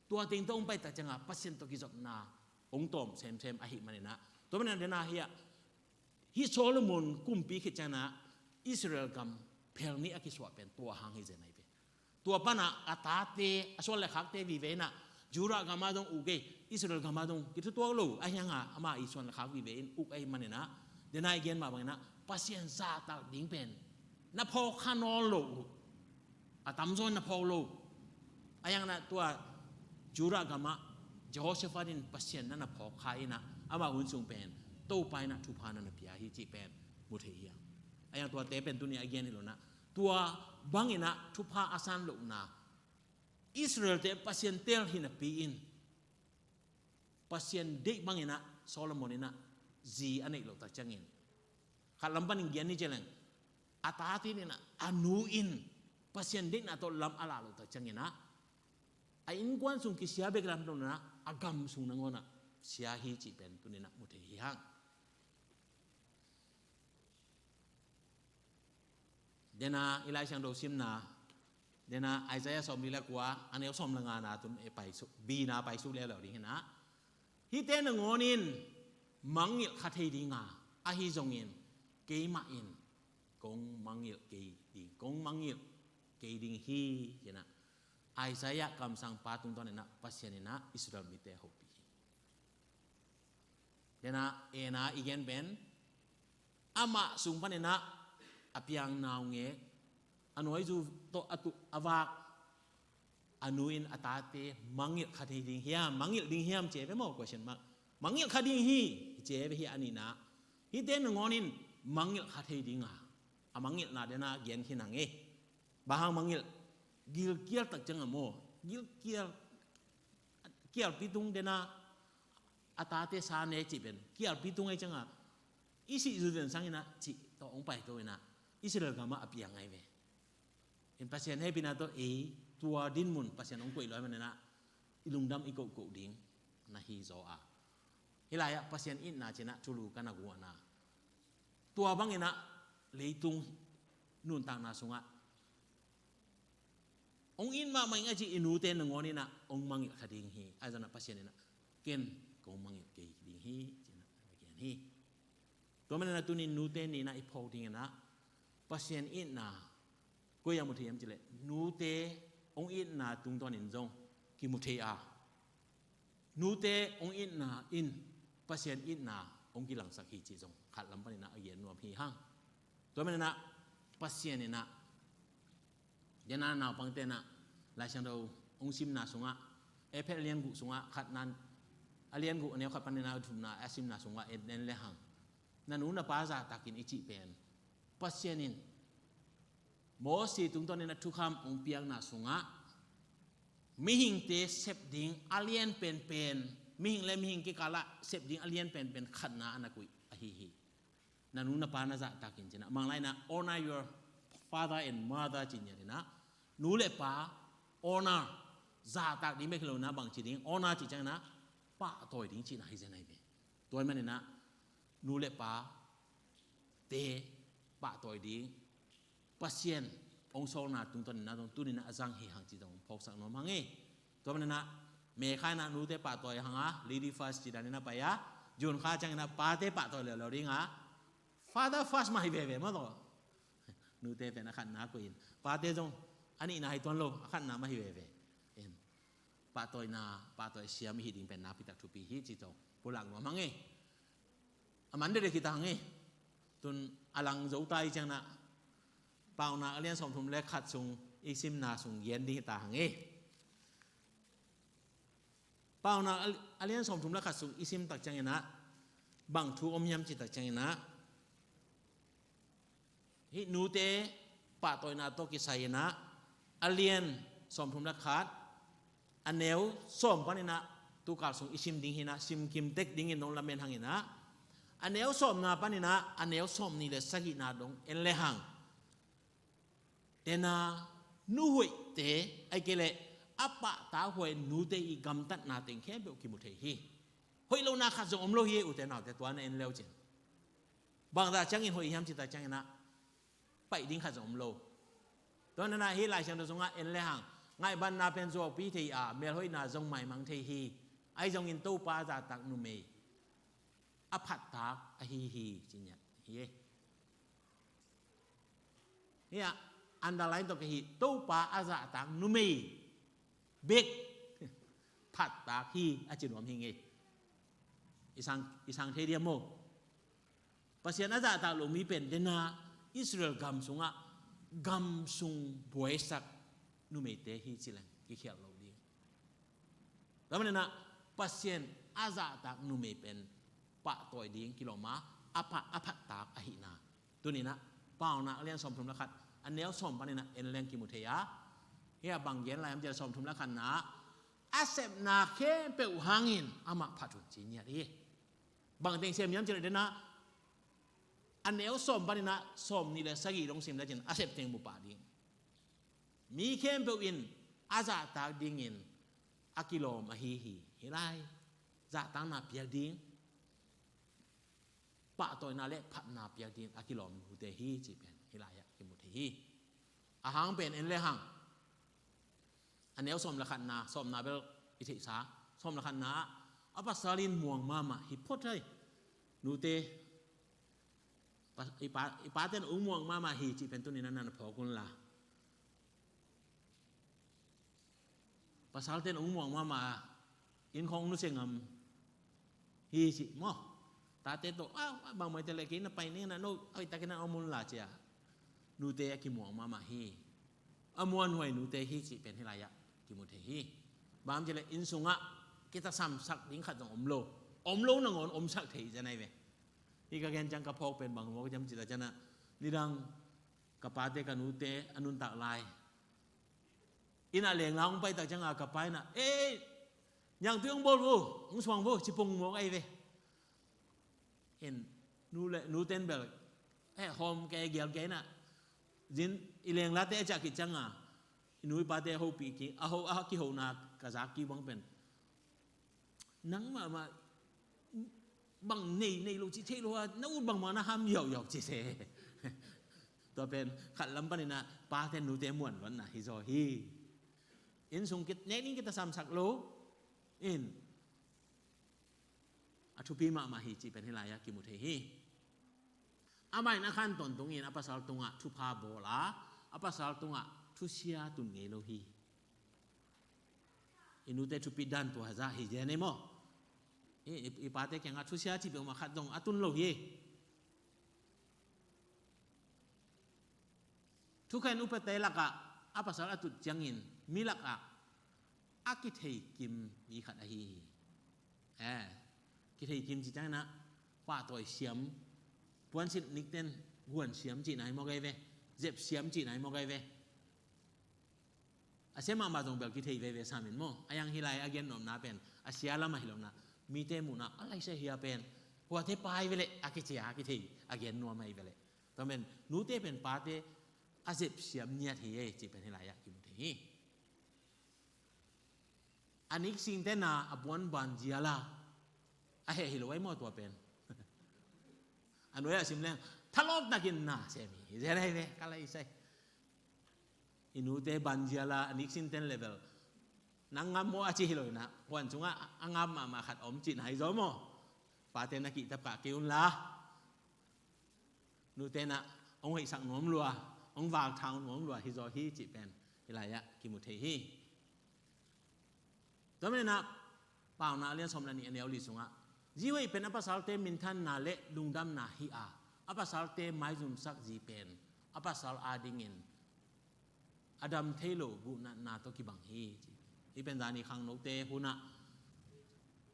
tua teng tawh hong pai tak ciangin ah, Pasian tawh kizopna hong tawm semsem ahih manin ah, tua manin ah, dena hi ah, hih Solomon kumpi khit ciangin ah Israel gam phel nih a kisuah pen tua hang hi zen ahi ve. Tua pan ah a tate, a suan le khakte vive in ah, Judah gam ah zong uk ei, Israel gam ah zong kithutuak lo, ahih hang ah ama i suan le khak vive in uk ahih manin ah, dena i gen mah bangin ah, Pasian zahtak ding pen na phawk kha nawn lo uh. A tamzaw in na phawk lo. Ahih hang ah tua Judah gamah Jehoshaphat in Pasian na na phawk kha inah, amah hun sung pen Topa inah thupha na na pia hi cih pen mu thei hi a. A yang tuate pen tuni a gen hi lo inah, tua bang inah thupha a san lohna Israel-te Pasian teel hi napi in, Pasian deih bang inah Solomon inah zi a neih loh tak ciangin, khat lam panin gen ni ci leng, a tate inah, a nu in Pasian deihna tawh lam a lah loh tak ciang inah, a innkuan sung kisia bek lam lo inah, a gam sung nangawn ah sia hi cih pen tuni inah mu thei hi hang. Dena i Lai Siangtho simna, dena Isaiah sawmli le kua, a neu sawm le ngana tun e pai su, bina pai su leuleu ding hi inah, hihte nangawn in mangngilh kha thei ding a, ahi zongin keimah in kong mangngilh kei ding, kong mangngilh kei ding hi, ci inah Isaiah kamsangpa tungtawn inah Pasian inah Israel mite hopih hi. Dena ena i gen pen, amah sung pan inah a piang naungek, a nuaizu tawh a tuh a vak, a nu in a tate mangngilh kha thei ding hiam, mangngilh ding hiam ci ve maw, question mark. Mangngilh kha ding hi ci ve hi a nihna. Hihte nangawn in mangngilh kha thei ding a, a mangngilhna dena gen khin hang e. Bang hang mangngilh? Gilkial tak ciang a maw, gilkial, kialpi tung dena a tate sa ne cih pen, kialpi tung ahi ciang a, i sih zuzan sang inah cih tawh hong pai to inah, Israel gamah a piang ahi ve. In Pasian hehpihna tawh ei tua dinmun Pasian hong koih lo ahih man inah, i lungdam i kohkoh ding na hi zaw a. Hih lai-ah Pasian itna ci inah thulu ka na guahna, tua bang inah leitung nuntakna sungah hong it mahmah ing a cih i nute nangawn inah hong mangngilh kha ding hi. Ahi zongin ah Pasian inah, ken kong mangngilh kei ding hi, ci inah a gen hi. Tua man inah tuni in nute ni inah i phawk ding inah, Pasian itna koi ah mu thei hiam cih leh, nute hong itna tungtawn in zong kimu thei a, nute hong itna in Pasian itna hong kilangsak hi cih zong khat lam pan inah a gen nuam hi hang. Tua man inah Pasian inah, dena naupangte inah Lai Siangtho hong simna sungah, Efesa lian guk sungah khatna, a lian guk a neu khat pan inah a thumna a simna sungah en, en le hang, na nu na pa zahtak in i cih pen, Pasian in Moses tungtawn in a thukham hong piakna sungah mihingte sep ding a lian penpen, mihing le mihing kikalah sep ding a lian penpen khatna a na koih ahi hi. Na nu na pa na zahtak in ci inah, Manglai inah honor your father and mother ci ngiat inah, nu le pa honor, zahtak ding bek hi lo inah bangci ding, honor cih ciang inah pahtawi ding cihna hi zen ahi ve. Tua ahih man inah nu le pate pahtawi ding, Pasian hong sawlna tungtawn inah zong tuni inah a zang hi hang cih zong phawksak nuam hang e. Tua man inah May kha inah nute pahtawi hang a, lady first cih dan inah pai a, June kha ciang inah pate pahtawi leuleu ding a, father first mah hi veve maw tawh. Nute pen a khatna koih in, pate zong a nihna hi tuan lo, a khatna mah hi veve. En, pahtawina, pahtawi siam i hih ding pen nakpi tak thupi hi cih zong pulak nuam hang e. A man dede kita hang e. Tun a lang zo ta i ciang inah, Paunak a lian sawmthum le khat sung i simna sung gen ding hita hang e. Paunak a, a lian sawmthum le khat sung i sim tak ciang inah, bang thu om hiam cih tak ciang inah, hih nute pahtawina tawh kisai inah, a lian sawmthum le khat, a neu sawm pan inah, tukal sung i sim ding hi inah, sim kim tek ding in dong lamen hang inah, a neu sawmna pan inah a neu sawmnih le sagihna dong en le hang, dena nu hoihte, ahih kei leh a pahtak huai nute i gamtatna teng khempeuh kimu thei hi. Hoih lohna khat zong om lo hi e, ute naute, tua na en leu cin. Bangzah ciangin hoih hiam cih tak ciang inah, paih ding khat zong om lo. Tua na inah hih Lai Siangtho sungah en le hang, ngaihbanna pen zuaupi thei a, melhoihna zong maimang thei hi. Ahi zongin Topa a zahtak numei a phattak ahi hi, ci ngiat hi e. Hih ah underline tawh ka hih, Topa a zahtak numei bek phattak hi, a ci nuam hi ing e. I sang, i sang thei diam maw? Pasian a zahtak lo mi pen dena Israel gam sungah gam sung buaisak numeite hi ci leng kikhial lo ding. Tua maninah Pasian a zahtak numei pen pahtawi ding kilawm a, a pha-, a phattak ahihna. Tuninah Paunak a lian sawmthum le khat, a neu sawm paninah en leng kimu thei a. Hia bang gen lai hiam cih leh sawmthum le khatna ah, a sepna khempeuh hangin amah phat un ci ngiat hi. Bang teng sem hiam cih leh denah a neu sawm paninah sawmnih le sagih dong sim lecin a sep teng mu pah ding. Mi khempeuh in a zahtak dingin a kilawm ahi hi. Hih lai zahtakna piak ding, pahtawina le phatna piak ding a kilawm nute hi cih pen hih lai-ah kimu thei hi. A hang pen en le hang, a neu sawm le khatna, sawmna bel i theihsa, sawm le khatna ah a pasal in muang mahmah hi phot hi. Nute, pa-, i pa, i paten ong muang mahmah hi cih pen tuninah na phawk unla. Pasalten ong muang mahmah a, inn khawng nusia ngam hi cih maw. Tate tawh, ah, bangmah hi ta leh kei na pai ning a, no hoihtakin a om unla ci a, nute a kimuang mahmah hi. A muanhuai nute hi cih pen hih lai-ah kimu thei hi. Bang hiam cih leh inn sungah kitasamsak ding khat zong om lo. Om lo nangawn omsak thei zen ahi ve. Hih ka gen ciang ka phawk pen bang mawk hiam cih leh cianah, nidang ka pate ka nute a nuntak lai, innah lengla hong paitak cianga ka pa innah, "Ei, niangtui hong bawl vo, hong suang vo," ci pong mawk ahi ve. In, nu le, nuten bel, eh, hawm kei, gial kei innah, zin, i lenglate a ciah khit cianga i nu i pate a hopih kik, a ho, a kihona ka zak kik bang pen, "Nang mahmah bang nei, nei lo cih theih lo a, na ut bangmah na ham yauhyau," ci se. Tua pen khat lam paninah pate nute muanluatna hi zaw hi. Inn sung kit, nek ding kitasamsak lo in, a thupi mahmah hi cih pen hih lai-ah kimu thei hi. Amah in a khan tawntungin a pasal tungah thupha bawl a, a pasal tungah thusia tun ngei lo hi. I nute thupi dan tua zah hi zen ei maw. I, i, i pate kiangah thusia cih peuhmah khat zong a tun lo hi. Thukhen upate lakah a pasal a tut ciangin mi lakah a kithei kim mi khat ahi hi. Eh, kithei kim cih cianginah pahtawi siam, puansilh nikten guan siam cihna hi maw gai ve, zep siam cihna hi maw gai ve. A sia mahmah zong bel kithei veve samin maw. A yang hih lai a gen nuamna pen a sia lamah hi lona, mite muhna a laisa hia pen huate pai veleh a kicia a kithei a gen nuam ahi veleh. Tua pen nute pen pate a zep siam ngiat hi ei cih pen hih lai-ah kimu thei hi. A nik singte na a puan ban ziala a heh hi lo ai maw tua pen. A nuai-ah sim leng thalawptakin na sem hi zen ahi ve ka laisai. I nute ban ziala a nik singten level nang ngam maw a ci hi lo inah, huan sungah a ngam mahmah khat om cihna hi zaw maw. Pate na kihtap kah kei unla. Nute na hong hoihsak nuam lua, hong valthau nuam lua hi zaw hi cih pen hih lai-ah kimu thei hi. Tua maninah Paunak a lian sawm le nih a neu li sungah, zi hoih pen a pasalte minthanna le lungdamna hi a, a pasalte maizumsak zi pen a pasal adingin a dam thei lo guhnatna tawh kibang hi ci. Hih pen zani khangnote hunah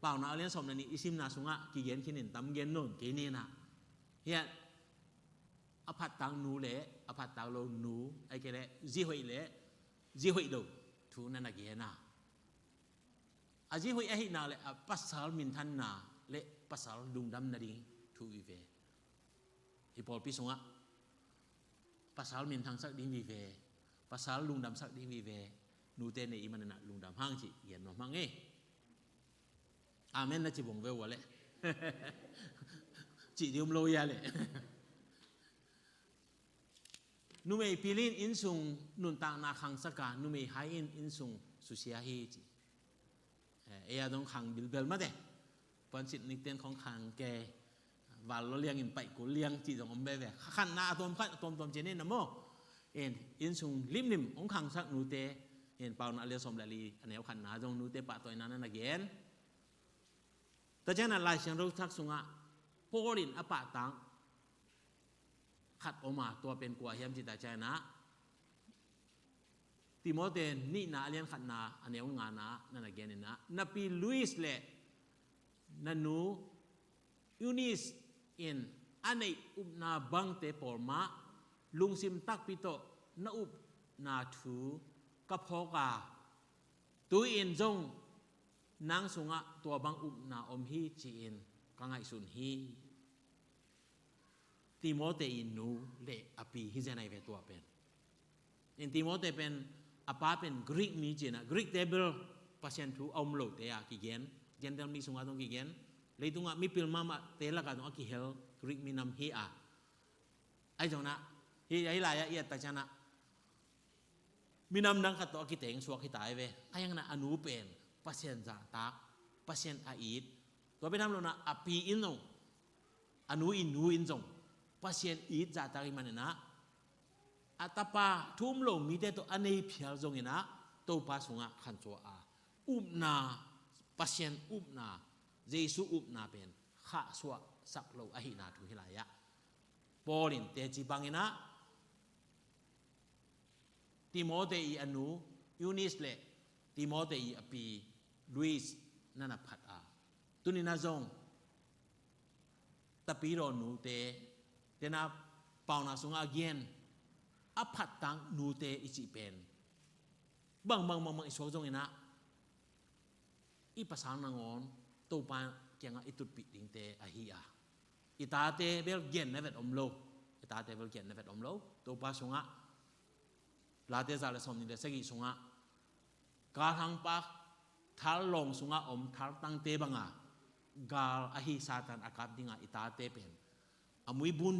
Paunak a lian sawm le nih i simna sungah kigen khinin tam gen nawn kei ninah, hiah a phattak nu le a phattak lo nu, ahih kei leh zi hoih le zi hoih lo thu na na gen a, a zi hoih ahihna le a pasal minthanna le pasal lungdam nading thu i ve. Hih pawlpi sungah pasal minthangsak ding vive, pasal lungdamsak ding vive, nute nei i maninah lungdam hang cih gen nuam hang e. Amen na ci bong ve ua leh. Cih ding om lo ia leh. Numei pilin innsung nuntakna khangsak a, numei hai in innsung susia hi ci. Eh, ei a dong khang bilbel mate. Puansilh nikten khong khang ke. Val lo liangin paih kul liang cih zong om veve. Khanna a tuam khat, a tuamtuam cih ni na maw. In, innsung limlim hong khangsak nute. In, Paunak a lian sawm le li a neu khatna zong nute pahtawina na na gen. Tua ciangin a Lai Siangtho thak sungah Paul in a pahtak khat om a, tua pen kua hiam cih tak ciangin ah Timote nihna a lian khatna a neu ngana na na genin ah, na pi Lois le na nu Eunice in a neih upna bangte pawl mah lungsim takpi tawh na upna thu ka phawk a, tu-in zong nang sungah tua bang upna om hi ci-in ka ngaihsun hi. Timote i nu le a pi hi zen ahi ve tua pen. In Timote pen a pa pen Greek mi ci-in ah, Greek te bel Pasian thu a um lote a kigen, Gentile mi sungah zong kigen, leitungah mipil mahmahte lakah zong a kihel Greek minam hi a. Ahi zongin ah hih lai-ah i et tak ciangin ah minam dang khat tawh a kiteng suak hi ta hi ve. Ahi zongin ah a nu pen Pasian zahtak, Pasian a it, tua bek tham lo-in ah a pi in zong, a nu i nu in zong Pasian it zahtak ahih manin ah a tapa thu um lo mite tawh a nei phial zongin ah Topa sungah khansuah a, upna, Pasian upna, Jesu upna pen khahsuahsak lo ahihna thu hih lai-ah Paul in teci bangin ah Timote i a nu Eunice le Timote i a pi Lois na na phat a, tuni-in ah zong Tapidawh nute, tena pauna sungah a gen a phattak nute i cih pen bangbang bangbang i suak zongin ah i pasal nangawn Topa kiangah i tutpih dingte ahi a, i tate bel gen na vet om lo, i tate bel gen na vet om lo. Topa sungah Late za le sawmnih le sagih sungah galhangpa thal lawng sungah om thaltangte banga gal ahi Satan a kap dinga i tate pen a muibun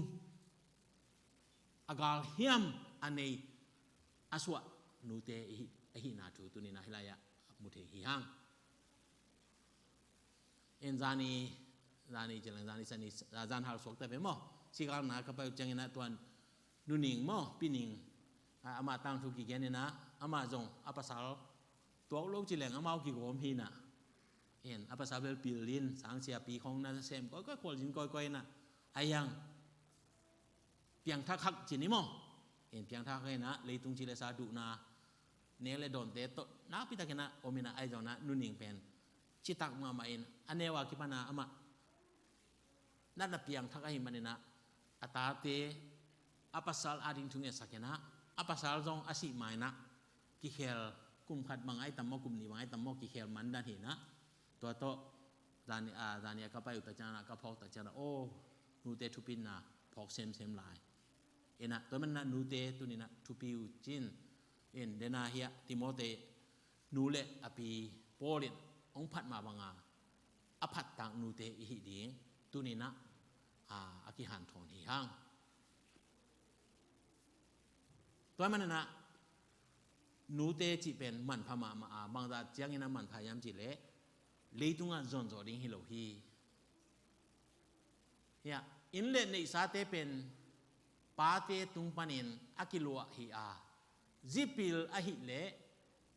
a galhiam a nei a suah nute ihi, ahihna thu tuni-in ah hih lai-ah mu thei hi hang. En zani, zani ciang zani sani, zan hal suak ta ve maw? Sigalna ka pai uh ciangin ah tuan Nu Ning maw, Pi Ning, a, amah tangthu kigen in ah, amah zong a pasal tuak lo ci leng amau kigawm hi in ah. En a pasal bel pil in, sang sia pi khong na sem kawikawi, khualzin kawikawi in ah. A yang piangthak hak ci ni maw? En piangthak hak in ah, leitung ci le sa duhna nek le dawnte tawh nakpi takin ah om in ah, ahi zongin ah Nu Ning pen citak mahmah in a neu a kipan ah amah na na piangthak ahih manin ah a tate a pasal ading thu ngetsak in ah, a pasal zong a sih ma in ah kikhel kum khat bang ahi tam maw, kum nih bang ahi tam maw, kikhel mandan hi in ah. Tua tawh zani a, zani a ka pai uh tak ciangin ah, ka phawk tak ciangin ah, aw, nute thupina phawk semsem lai. In ah tua manin ah nute tuni-in ah thupi uh cin. In dena hi ah Timote nu le a pi Paul in hong phat ma banga a phattak nute ihi ding tuni-in ah, a, a kihanthawn hi hang. Tua manin ah nute cih pen manpha mahmah a, bangzah ciangin ah manpha hiam cih leh leitungah zonzawh ding hi lo hi. Hiah inn le neihsate pen pate tung panin a kiluah hi a, zipil ahih leh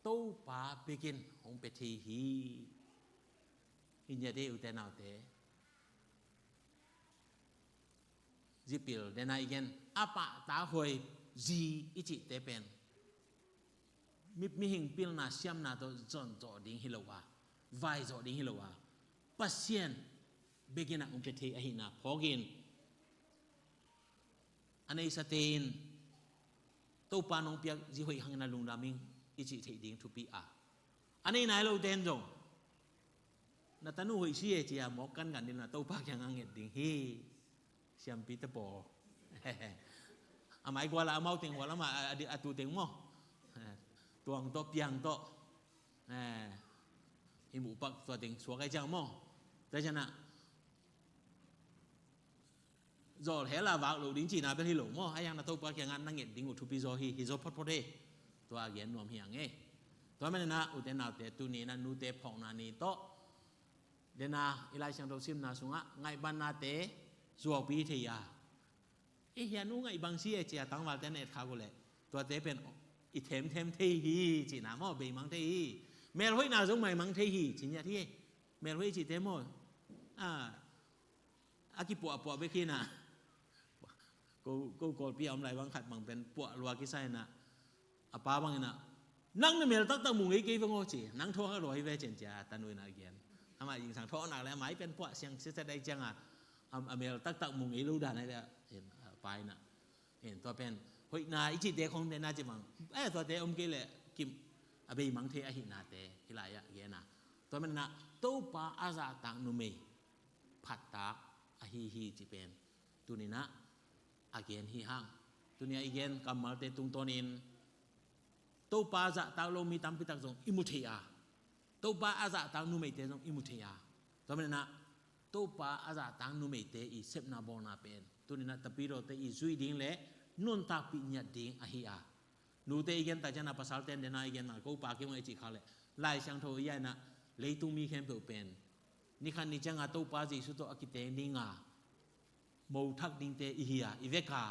Topa bekin hong pia thei hi. Hi ngiat ei, ute naute. Zipil, dena i gen a pahtakhuai zi i cihte pen mi, mihing pilna siamna tawh zonzawh ding hi lo a, vaizawh ding hi lo a, Pasian bekin ah hong pia thei ahihna phawkin, a neisate in Topa nong piak zi hoih hangin ah lungdam ing i cih theih ding thupi a, a nei nai lote in zong na tanu hoih si e ci-a mawk kankan ding in ah Topa kiangah nget ding hi. Siampite pawl. A mai gual ah amau teng gual amah a, a, a tu teng maw? Tuang tawh, piang tawh. Eh, i muhpak tua teng suak ai ciang maw? Tua ciang ah zawl hel a vak lo ding cihna bel hi lo maw? A yang na Topa kiangah na nget ding uh thupi zaw hi, hi zaw photphot hi. Tua a gen nuam hi hang e. Tua manin ah ute naute, tuni in ah nute phawkna ni tawh, dena i Lai Siangtho simna sungah ngaihbatnate zuaupi thei a, e, hia nu ngaih bang si e ci-a tangvalte na etkhak uh leh, tuate pen i themthem thei hi cihna maw, beimang thei hi. Melhoihna zong maimang thei hi ci ngiat hi. Melhoih cihte maw, a, a kipuahpuah bek hi in ah. Ko, ko Kawlpi a om lai bang khat bang pen puah lua kisa in ah, a pa bangin ah Nang na mel taktak mu ngei kei veng aw ci. Nang thaw kha lua hi ve cen cia tanu in a gen. Amah zingsang thaw nak le amah i pen puah siang siasia dai cianga a mel taktak mu ngei lo dan ai le pa in a. Tua pen hoihna i cihte khong te na ci mang. Eh, tuate om kei le kim a beimang thei ahihnate hi lai-ah gen a. Tua manah Topa a zahtak numei phattak ahi hi ci pen tuninah a gen hi hang. Tunia i gen kammalte tungtawnin Topa zahtak lo mi tampitak zong i mu thei a, Topa a zahtak numeite zong i mu thei a. Tua manah Topa a zahtak numeite i sepna bawlna pen tuninah tapirote i zui ding le nuntakpih ngiat ding ahi a. Nute i gen tak cianah pasalte an dena i gen mah ko pa kei mah i cih khak leh Lai Siangtho i a inah leitung mi khempeuh pen nikhat ni cianga Topa Jesu tawh a kiteng dinga mothak dingte i hi a, i veka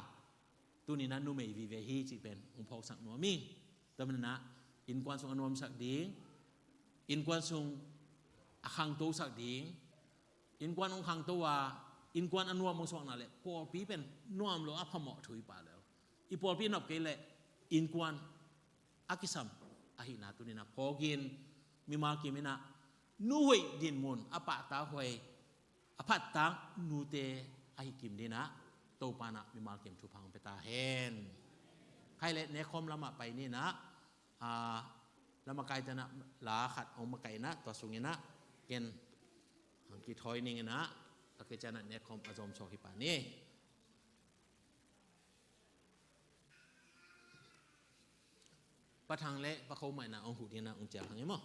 tuninah numei vive hi cih pen hong phawksak nuam hi. Tua manah innkuan sung a nuamsak ding, innkuan sung a khangtosak ding, innkuan hong khangto a, innkuan a nuam hong suakna le pawlpi pen nuam lo a phamawh thu i pah lel. I pawlpi nop kei le innkuan a kisam ahihna tuninah phawkin mimal kim inah nuhoih dinmun a pahtak huai a phattak nute ahi kim dinah Topa nah mimal kim thupha hong pia ta hen. Khai le nekkhawm lamah pai ninah a, lamakaite nah la khat hong makaih inah tua sunginah ken kithawi ninginah a kicianah nekkhawm a zomsuak hi pa ni. Pa Thang le Pa Kho mah inah hong huh dinginah hong cial hang hi maw?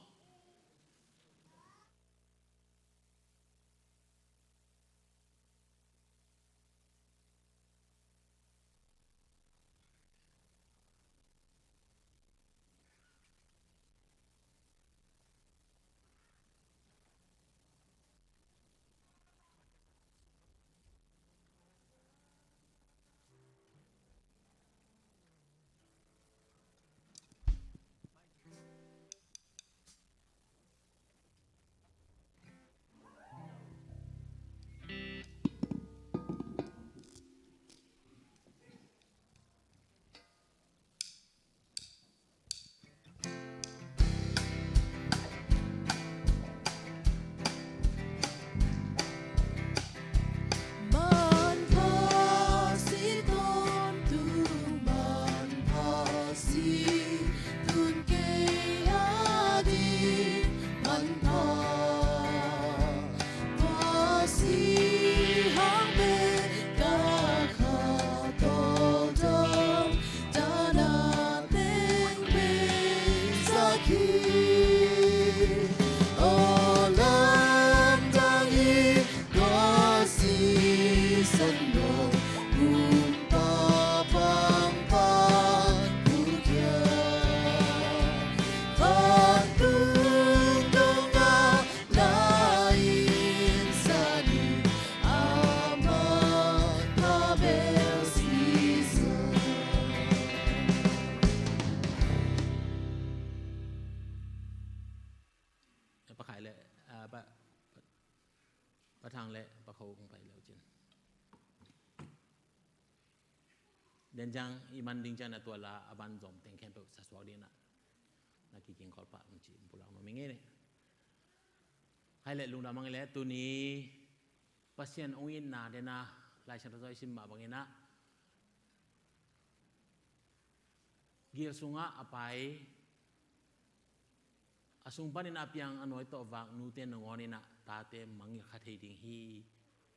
Pa Khai le, ah, Pa, Pa Thang le Pa Kho kong pai leu cin. Denjang i man ding cian a tua la a ban zom teng khempeuh sasuak ding na, na kiking khol pah hong ci pulak nuam ing ei. Hai le lungdam hang le tuni Pasian hong itna dena Lai Siangtho i sim mah bangin ah gil sungah a pai a sung panin a piang a nawi tawh vak nute nangawn in ah tate mangngilh kha thei ding hi.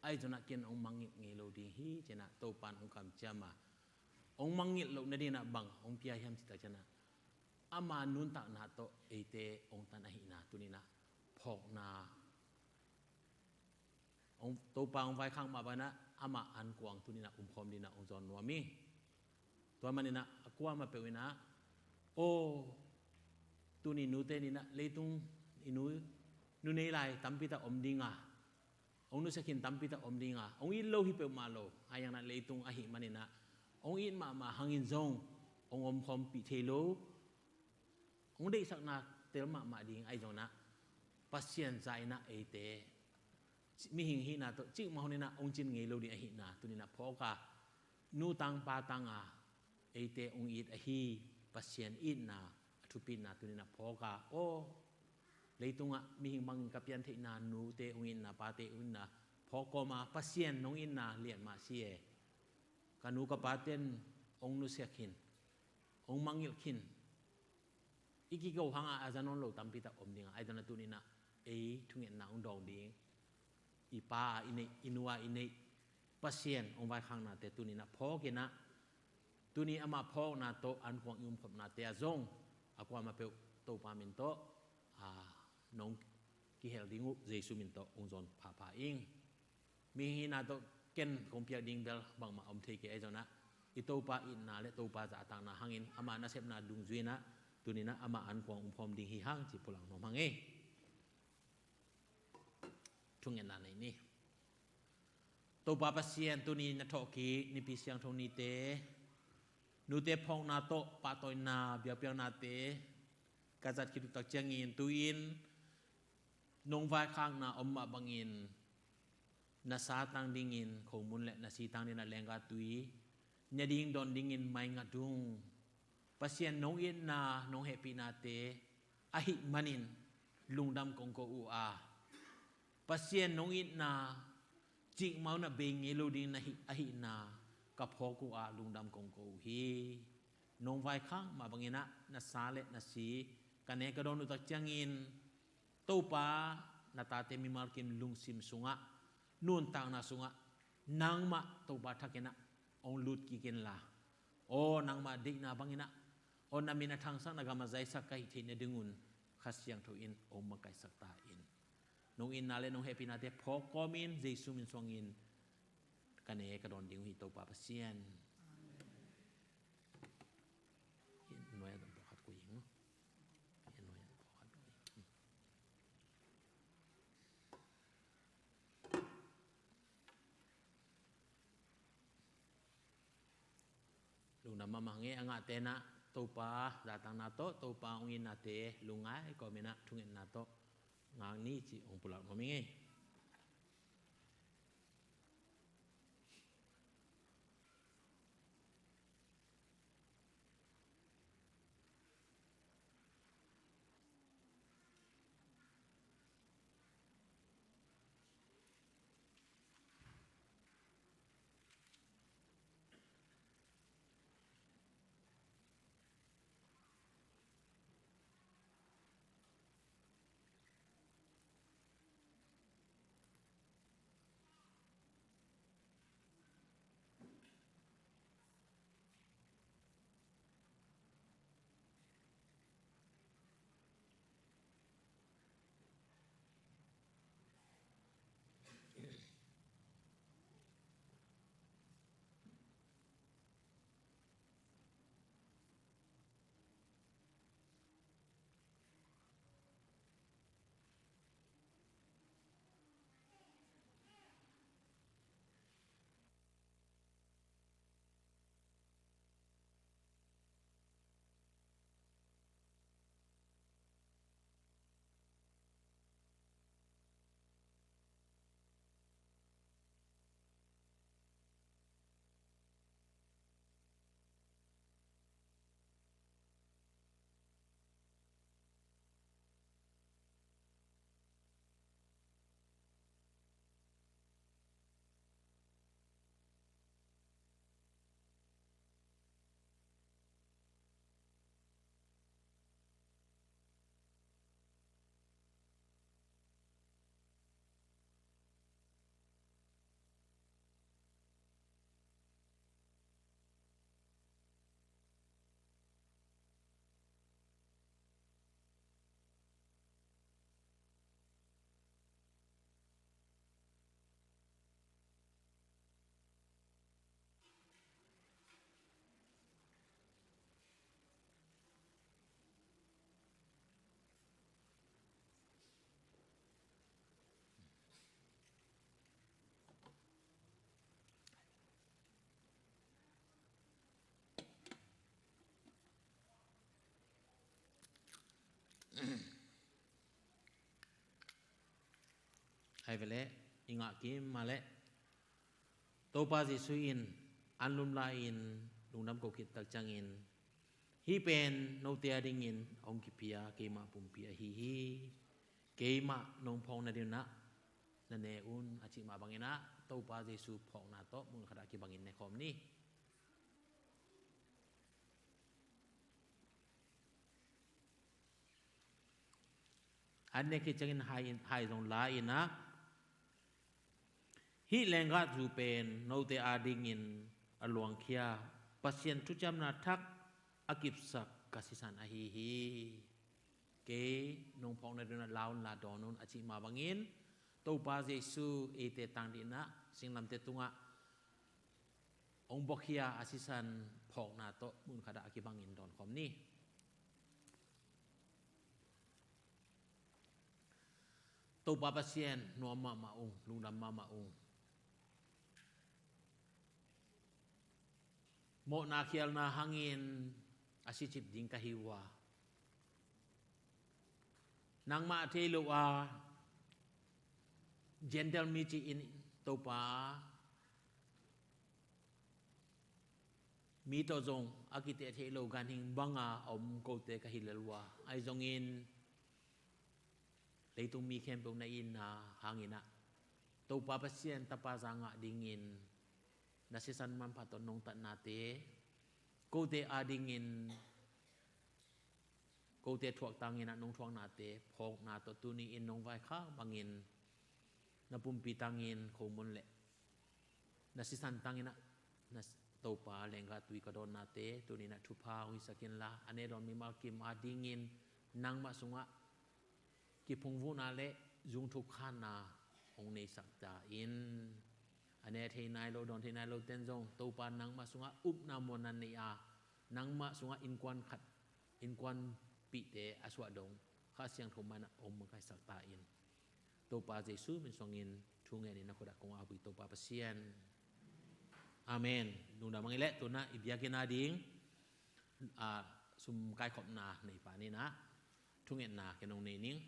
Ahi zongin ah ken hong mangngilh ngei lo ding hi ci-in ah Topan hong kamciam a, hong mangngilh loh nadingin ah bang hong pia hiam cih tak ciangin ah ama nuntakna tawh eite hong tan ahihna tuni-in ah phawkna hong, Topa hong vaikhak mah bangin ah amah ankuang tuni-in ah umkhawm dingin ah hong zawn nuam hi. Tua manin ah a kuamah peuh in ah, aw, tuni nute in ah leitung i nu, nu nei lai tampi tak om ding a, hong nusia khin tampi tak om ding a, hong it lo hi peuhmah lo, ahi zongin ah leitung ahih manin ah hong it mahmah hangin zong hong omkhawmpih thei lo, hong deihsakna tel mahmah ding ahi zongin ah Pasian za in ah eite mihing hihna tawh cikmah hun in ah hong cin ngei lo ding ahihna tuni-in ah phawk a, nu tang pa tang a eite hong it ahi Pasian itna a thupitna tuni-in ah phawk a, aw, leitungah mihing bangin ka piantheihna, nute hong itna, pate hong itna phawk kawm a, Pasian nong itna lian mah si e. Ka nu ka pate'n hong nusia khin, hong mangngilh khin, i kiko hangah a za nawn lo tampi tak om ding a, ahi zongin ah tuni-in ah ei thungetna hong dawng ding, i pa a i neih, i nu a i neih Pasian hong vaikhaknate tuni-in ah phawk in ah, tuni amah phawkna tawh ankuang i umkhopnate ah zong a kuamah peuh Topa min tawh, aa, nong kihel ding uh Jesu min tawh hong zawn phapha ing. Mihing hihna tawh ken kong piak ding bel bangmah om thei kei, ahi zongin ah i Topa itna le Topa zahtakna hangin, ama nasepna dungzui-in ah tuni-in ah ama ankuang umkhawm ding hi hang ci pulak nuam hang ei. Thungetna nei ni. Topa Pasian, tuni na thawhkik Nipi Siangtho nite, nute phawkna tawh pahtawina biakpiaknate ka zat khit uh tak ciangin, tu-in nong vaikhakna om mah bangin na sa tang dingin khomun le na si tang dingin ah lenggah tui, nia ding dawn dingin maingat ung. Pasian nong itna, nong hehpihnate ahih manin lungdam kong ko uh a, Pasian nong itna cikmah un ah bei ngei lo ding na hih, ahihna ka phawk uh a lungdam kong ko uh hi. Nong vaikhak mah bangin ah na sa le na si ka ne ka dawn uh tak ciangin, Topa, na tate mimal kim lungsim sungah, nuntakna sungah nangmah Topa thak in ah hong lut kik inla, aw, nangmah deihna bangin ah, aw, na min a thangsak, na gam a zaisak ka hih theih nadingun Kha Siangtho in hong makaihsak ta in. Nong itna le nong hehpihnate phawk kawmin Jesu min suangin ka ne ka dawn ding uh hi, Topa Pasian. Hih nuai ah zong pawlkhat koih ing maw. Hih nuai ah pawlkhat koih ing. Lungdam mahmah ing ei. A ngahte in ah Topa zahtakna tawh, Topa hong itnate lungngai kawmin ah thungetna tawh ngak ni cih hong pulak nuam ing ei. Hai ve leh, i ngah kim mah leh, Topa Jesuh in an lumla-in lungdam ko khit tak ciangin, Hih pen note a dingin hong kipia keimah pumpi ahi hi. Keimah nong phawk nadingin ah na ne un, a cih mah bangin ah Topa Jesu phawkna tawh mun khatah kibangin nekhawm ni. An ne khit ciangin hai, hai zong la in ah, hih lenggahzu pen note a dingin a luangkhia, Pasian thuciamna thak a kipsak ka sisan ahi hi. Kei nong phawk nadingin ah la un, la dawn un, a cih mah bangin Topa Jesu eite tang dingin ah singlamteh tungah hong buakhia a sisan phawkna tawh mun khatah a kibangin dawnkhawm ni. Topa Pasian, nuam mahmah ung, lungdam mahmah ung. Mawhna khialna hangin a sicip ding ka hi uh a, nangmah a thei lo a Gentile mi ci-in, Topa, mi tawh zong a kiteh theih lo ganhing banga a om kote ka hi lel uh a, ahi zongin leitung mi khempeuh na itna hangin ah Topa Pasian tapa za ngah dingin na sisan manpha tawh nong tatnate, kote a dingin kote thuak tangin ah nong thuaknate phawkna tawh tuni-in nong vaikhak bangin na pumpi tangin khomun le na sisan tangin ah na Topa lenggah tui ka dawnnate tuni-in ah thupha hong hisak inla, a ne dawn mimal kim a dingin nangmah sungah kiphungvuhna le zungthuk khanna hong neisak ta in. A ne thei nai lo, dawn thei nai lo ten zong Topa nangmah sungah upna muanna nei a, nangmah sungah innkuan khat, innkuanpihte a suah dong Kha Siangtho mah in ah hong makaihsak ta in. Topa Jesu min suangin thu ngenin na khut ah kong ap uh hi, Topa Pasian. Amen. Lungdam hang i leh, tu-in ah i biakinn a ding, ah, sum kaikhopna nei pah ni in ah thungetna kei nong nei ning.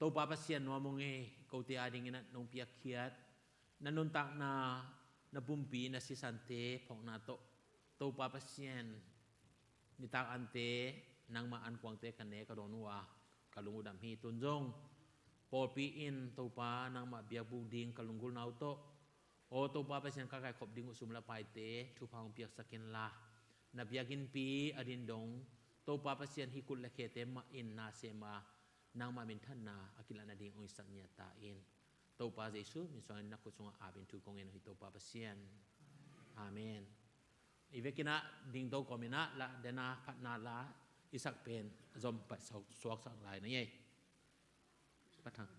Topa Pasian, nuam ung ei, kote a dingin ah nong piakkhiat na nuntakna, na pumpi, na sisante phawkna tawh Topa Pasian, nitak ante nangmah ankuangte ka ne ka dawn uh a, ka lung uh dam hi. Tu-in zong pawlpi in Topa nangmah biakbuk ding ka lunggulhna uh tawh, aw Topa Pasian, ka kaikhop ding uh sum le paite thupha hong piaksak inla, na biakinnpi a ding dong Topa Pasian, hih kut le khete mah in na sem a, nangmah minthanna a kilatna ding hong hisak ngiat ta in. Topa Jesu min suangin na khut sungah apin thu kong ngen uh hi, Topa Pasian. Amen. I vekin ah dingto kawmin ah la, den a phatna la i sak pen zom pat suak, suaksak lai na ei. Pathang.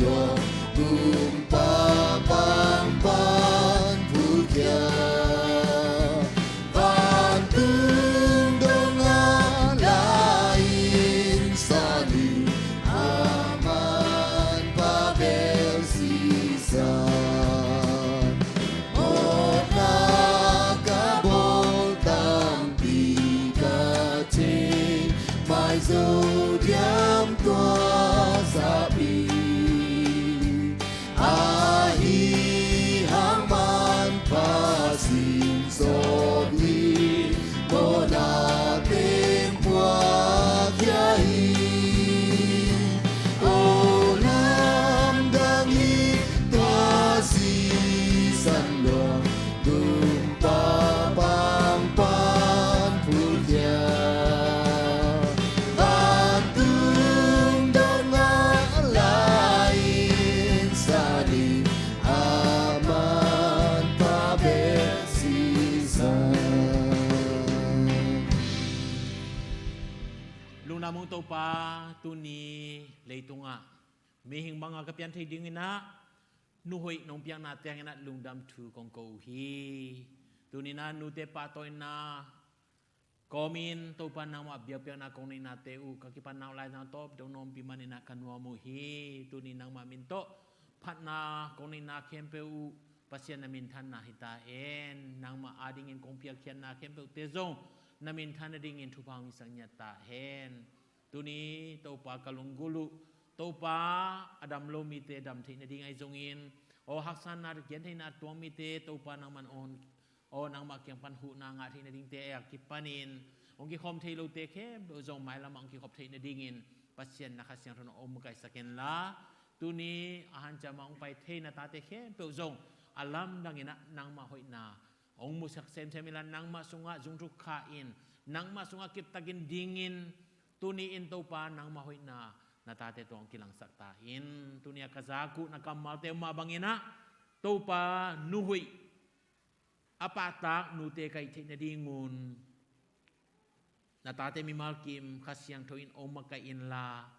Gumpa pang pan phulkhia, vantung dong ah la-in sani, a man pha bel sisa. Mawhna ka bawl tampi ka thei, mai zo diam tua zahpi. Ahi hang man pha sin sawt hi, mawhna teng phuak khia hi. O lamdang hi tua sisan luang, gumpa pang pan phulkhia, vantung dong ah la-in sani, a man pha bel sisa. Lungdam ung Topa, tuni leitungah mihing banga ka pian thei dingin ah, nu hoih nong piakna teng in ah lungdam thu kong ko uh hi. Tuni in ah nute pahtawina kawmin Topa nangmah biakpiakna kong neihnate uh ka kipan nau lai zang tawp dong na ompih manin ah ka nuam uh hi. Tuni nangmah min tawh phatna kong neihna khempeuh uh Pasian na minthanna hi ta hen. Nangmah adingin kong piakkhiatna khempeuhte zong na minthan nadingin thupha hong hisak ngiat ta hen. Tuni Topa ka lunggulh uh, Topa a dam lo mite dam theih nading ahi zongin, aw haksatna gentheihna tuang mite Topa nangman aw, aw nangmah kiang pan huhna ngah theih nadingte a kipanin hong kikhawm thei lote khempeuh zong mailamah hong kikhop theih nadingin Pasian na Kha Siangtho na hong makaihsak hen la, tuni a hanciam ah hong pai thei na tate khempeuh zong a lamdangin ah nangmah hoihna hong musak semsem inla, nangmah sungah zungthuk kha-in, nangmah sungah kiptakin dingin, tuni-in Topa nangmah hoihna na tate tungah hong kilangsak ta in. Tuni a ka zak uh na kammalte mah bangin ah Topa nu hoih a pahtak nute kaih theih nadingun na tate mimal kim Kha Siangtho in hong makaih inla,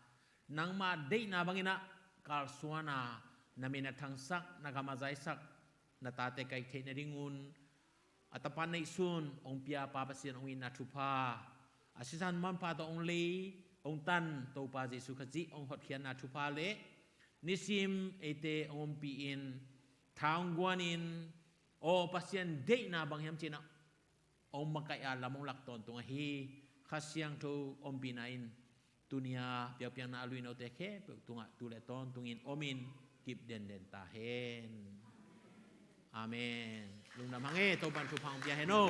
nangmah deihna bangin ah kalsuan a, na min a thangsak, na gam a zaisak na tate kaih theih nadingun a tapa neihsun hong pia Pa Pasian hong itna thupha, a sisan manpha tawh hong lei hong tan Topa Jesuh Khazih hong hotkhiatna thupha le nisim eite hong ompih in, tha hong guanin, aw Pasian deihna bang hiam ci-in ah hong makaih a lam hong lak tawntung ahi Kha Siangtho ompihna in tuni a biakpiakna a luinote khempeuh tungah tu le tawntungin omin kip denden ta hen. Amen. Lungdam hang e, Topan thupha hong pia hen aw.